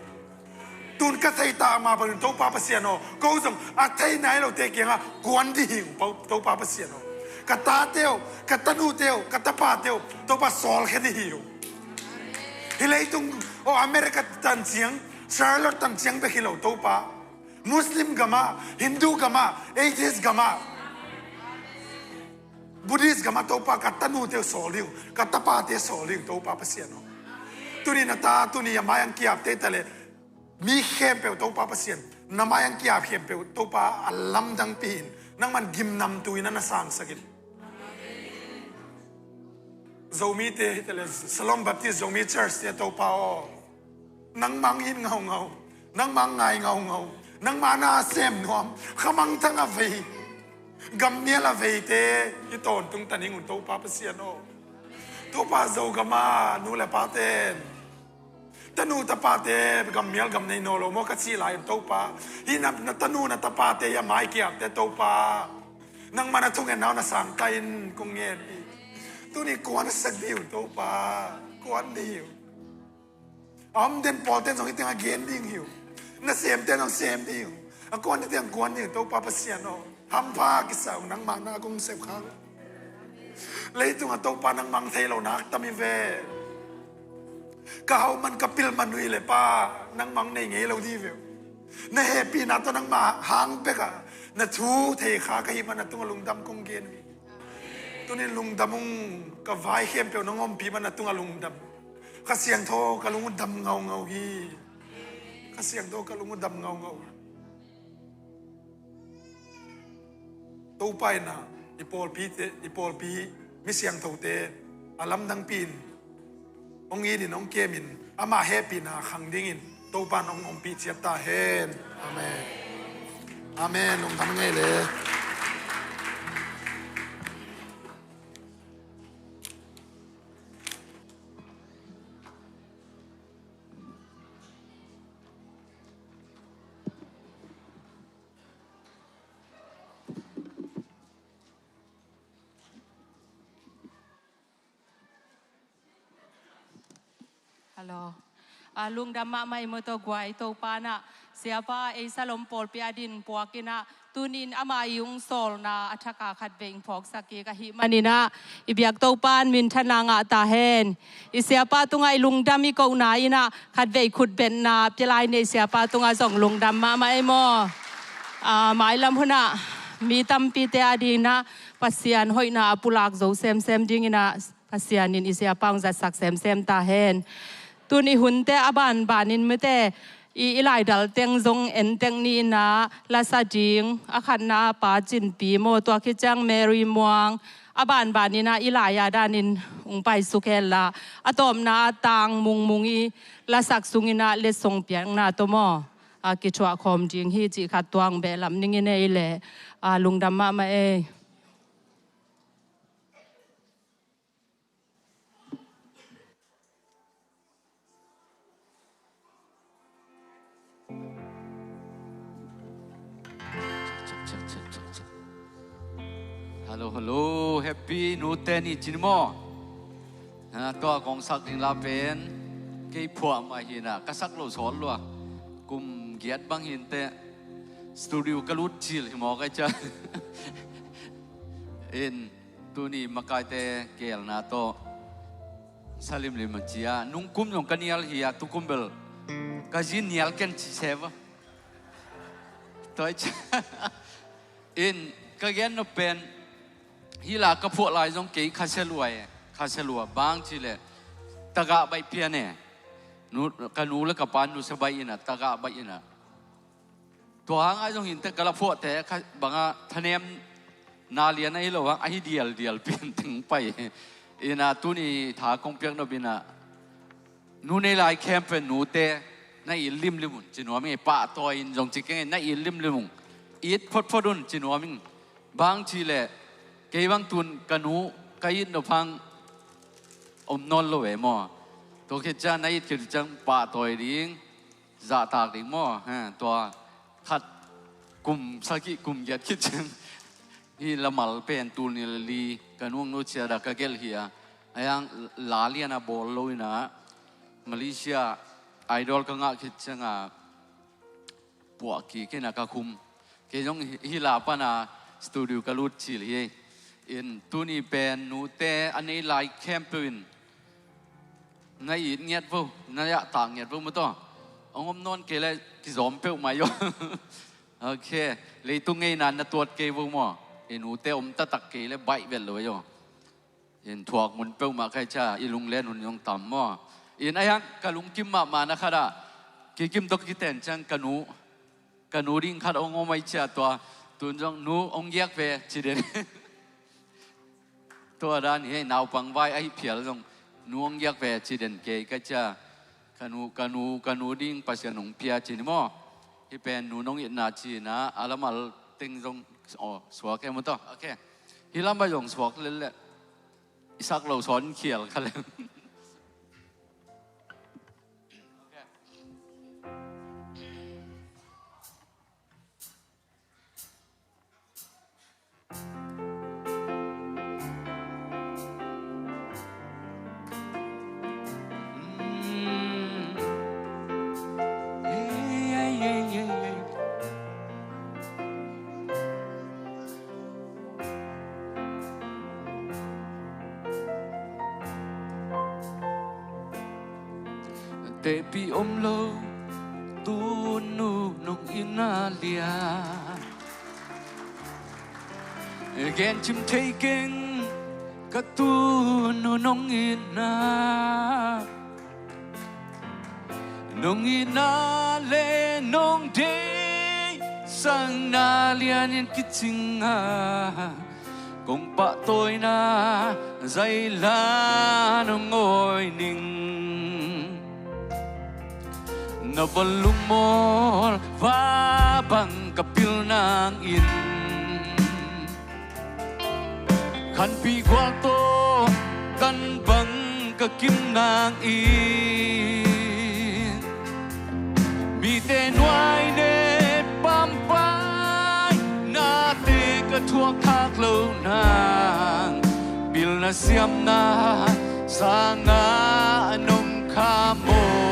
Tun ka thei ta mah bangin, Topa Pasian aw, ko zong a thei nai lote kiangah kuan dih hi ung, Topa Pasian aw. Ka tate uh, ka tanute uh, ka tapate uh, Topa, sawlkhia dih hi ung. Hih leitung aw, America tanciang, Charlotte tanciang bek hi lo, Topa. Muslim gamah, Hindu gamah, atheist gamah, Buddhist gamah, Topa, ka tanute uh sawl dih ung, ka tapate sawl dih ung, Topa Pasian aw. Tuni na ta, tuni a mai-ah hong kiapte ta leh, mi khempeuh, Topa Pasian, na mai-ah hong kiap khempeuh, Topa, a lamdangpi in nangman gimnamtu in ah na sangsak in. Zomite hi ta leh, Shalom Baptist Zomi Church te, Topa aw, nangmah hong it ngaungau, nangmah hong ngai ngaungau, nangmah na sem nuam, kha mangthang a vei, gammial a veite hi tawntung ta ning un, Topa Pasian aw. Topa, Zogam ah nu le paten, tanu tapate gammial gam nei nawn lo maw ka cih lai un, Topa, hih na, na tanu na tapate hi a mai kiapte, Topa, nangmah na thungetna uh na sangta in kong ngen hi. Tuni kuansak dih un, Topa, kuan dih un. A om den pawlten zong hih tengah gen ding hi uh. Nasemten zong sem ding hi uh. A kuan dingte zong kuan ding hi uh, Topa Pasian aw. Hampha kisa ung, nangmah na kong sep khak. Leitungah, Topa, nangmah hong thei lo nak tam hi ve. Ka hau man, ka pil man uh hi leh, Pa, nangmah hong nei ngei lo ding hi ve uh. Na hehpihna tawh nangmah hang bekah na thu thei kha ka hih man na tungah lungdam kong gen uh hi. Tunin lungdam ung, ka vai khempeuh nong ompih man na tungah lungdam. Kha Siangtho, ka lung uh dam ngaungau hi. Kha Siangtho, ka lung uh dam ngaungau hi. Topa in ah i pawlpite, i pawlpi mi siangthote a lamdangpi in hong it in, hong kem in, ama hehpihna khang dingin Topa in hong ompih ciat ta hen. Amen. Amen. Lungdam ngei le. Hello. A, lungdam mahmah i maw, tua guai Topa in ah, Siapa ei Shalom pawlpi a din puak in ah, tunin ama i hong sawlna a thak a khatvei hong phawksak kik ahih manin ah, i biak Topa in minthanna ngah ta hen. I Siapa tungah i lungdam i kohna in ah, khatvei khutbetna pia lai ni, i Siapa tungah zong lungdam mahmah ei maw. A, mailam hun ah mi tampite a dingin ah Pasian hoihna a pulak zo semsem dingin ah Pasian in i Siapa hong zatsak semsem ta hen. Tun i hunte a banbanin mite i, i laidal teng zong en tek ni in ah, lasa ding, a khatna Pa Cin Pi maw, tua khit ciang Mary Muang, a banbanin ah i lai-a danin hong paisuk hen la, a tawpna ah Tang Mung Mung i lasak sungin ah letsong piakna tawh maw, a, kithuah khawm ding hi cih khat tuang behlap ning in ei leh, a, lungdam mahmah ei. Hello, hello. Happy Nu Te Ni ci ni maw. Ha, tua kong sak ding la pen kei phuah mah hi na, ka sak lo sawl lua. Kum giat bang hi inteh. Studio ka lut cil hi maw, ka ci a. In, tuni makaite keelna tawh sa limlim a ci a, nungkum zong ka nial hi a, tukum bel ka zi nial ken ci se va. Tua i ci a. In, ka gen nop pen, hih la ka phuah lai zong kei khasia lua e, khasia lua, bang ci leh tagah baih pian e. Nu, ka nu le ka pa nusia baih in a, tagah baih in a. Tua hang a zong hinte ka la phuahte kha bangah thanem na lian ahi lo hang ahi dialdial pian teng pai. Ina tuni tha kong piak nop ina nu nei lai khempeuh nute na it limlim un ci nuam ing. Pahtawi in zong ci keng, na it limlim un, it photphot un ci nuam ing. Bang ci leh kei bang tun ka nu ka it nop hang om nawn lo e maw. Tua khit ciang na it khit ciang pahtawi ding, zahtak ding maw. Ha, tua khat kum sagih kum giat khit ciang hi lamal pen tul nih le li ka nuang nu ciat a ka gelh hi a, a yang la lian a bawl lo ina Malaysia Idol ka ngah khit cianga puah kik ina ka khum. Kei zong hi, hi la pana studio ka lut cil hi. In tuni pen nute a nei lai khempeuh in na it ngiat vo, na yahtak ngiat vo maw taw. Hong om nawn kei le kizawm peuhmah hi aw. Ok, leitung ngeina na tuat kei vo maw. I nute om taktak kei le baih vet lo hi aw. In thuak mun peuhmah kha hi cia i lunglen hun zong tam maw. In a hiang ka lungkim mahmah na khat ah kikim tawh kiten ciang ka nu, ka nu ding khat hong om ahi cia tua. Tun zong nu hong giak ve ci den. Tua dan hi, naupang vai ahi phial zong nu hong giak ve ci den kei ka cia. Ka nu, ka nu, ka nu ding Pasian hong pia ci ni maw. Hi pen nu nong itna ci na a lamal teng zong aw suak e maw taw. Ok. Hi lam a zong suak lel leh i sak lo sawn khial kha lem. Tehpih om lo tunu nong itna lian. Gen cim thei keng ka tunu nong itna. Nong itna le nong deihsakna lianin kicing a, kong pahtawina zaila nong awi ning. Na von lungmawl va bang ka pil nangin, khanpi gual tawh kan bang ka kim nangin, mite nuai ne pampai nate ka thuak khak lo nang, pilna siamna sangah nong kha maw.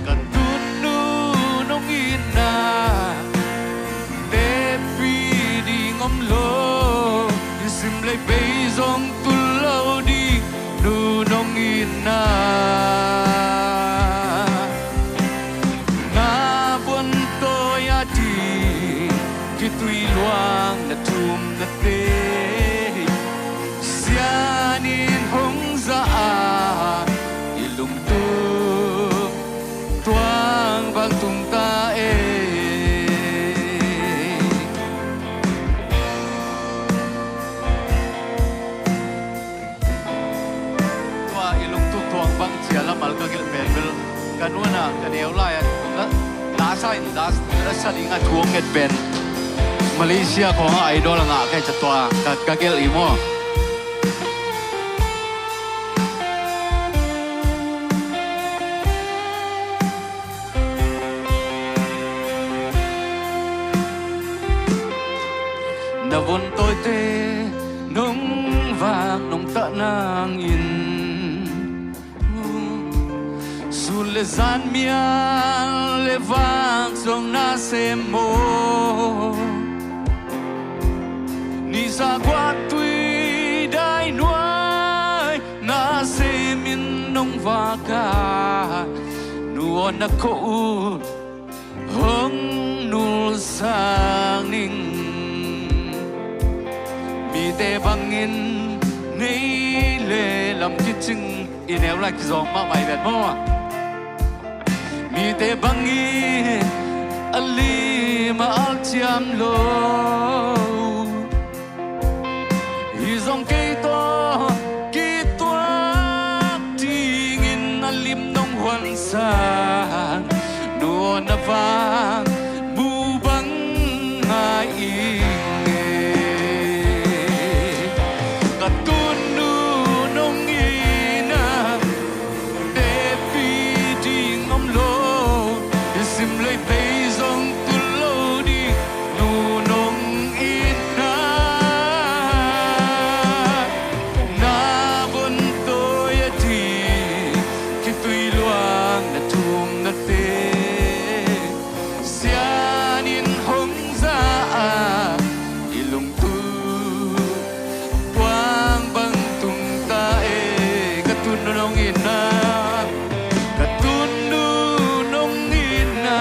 Ka tunu nong itna, tehpih ding om lo, i sim lei bei zong tul lo ding nu nong itna. Na von tawi a ding khitui luang na thum na te, sianin hong za a, i lungtum tuang bang tung ta e. Tua i lungtum tuang bang cia lamal ka gelh pen bel ka nuan ah ka neu lai ah la, la sa in la, la sa ding a thu hong nget pen Malaysia khawng a Idol a ngah ka hi cia tua ka, ka gelh i maw. Na von tawite nong vak nong tah nangin, sun le zan mial le vak zong na sem maw. Nisa guak tui dai nuai na semin nong vak a, nu aw na khua ut hong nulsak ning. Mite bangin nei le lam kicing i neu lai kizawng mahmah i vet maw. Mite bangin a lim a alciam lo, hi zong kei tawh kituak dingin a lim nong huansak, nu'n a vang mu bang ngai ing e. Ka tunnu nong itna teci ding om lo, i simlei bei zong tul lo ding, nu nong itna. Na von tawi a ding khitui luang na thumnate, Sian in hong za a, i lungtu puang bang tung ta e. Ka tunnu nong itna, ka tunnu nong itna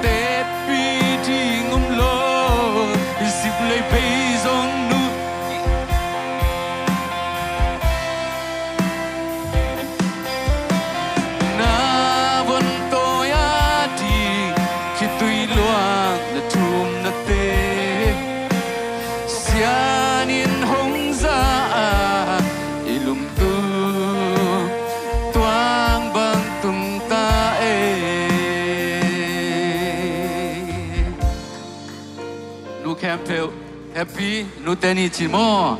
teci ding om lo, i simlei bei zong nu Na von tawi a ding khitui luang na thumnate, Sian in hong za a, i lungtu tuang bang tung ta e. Nu khempeuh happy Nute Ni ci maw.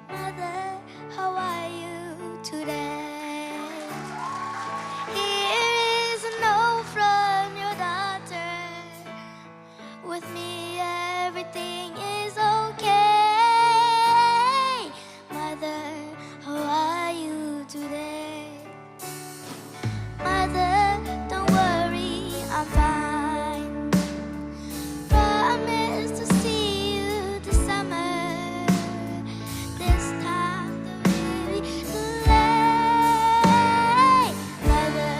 Mother, how are you today? Here is a note from your daughter. With me, everything is okay. Mother, how are you today? Mother, don't worry, I'm fine. Promise to see you this summer. This time there will be delay. Mother,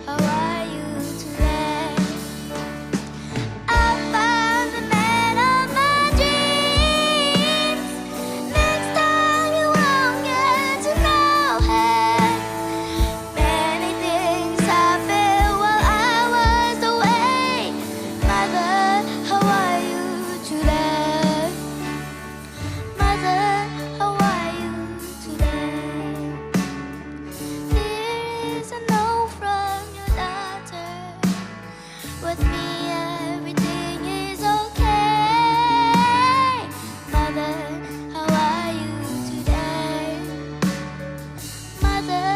how are you today? I found the man of my dreams. Next time you won't get to know him. Many things happened while I was away. Mother, how are you today? Mother, how are you today? Here is a note from your daughter. With me, everything is okay. Mother, how are you today? Mother,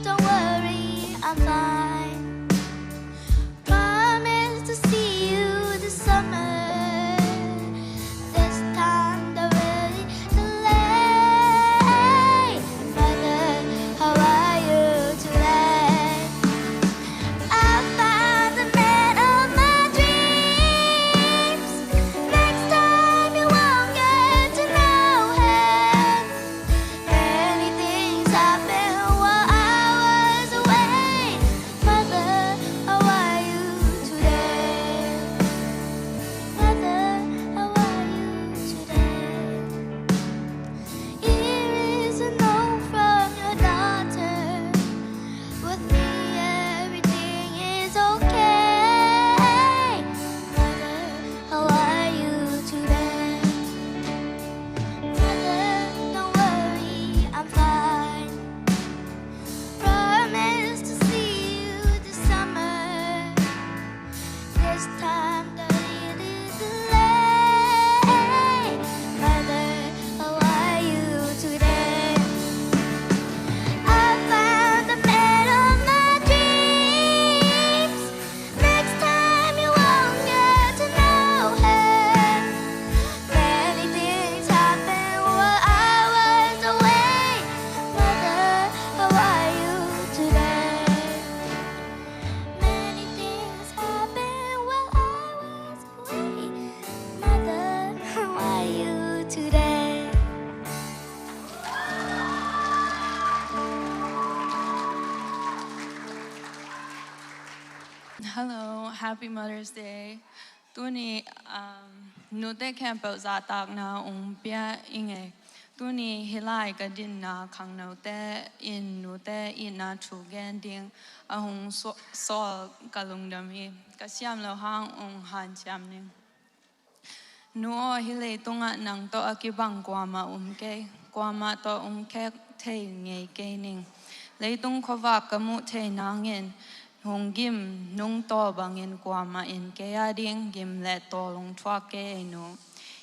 don't worry, I'm fine. Promise to see you this summer. This time there will be delay. Mother, how are you today? I found the man of my dreams. Next time you won't get to know him. Many things happened while I was away. Mother, how are you today? Mother, how are you today? Here is a note from your daughter. With me, everything is okay. Mother, how are you today? Mother, don't worry, I'm fine. Promise to see you this summer. This time there is delay. Mother, how are you today? I found the man of my dreams. Next time you won't get to know him. Many things happen while I was away. Mother, how are you today? Many things happen while Hello, happy Mother's Day. Tuni, um, nute khempeuh zahtakna ung pia i ngei. Tuni hih lai ka dinna khangnote in nute itna thu gen ding a hung saw-, sawl ka lungdam hi. Ka siam lo hang ung hanciam ning. Nu aw, hih leitungah nang tawh a kibang kuamah um kei, kuamah tawh ung khek thei ngei kei ning. Leitung khuavak ka muh thei nangin hong gim nung tawl bangin kuamah in kei a ding gim le tawl ung thuak kei ei nu.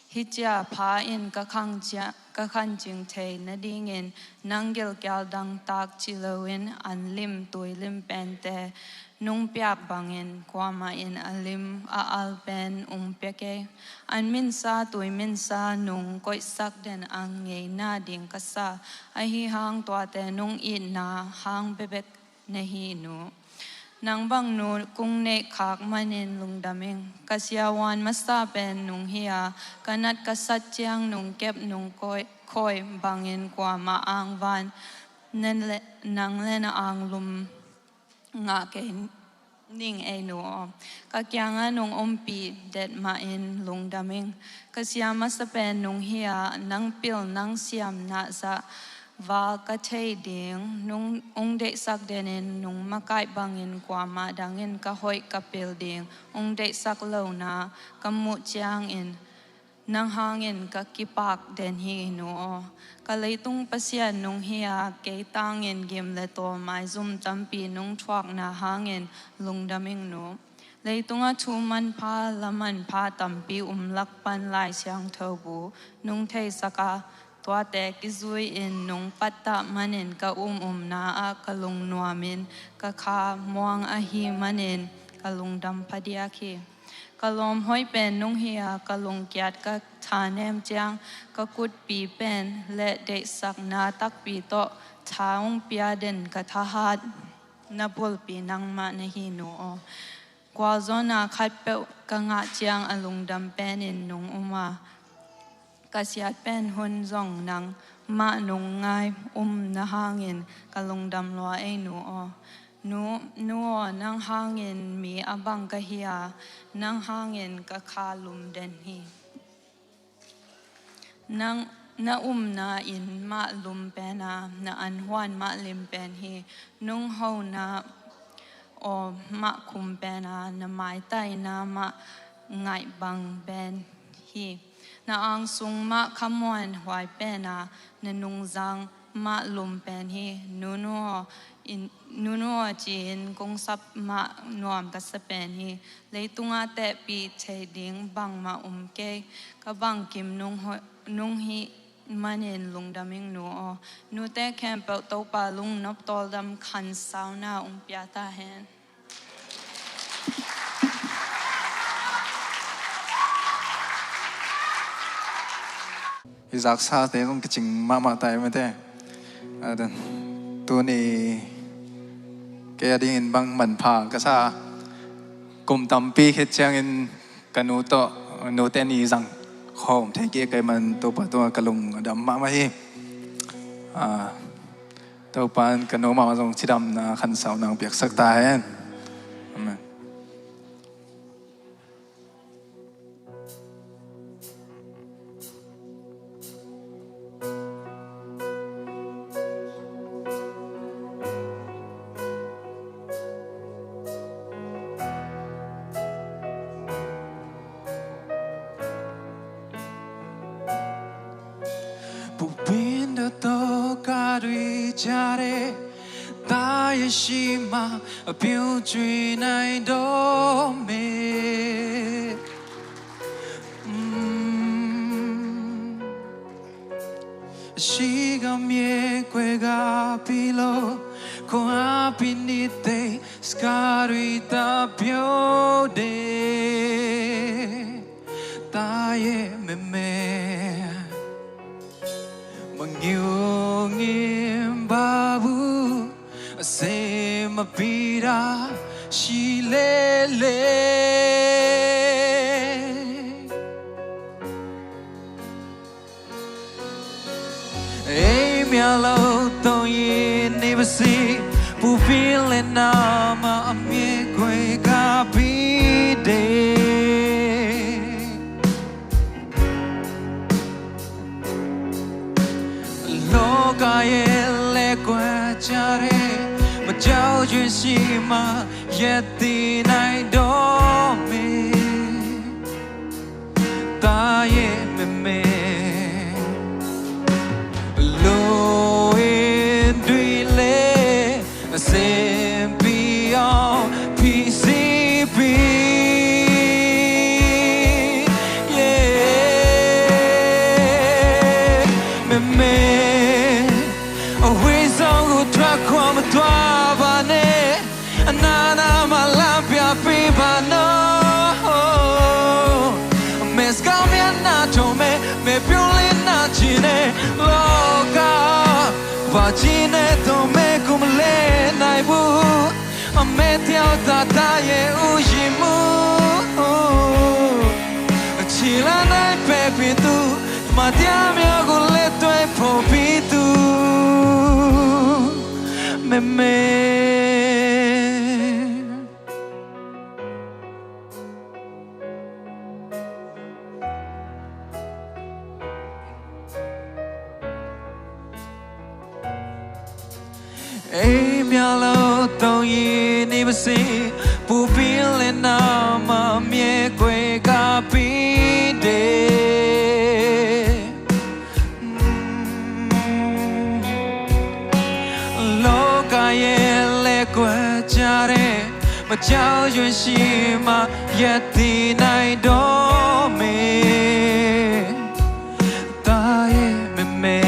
Hih cia pha in ka khang cia, ka khancing thei nadingin nang gilkial dangtak ci loin an lim tui lim pente nung piak bangin kuamah in a lim a al pen ung pia kei. An minsa tui minsa nung koihsak den a ngeina ding ka sa. Ahi hang tuate nung itna hang bekbek na hi nu. Nang bang nu kung neih khak manin lungdam ing. Ka siavuan masa pen nung hi a, ka nat ka sat ciang nung kep nung koi, khoi bangin kuamah angvan nang le, nang le na anglum ngah kei ning ei nu aw. Ka kiangah nung ompih det mahin lungdam ing. Ka sia masa pen nung hi a, nang pil nang siamna zah val ka thei ding nung ung deihsak denin nung makaih bangin kuamah dangin ka hoih ka pil ding ung deihsak lona ka muh ciangin nang hangin ka kipak den hi nu aw. Ka leitung Pasian nung hi a, kei tangin gim le tawl maizum tampi nung thuakna hangin lungdam ing nu. Leitungah thu manpha la manpha tampi um lak pan Lai Siangtho bu nung theisak a, tuate kizui-in nung pattah manin ka um umna ah ka lungnuamin ka kha muang ahi manin ka lungdam phadiak hi. Ka lawm hoih pen nung hi a, ka lungkiat ka thanem ciang ka kutpi pen le deihsakna takpi tawh tha ung pia den ka thahat na bulpi nangmah na hi nu aw. Gualzawhna khatpeuh ka ngah ciang a lungdam penin nung um a, ka siat pen hun zong nangmah nung ngai um na hangin ka lungdam lua ei nu aw. Nu, nu aw, nang hangin mi a bang ka hi a, nang hangin ka kha lum den hi. Nang, na umna inn mah lum pen a, na anhuan mah lim pen hi. Nung hona aw mah khum pen a, na maitaina mah ngaih bang pen hi. Na angsung mah khamuan huai pen a, na nungzang mah lum pen hi. Nunu aw, in, nunu aw ci-in kong sap mah nuam ka sa pen hi. Leitungah tehpih thei ding bangmah um kei. Ka bangkim nung hoi, nung hih manin lungdam ing nu aw. Nute khempeuh Topa lungnop tawldam khansauna ung pia ta hen. I zaksate zong kicing mahmah ta ei mate. A, dan. Tuni kei a dingin bang manpha ka sa. Kum tampi khit ciangin ka nu tawh, nute ni zang khawm thei kei kei man Topa tungah ka lung a dam mahmah hi. A, Topa in ka nu mah zong cidamna khansauna piaksak ta hen. Amen. Pupin da to ka dui chare, ta ye shima a piu chui nai do me. Mm. Shigam ye kwe ga pilo, ko apinite, skari ta pio de. Ta ye me me. Mangiungin babu, se mapira, shilele. Ei mialo to yin ni basi, pupin le nama amie kwe ka ရှိမှ ရပ်တည်နိုင်တော့မယ်။ သားရဲ့မမေ လိုအပ်တွေလည်း အဆင်ပြေအောင် ဖြည့်ဆည်းပေး။ Yeah. မမေ အဝေးဆုံးကို ထွက်ခွာမသွားပါနဲ့။ အနာနာမှာ လမ်းပြပေးပါနော်။ မင်းစကားများ နားထောင်မယ်။ မင်းပြောလဲ နားချင်တယ်။ လောက ဘာကြီးနဲ့တော့ မင်းကို မလဲနိုင်ဘူး။ အမေတယောက်သာ သားရဲ့ ဦးရည်မှု ခြေလှမ်းတိုင်း ဖယ်ပေးသူ၊ မတရားများကို လက်တွဲဖော်ပေးသူ မမေ။ အိမ်မျက်လုံးသုံးရင်းနေပါစေ၊ ပူပြင်းလယ်နားမှာ မျက်ကွယ်ကပေးတယ်။ လောကရဲ့လှည့်ကွက်ကြားထဲ မကြောက်ရွံ့ရှိမှ ရပ်တည်နိုင်တော့မယ်။ သားရဲ့မမေ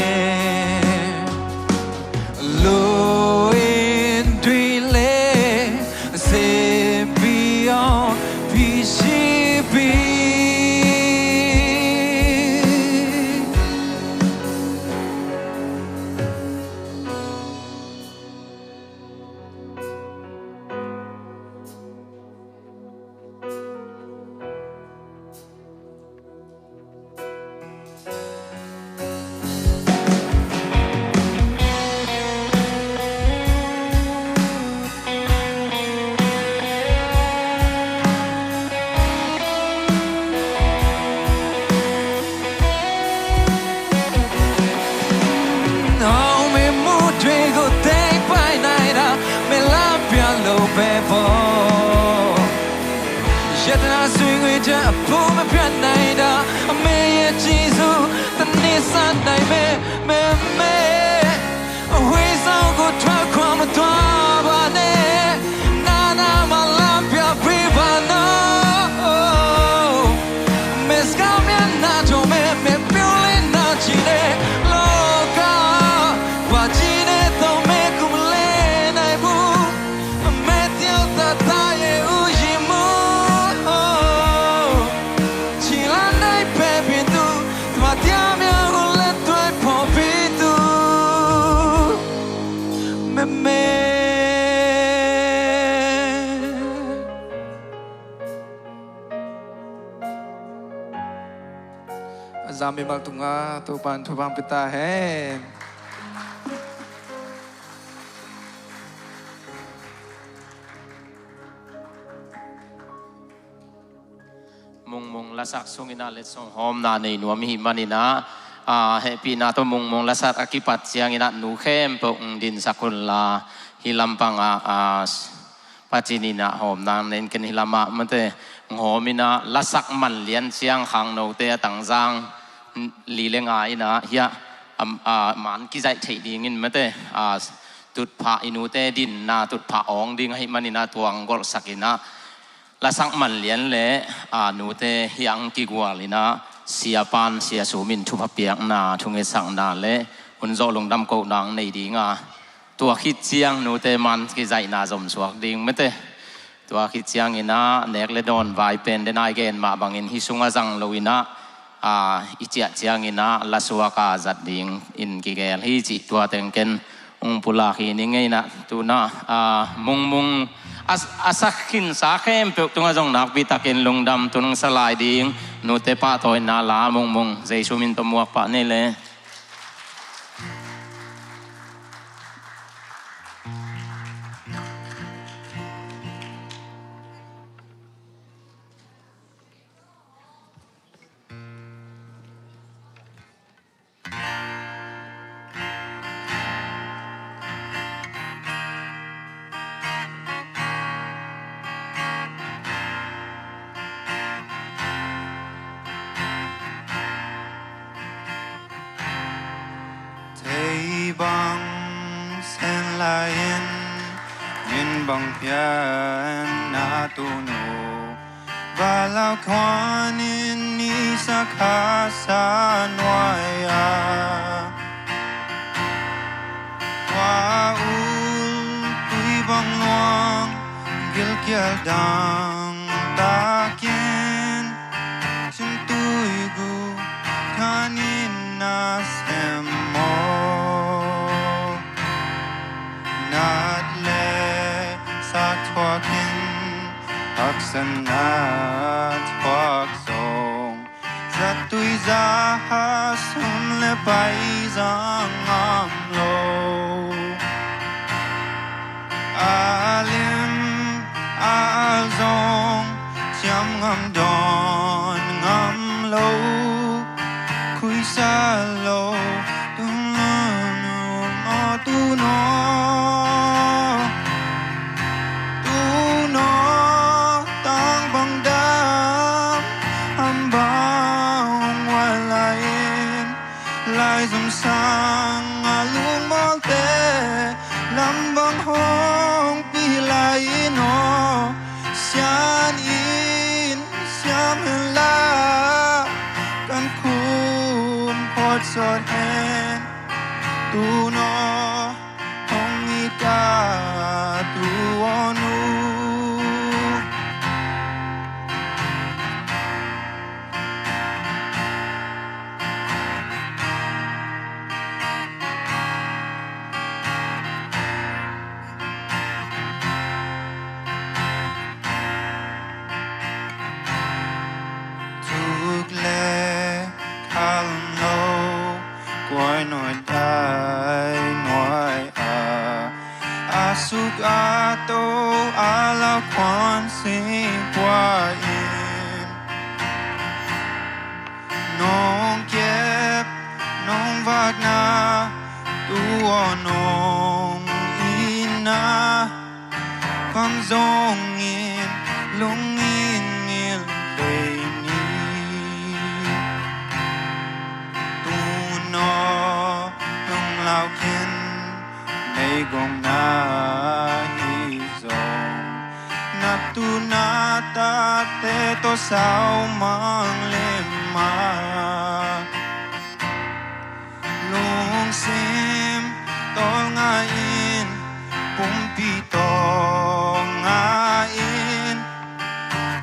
လိုအပ်တွေလည်း အဆင်ပြေအောင် ဖြည့်ဆည်းပေး။ အောင်မြင်မှုတွေကို သိမ်းပိုက်နိုင်တာ မင်းလမ်းပြလို့ပဲပေါ့။ ရတနာဆွေငွေချမ်း အဘိုးမဖြတ်နိုင်တာ အမေရဲ့ကျေးဇူး တနေ့စနိုင်မယ် မမေ။ အဝေးဆုံးကို ထွက်ခွာမသွားပါနဲ့။ နာနာမှာ လမ်းပြပေးပါနော်။ မင်းစကားများ နားထောင်မယ်။ မင်းပြောလဲ နားချင်တယ်။ လောက ဘာကြီးနဲ့တော့ မင်းကို မလဲနိုင်ဘူး။ အမေတယောက်သာ သားရဲ့ ဦးရည်မှု ခြေလှမ်းတိုင်း ဖယ်ပေးသူ၊ မတရားများကို လက်တွဲဖော်ပေးသူ မမေ။ အသံမိမ့ၢ်တကဲ Topa'n thupha pia ta hen. Mungmung lasak sungin ah letsong hawmna nei nuam i hih manin ah, ah, hehpihna tawh Mungmung lasak a kipat ciangin ah nu khempeuh hong dinsak unla, hih lampang ah, ah, Pasian in ah hawmna nei in, ken hih lamah mate hong hawm in ah, lasak man lian ciang khangnote a tangzang li le nga in ah hiah, am, ah, man kizaih theih dingin mate, ah, tutphah i nute dinna, tutphah awng ding ahih manin ah tuang golhsak in ah, lasak man lian le, aa, nute hiang kigual in ah, siapa'n siasum in thupha piakna, thungetsakna le hun zawh lungdam kohna hong nei ding a, tua khit ciang nute man kizaihna zomsuak ding mate. Tua khit ciangin ah nek le dawn vai pen den ai gen mah bangin hih sungah zang lo in ah, aa, i ciah ciangin ah lasuak a zat dingin kigel hi cih tua teng ken hong pulak hi ning. Ei in ah tu-in ah, aa, Mungmung a, a sak khinsa khempeuh tungah zong nakpi takin lungdam tun hong sa lai ding. Nute pahtawina la Mungmung, Jesu min tawh muak pah ni le. Lai-in min bang pian na tunu, Balau khuanin ni sa kha sa nuai a, khua ul tui bang luang gilkial dang takin, cintui gu khanin na sem maw? Nat le sa thuakin, haksa na thuak zong, zatui zaha sum le pai zang ngam lo. A lim a al zong ciam ngam dawn ngam lo. Khuisa lo tung lo nu maw tuno, tuno tang bang dam ham bang hong wal lai-in, lai zong sang a lungmawlte lam bang hong pi lai-in aw, sian in siam hen la, kan khum phawt sawt hen, tuno hong it ka tu aw nu. Tuk le khal lo, kuai nuai dai nuai a, a suk a to a lau khuan sing kua in, nong kep nong vakna, tu aw nong itna, kham zongin lungin ngil kei ni. Tuno hong lau khin, meigong na hi zong, na tu na tate tawh sau mang lim a, lungsim tawlnga in, pumpi tawlnga in,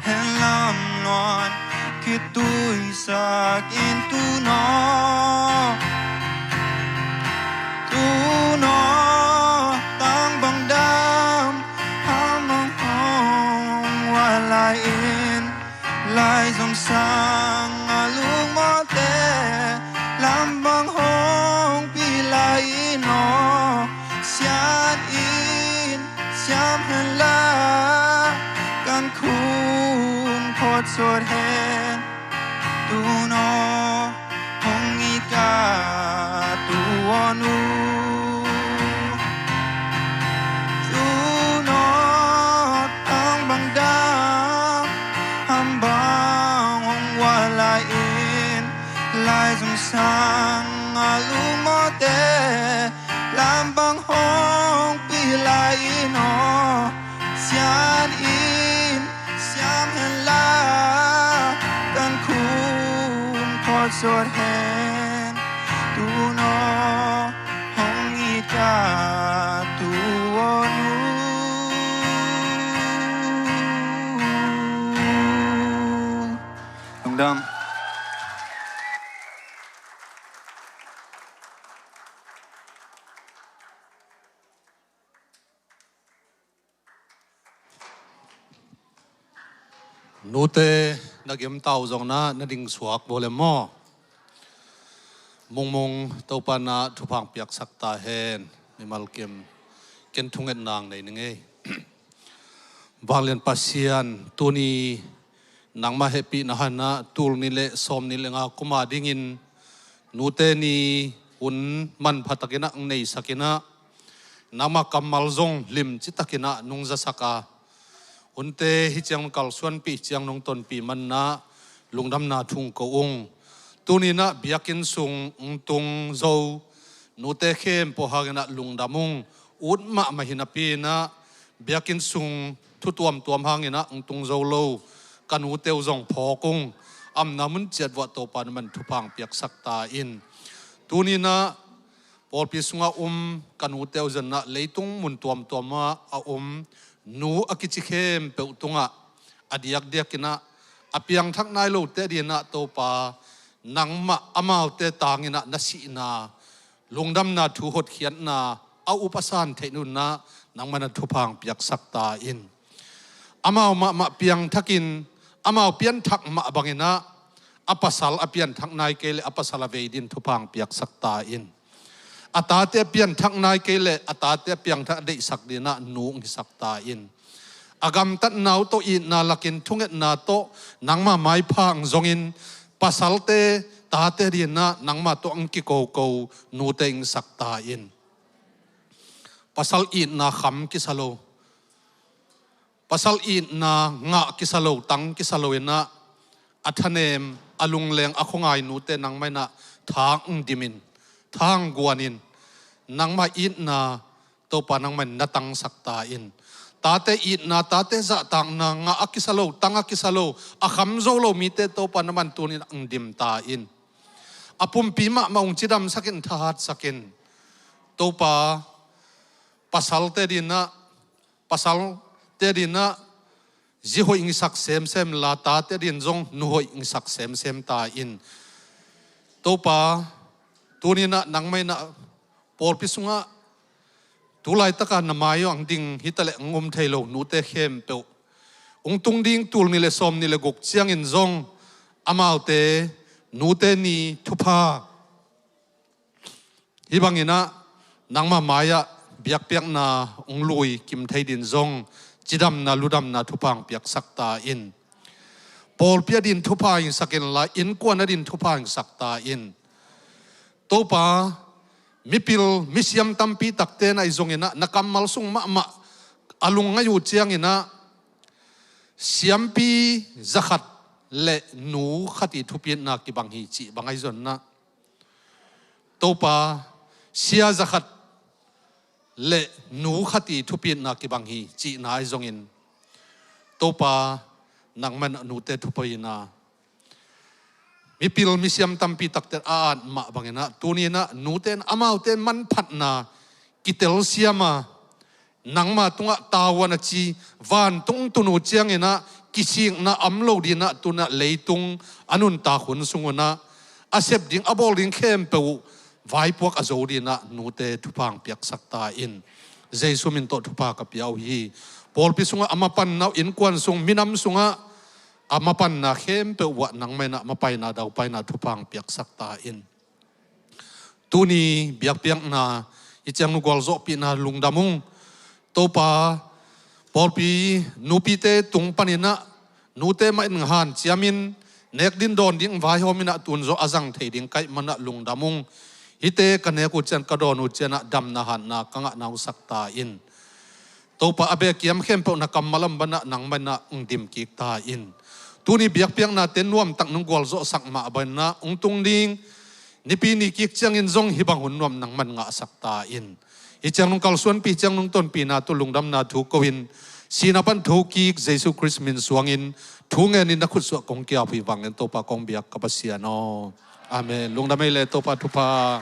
hen lam nuan khitui sak in tuno, tuno tang bang dam ham bang hong wal lai-in, lai zong sang a lungmawlte lam bang hong pi lai-in aw, sian in siam hen la, kan khum phawt sawt hen, tuno hong it ka tu aw nu. Tuno tang bang dam ham bang hong wal lai-in, lai zong sang a lungmawlte lam bang hong pi lai-in aw, sian in siam hen la, kan khum phawt sawt hen, tuno hong it ka tu aw nu. Lungdam. Nute, na gimtau zong na, na ding suak bo le maw? Mungmung, Topa na thupha piaksak ta hen. Mimal kim, ken thungetna nei ning ei. Vanglian Pasian, tuni nangmah hehpihna hangin tul nih le sawmnih le nga kum a dingin Nute Ni hun manpha takin ah neisakin ah, nangmah kammal zong limci takin ah nungzasak a, hunte hih ciang kalsuanpih, hih ciang nong tonpih manin ah lungdamna thu ko ung. Tuni-in ah biakinn sung hong tung zo nute khempeuh hangin ah lungdam ung. ut mahmah hi napi-in ah, biakinn sung thu tuamtuam hangin ah hong tung zo lo ka nute uh zong phawk ung. A omna mun ciat vuah Topa na man thupha hong piaksak ta in. Tuni-in ah pawlpi sungah um ka nute uh zong ah leitung mun tuamtuam ah a um nu a kici khempeuh tungah a diakdiakin ah a piangthak nai lote adingin ah Topa, nangmah amaute tangin ah na sihna, lungdamna thu hotkhiatna a up a san theih nadingin ah nangmah na thupha hong piaksak ta in. Amau mahmah piangthakin, amau pianthak mah bangin ah a pasal a pianthak nai kei leh a pasal a vei dingin thupha hong piaksak ta in. A tate a pianthak nai kei leh a tate a piangthak a deihsak dingin ah nu hong hisak ta in. A gamtatna uh tawh itna lakin thungetna tawh nangma maipha hong zongin, pasalte tate adingin ah nangma tawh hong kikoko nute hong hisak ta in. Pasal itna kham kisa lo, pasal itna ngah kisa lo, tang kisa lo-in ah a thanem, a lungleng, a khuangai nute nangmah in ah tha hong dim in, tha hong guan in, nangma itna Topa nangmah in na tangsak ta in. Tate itna, tate zahtakna ngah a kisa lo, tang a kisa lo, a kham zo lo mite Topa na man tuni-in ah hong dim ta in. A pumpi mahmah hong cidamsak in, thahatsak in. Topa, pasalte adingin ah, pasalte adingin ah zi hoih hong hisak semsem inla, tate adingin zong nu hoih hong hisak semsem ta in. Topa, tuni-in ah nangmah in ah pawlpi sungah tu laitak a na mai-ah hong ding hi taleh hong um thei lo nute khempeuh, hong tung ding tul nih leh sawmnih leh guk ciangin zong amaute nute ni thupha hih bangin ah nangma mai-ah biakpiakna hong lui kim thei dingin zong cidamna, ludamna thupha hong piaksak ta in. Pawlpi adingin thupha hong hisak inla, innkuan adingin thupha hong hisak ta in. Topa, mipil misiam tampi takte na ahi zongin ah, na kammal sung mahmah a lungngaih uh ciangin ah, siampi zakhat leh nu khat ii thupitna kibang hi cih bang ahi zongin ah, Topa, sia zakhat leh nu khat ii thupitna kibang hi cihna ahi zongin, Topa, nangmah in ah nute thupha hong hi in ah, mipil misiam tampi takte a at mah bangin ah, tuni-in ah nute in amaute manphatna kitelsiam a, nangma tungah tavuan a ci, vantung tun uh ciangin ah kisikna om lo dingin ah, tu-in ah leitung a nuntak hun sung un ah a sep ding, a bawl ding khempeuh uh vaipuak a zo dingin ah nute thupha hong piaksak ta in. Jesu min tawh thupha ka pia uh hi. Pawlpi sungah a mapanna uh, innkuan sung, minam sungah a mapanna khempeuh uah nangmah in ah mapaina, daupaina thupha hong piaksak ta in. Tuni biakpiakna hih ciang nung gualzawhpihna lungdam ung. Topa, pawlpi nupite tung panin ah nute mah in hanciamin, nek ding dawn ding vaihawmin ah, tun zawh a zang thei ding ka hih manin ah lungdam ung. Hihte ka nek uh ciang, ka dawn uh ciangin ah damna hatna ka ngah na hong sak ta in. Topa, a bekiam khempeuh na kammal a om bangin ah nangmah in ah hong dim kik ta in. Tuni biakpiaknate nuamtak nung gualzawhsak mah bangin ah hong tung ding Nipi ni kik ciangin zong hih bang hun nuam nangman ngahsak ta in. Hih ciang nung kalsuanpih, hih ciang nung tonpihna tawh lungdamna thu ko-in, sihna pan thokik Jesu Khrist min suangin thu ngenin na khutsuah kong kiap uh hi. Vanglian Topa kong biak ka Pasian aw. Amen. Lungdam ei le, Topa thupha.